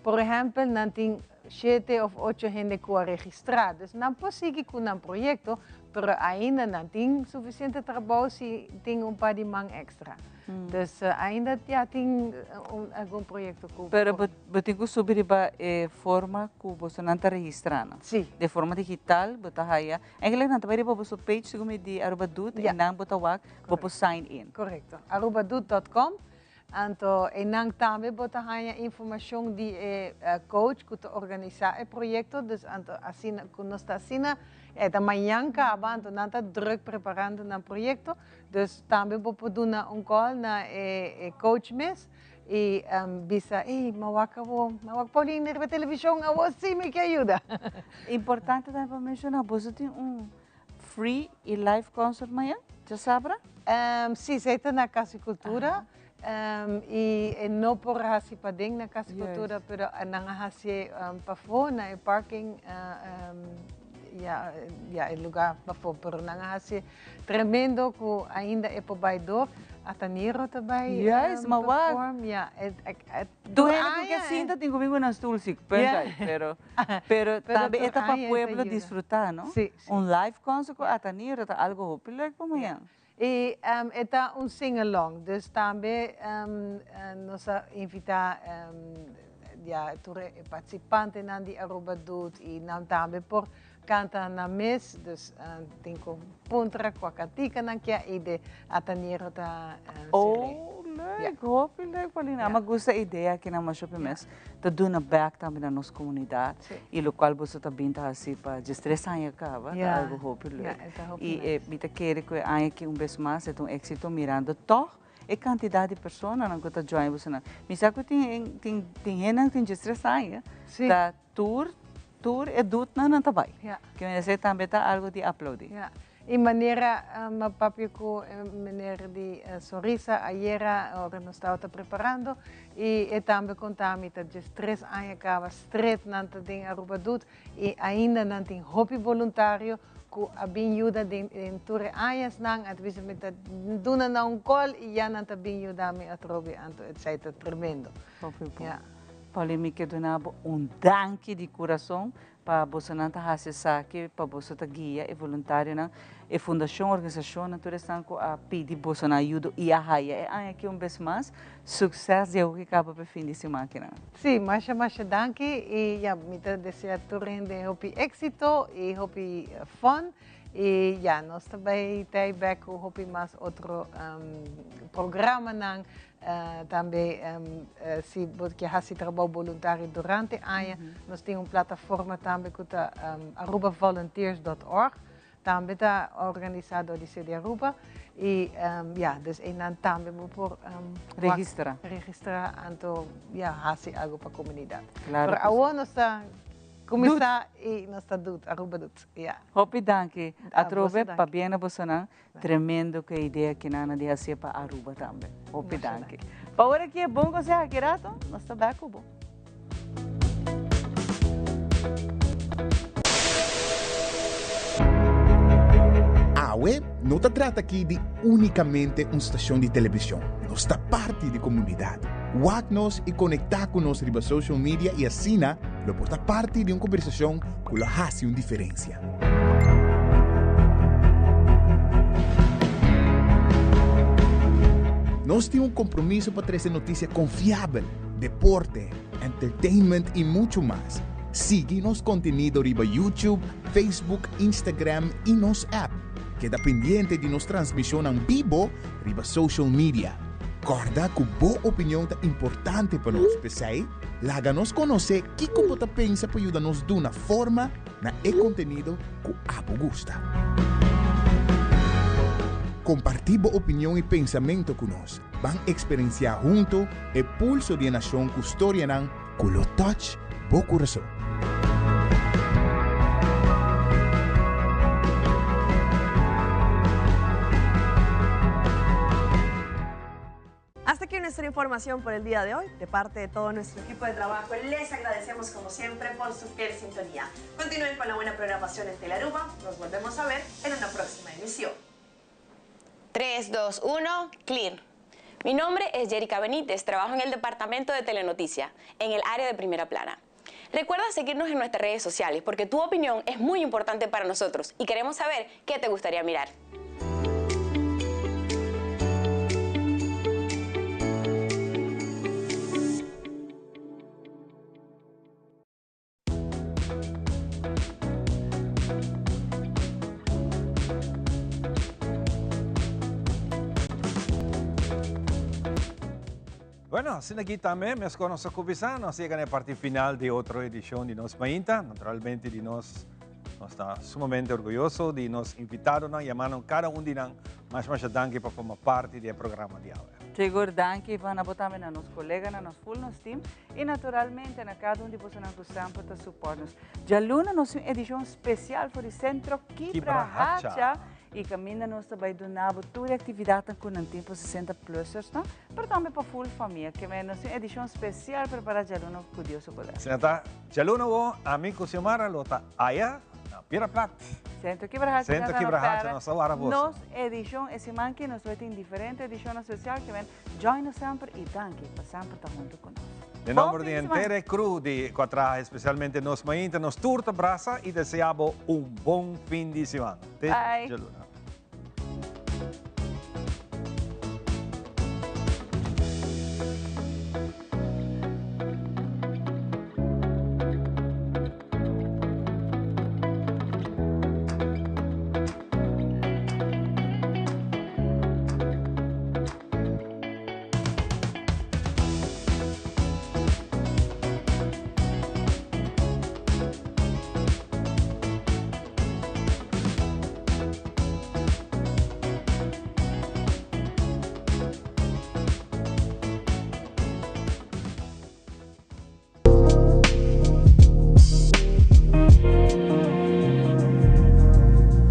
Por ehèmpel, nan tin shete òf ocho hende ku a registrá. Dus nan por sigui ku nan proyekto, pero ainda nan tin sufisiente trabou si tin un par di man èkstra. Dus ainda ya tin algun proyekto ku. Pero bo tin ku subi riba e forma ku bosonan ta registrá nan? Sí. De forma digital bo ta haya. Eigenlijk nan ta bai riba boso page segun mi di Aruba Doet i nan bo ta wak bo por sign in. Korekto. Arubadoet dòt com. Anto einan tambe bo ta haña informashon di e coach ku ta organisá e proyekto, dus anto asina ku nos ta asina e ta mañan kaba anto nan ta drùk preparando nan proyekto, dus tambe bo por duna un call na e coach mes i bisa ey mi a wak abo, mi a wak Paulina riba televishon abo si mi ke yuda. Importante tambe pa menshoná boso tin un Free y live concert mañan? Djasabra? Sí, esei ta na Cas di Cultura. Y e no por haci paden na Cas di Cultura, pero nan a hacié pafó na e parking, ya, ya e lugar pafó. Pero nan a hacié tremendo cu ainda e por bay door. Ata Niro ta bay Juist, maar wak. perform. Ya, e, e, e, Tur hende cu ke sinta tin cu bin cu nan stoel si, punt uit, pero Pero tambe e ta pa pueblo disfruta, no? Sí, sí. Un live concert cu Ataniro ta algo hopi leuk pa mañan. Y e ta un sing-along, dus tambe nos a invita ya tur e participantenan di Aruba Doet y nan tambe por canta nan mes, dus tin cu puntra cua cantica nan kier y de Ataniro ta sere. Oh, leuk, hopi leuk Paulina. Mi a gusta e idea aki nan masha mes. Ta duna bek tambe na nos comunidad y locual boso ta bin ta haci pa diestres aña caba ta algo hopi leuk. Y e mi ta kere cu e aña aki un bes mas e ta un exito mirando toch e cantidad di personanan cu ta join bosonan. Mi sa cu tin tin tin hendenan cu tin diestres aña ta tur tur e dutnan nan ta bay. Ke esey tambe ta algo di aplaudi. Y manera m'a papia cu e meneer di Sonrisa ayera ora nos tabata preparando y e tambe conta mi ta diestres aña caba stret nan ta den Aruba Doet y ainda nan tin hopi boluntario cu a bin yuda den tur e añasnan a ta bisa mi ta duna nan un call y ya nan ta bin yuda mi atrobe anto esey ta tremendo. Hopi bon. Paulien mi ke duna bo un danki di curason Pa bosonan ta hasi esaki, pa boso ta guia e voluntarionan, e fundashon, organisashonnan, tur esnan ku a pidi bosonan ayudo i a haya e aña aki un bes mas. Sukses di awo ki kaba pa e fin di siman akinan. Sí, masha masha danki i ya mi ta desea tur hende hopi éksito i hopi fun i ya nos ta bai tei bek ku hopi mas otro programanan Tambe si bo ke hasi trabou boluntario durante aña, nos tin un plataforma tambe ku ta arubavolunteers dot org, tambe ta organisá dor di CD Aruba i ya, dus einan tambe bo por Registrá. Registrá anto ya hasi algu pa komunidat. Klaro Pero ku si. awor nos ta kuminsá i nos ta doet, Aruba doet, ya. Hopi danki. Atrobe Atrobe pabia na bosonan. Tremendo cu e idea ki nan a di hacié pa Aruba tambe. Hopi danki. Pa ora ki e bon conseho aki rato, nos ta back cu bo. Awe no ta trata aki di únikamente un stashon di televishon, nos ta parti di komunidat. Wak nos i konektá ku nos riba social media i asina lo por ta parti di un kombersashon ku lo hasi un diferensia. Nos tin un kompromiso pa trese notisia konfiabel, deporte, entertainment i muchu mas. Sigui nos kontenido riba YouTube, Facebook, Instagram i nos app. Keda pendiente di nos transmishonnan bibo riba social media. Kòrda ku bo opinion ta importante pa nos, p'esei laga nos konosé kiko bo ta pensa pa yuda nos duna forma na e kontenido ku abo gusta. Kompartí bo opinion i pensamentu ku nos. Ban eksperensiá huntu e pulso di e nashon ku storianan ku lo touch bo kurason. Hasta aquí nuestra información por el día de hoy. De parte de todo nuestro equipo de trabajo, les agradecemos como siempre por su fiel sintonía. Continúen con la buena programación en Telaruba. Nos volvemos a ver en una próxima emisión. 3, 2, 1, clear. Mi nombre es Jerica Benítez, trabajo en el departamento de Telenoticia, en el área de primera plana. Recuerda seguirnos en nuestras redes sociales porque tu opinión es muy importante para nosotros y queremos saber qué te gustaría mirar. Bueno, asina aki tambe meskos nos a kuminsá, nos a yega na e parti final di otro edishon di Nos Mainta. Naturalmente di nos, nos ta sumamente orguyoso di nos invitadonan, yamando kada un di nan masha masha danki pa forma parti di e programa di awe. Sigur, danki Ivan, abo tambe na nos koleganan, nos full nos team y naturalmente na cada un di bosonan cu semper ta support nos. Djaluna nos tin un edicion special for di Centro Kibra Hacha y caminda nos ta bay duna bo tur e actividadnan cu nan tin pa 60 plussers nan, pero tambe pa full famia. Keme nos tin un edicion special prepara djaluna cu Dios su poder. Asina ta, djaluna bo, ami cu Xiomara lo ta aya na Piedra Plat. Centro Kibra Hacha Centro Kibra Hacha, nos ta wara boso. Nos edicion e siman aki nos lo tin diferente edicionnan special kemen Join nos semper y danki pa semper ta hunto cu nos. Den nomber di henter e crew di cu a traha especialmente nos mainta, nos tur ta brasa y desea bo un bon fin di siman. Te djaluna.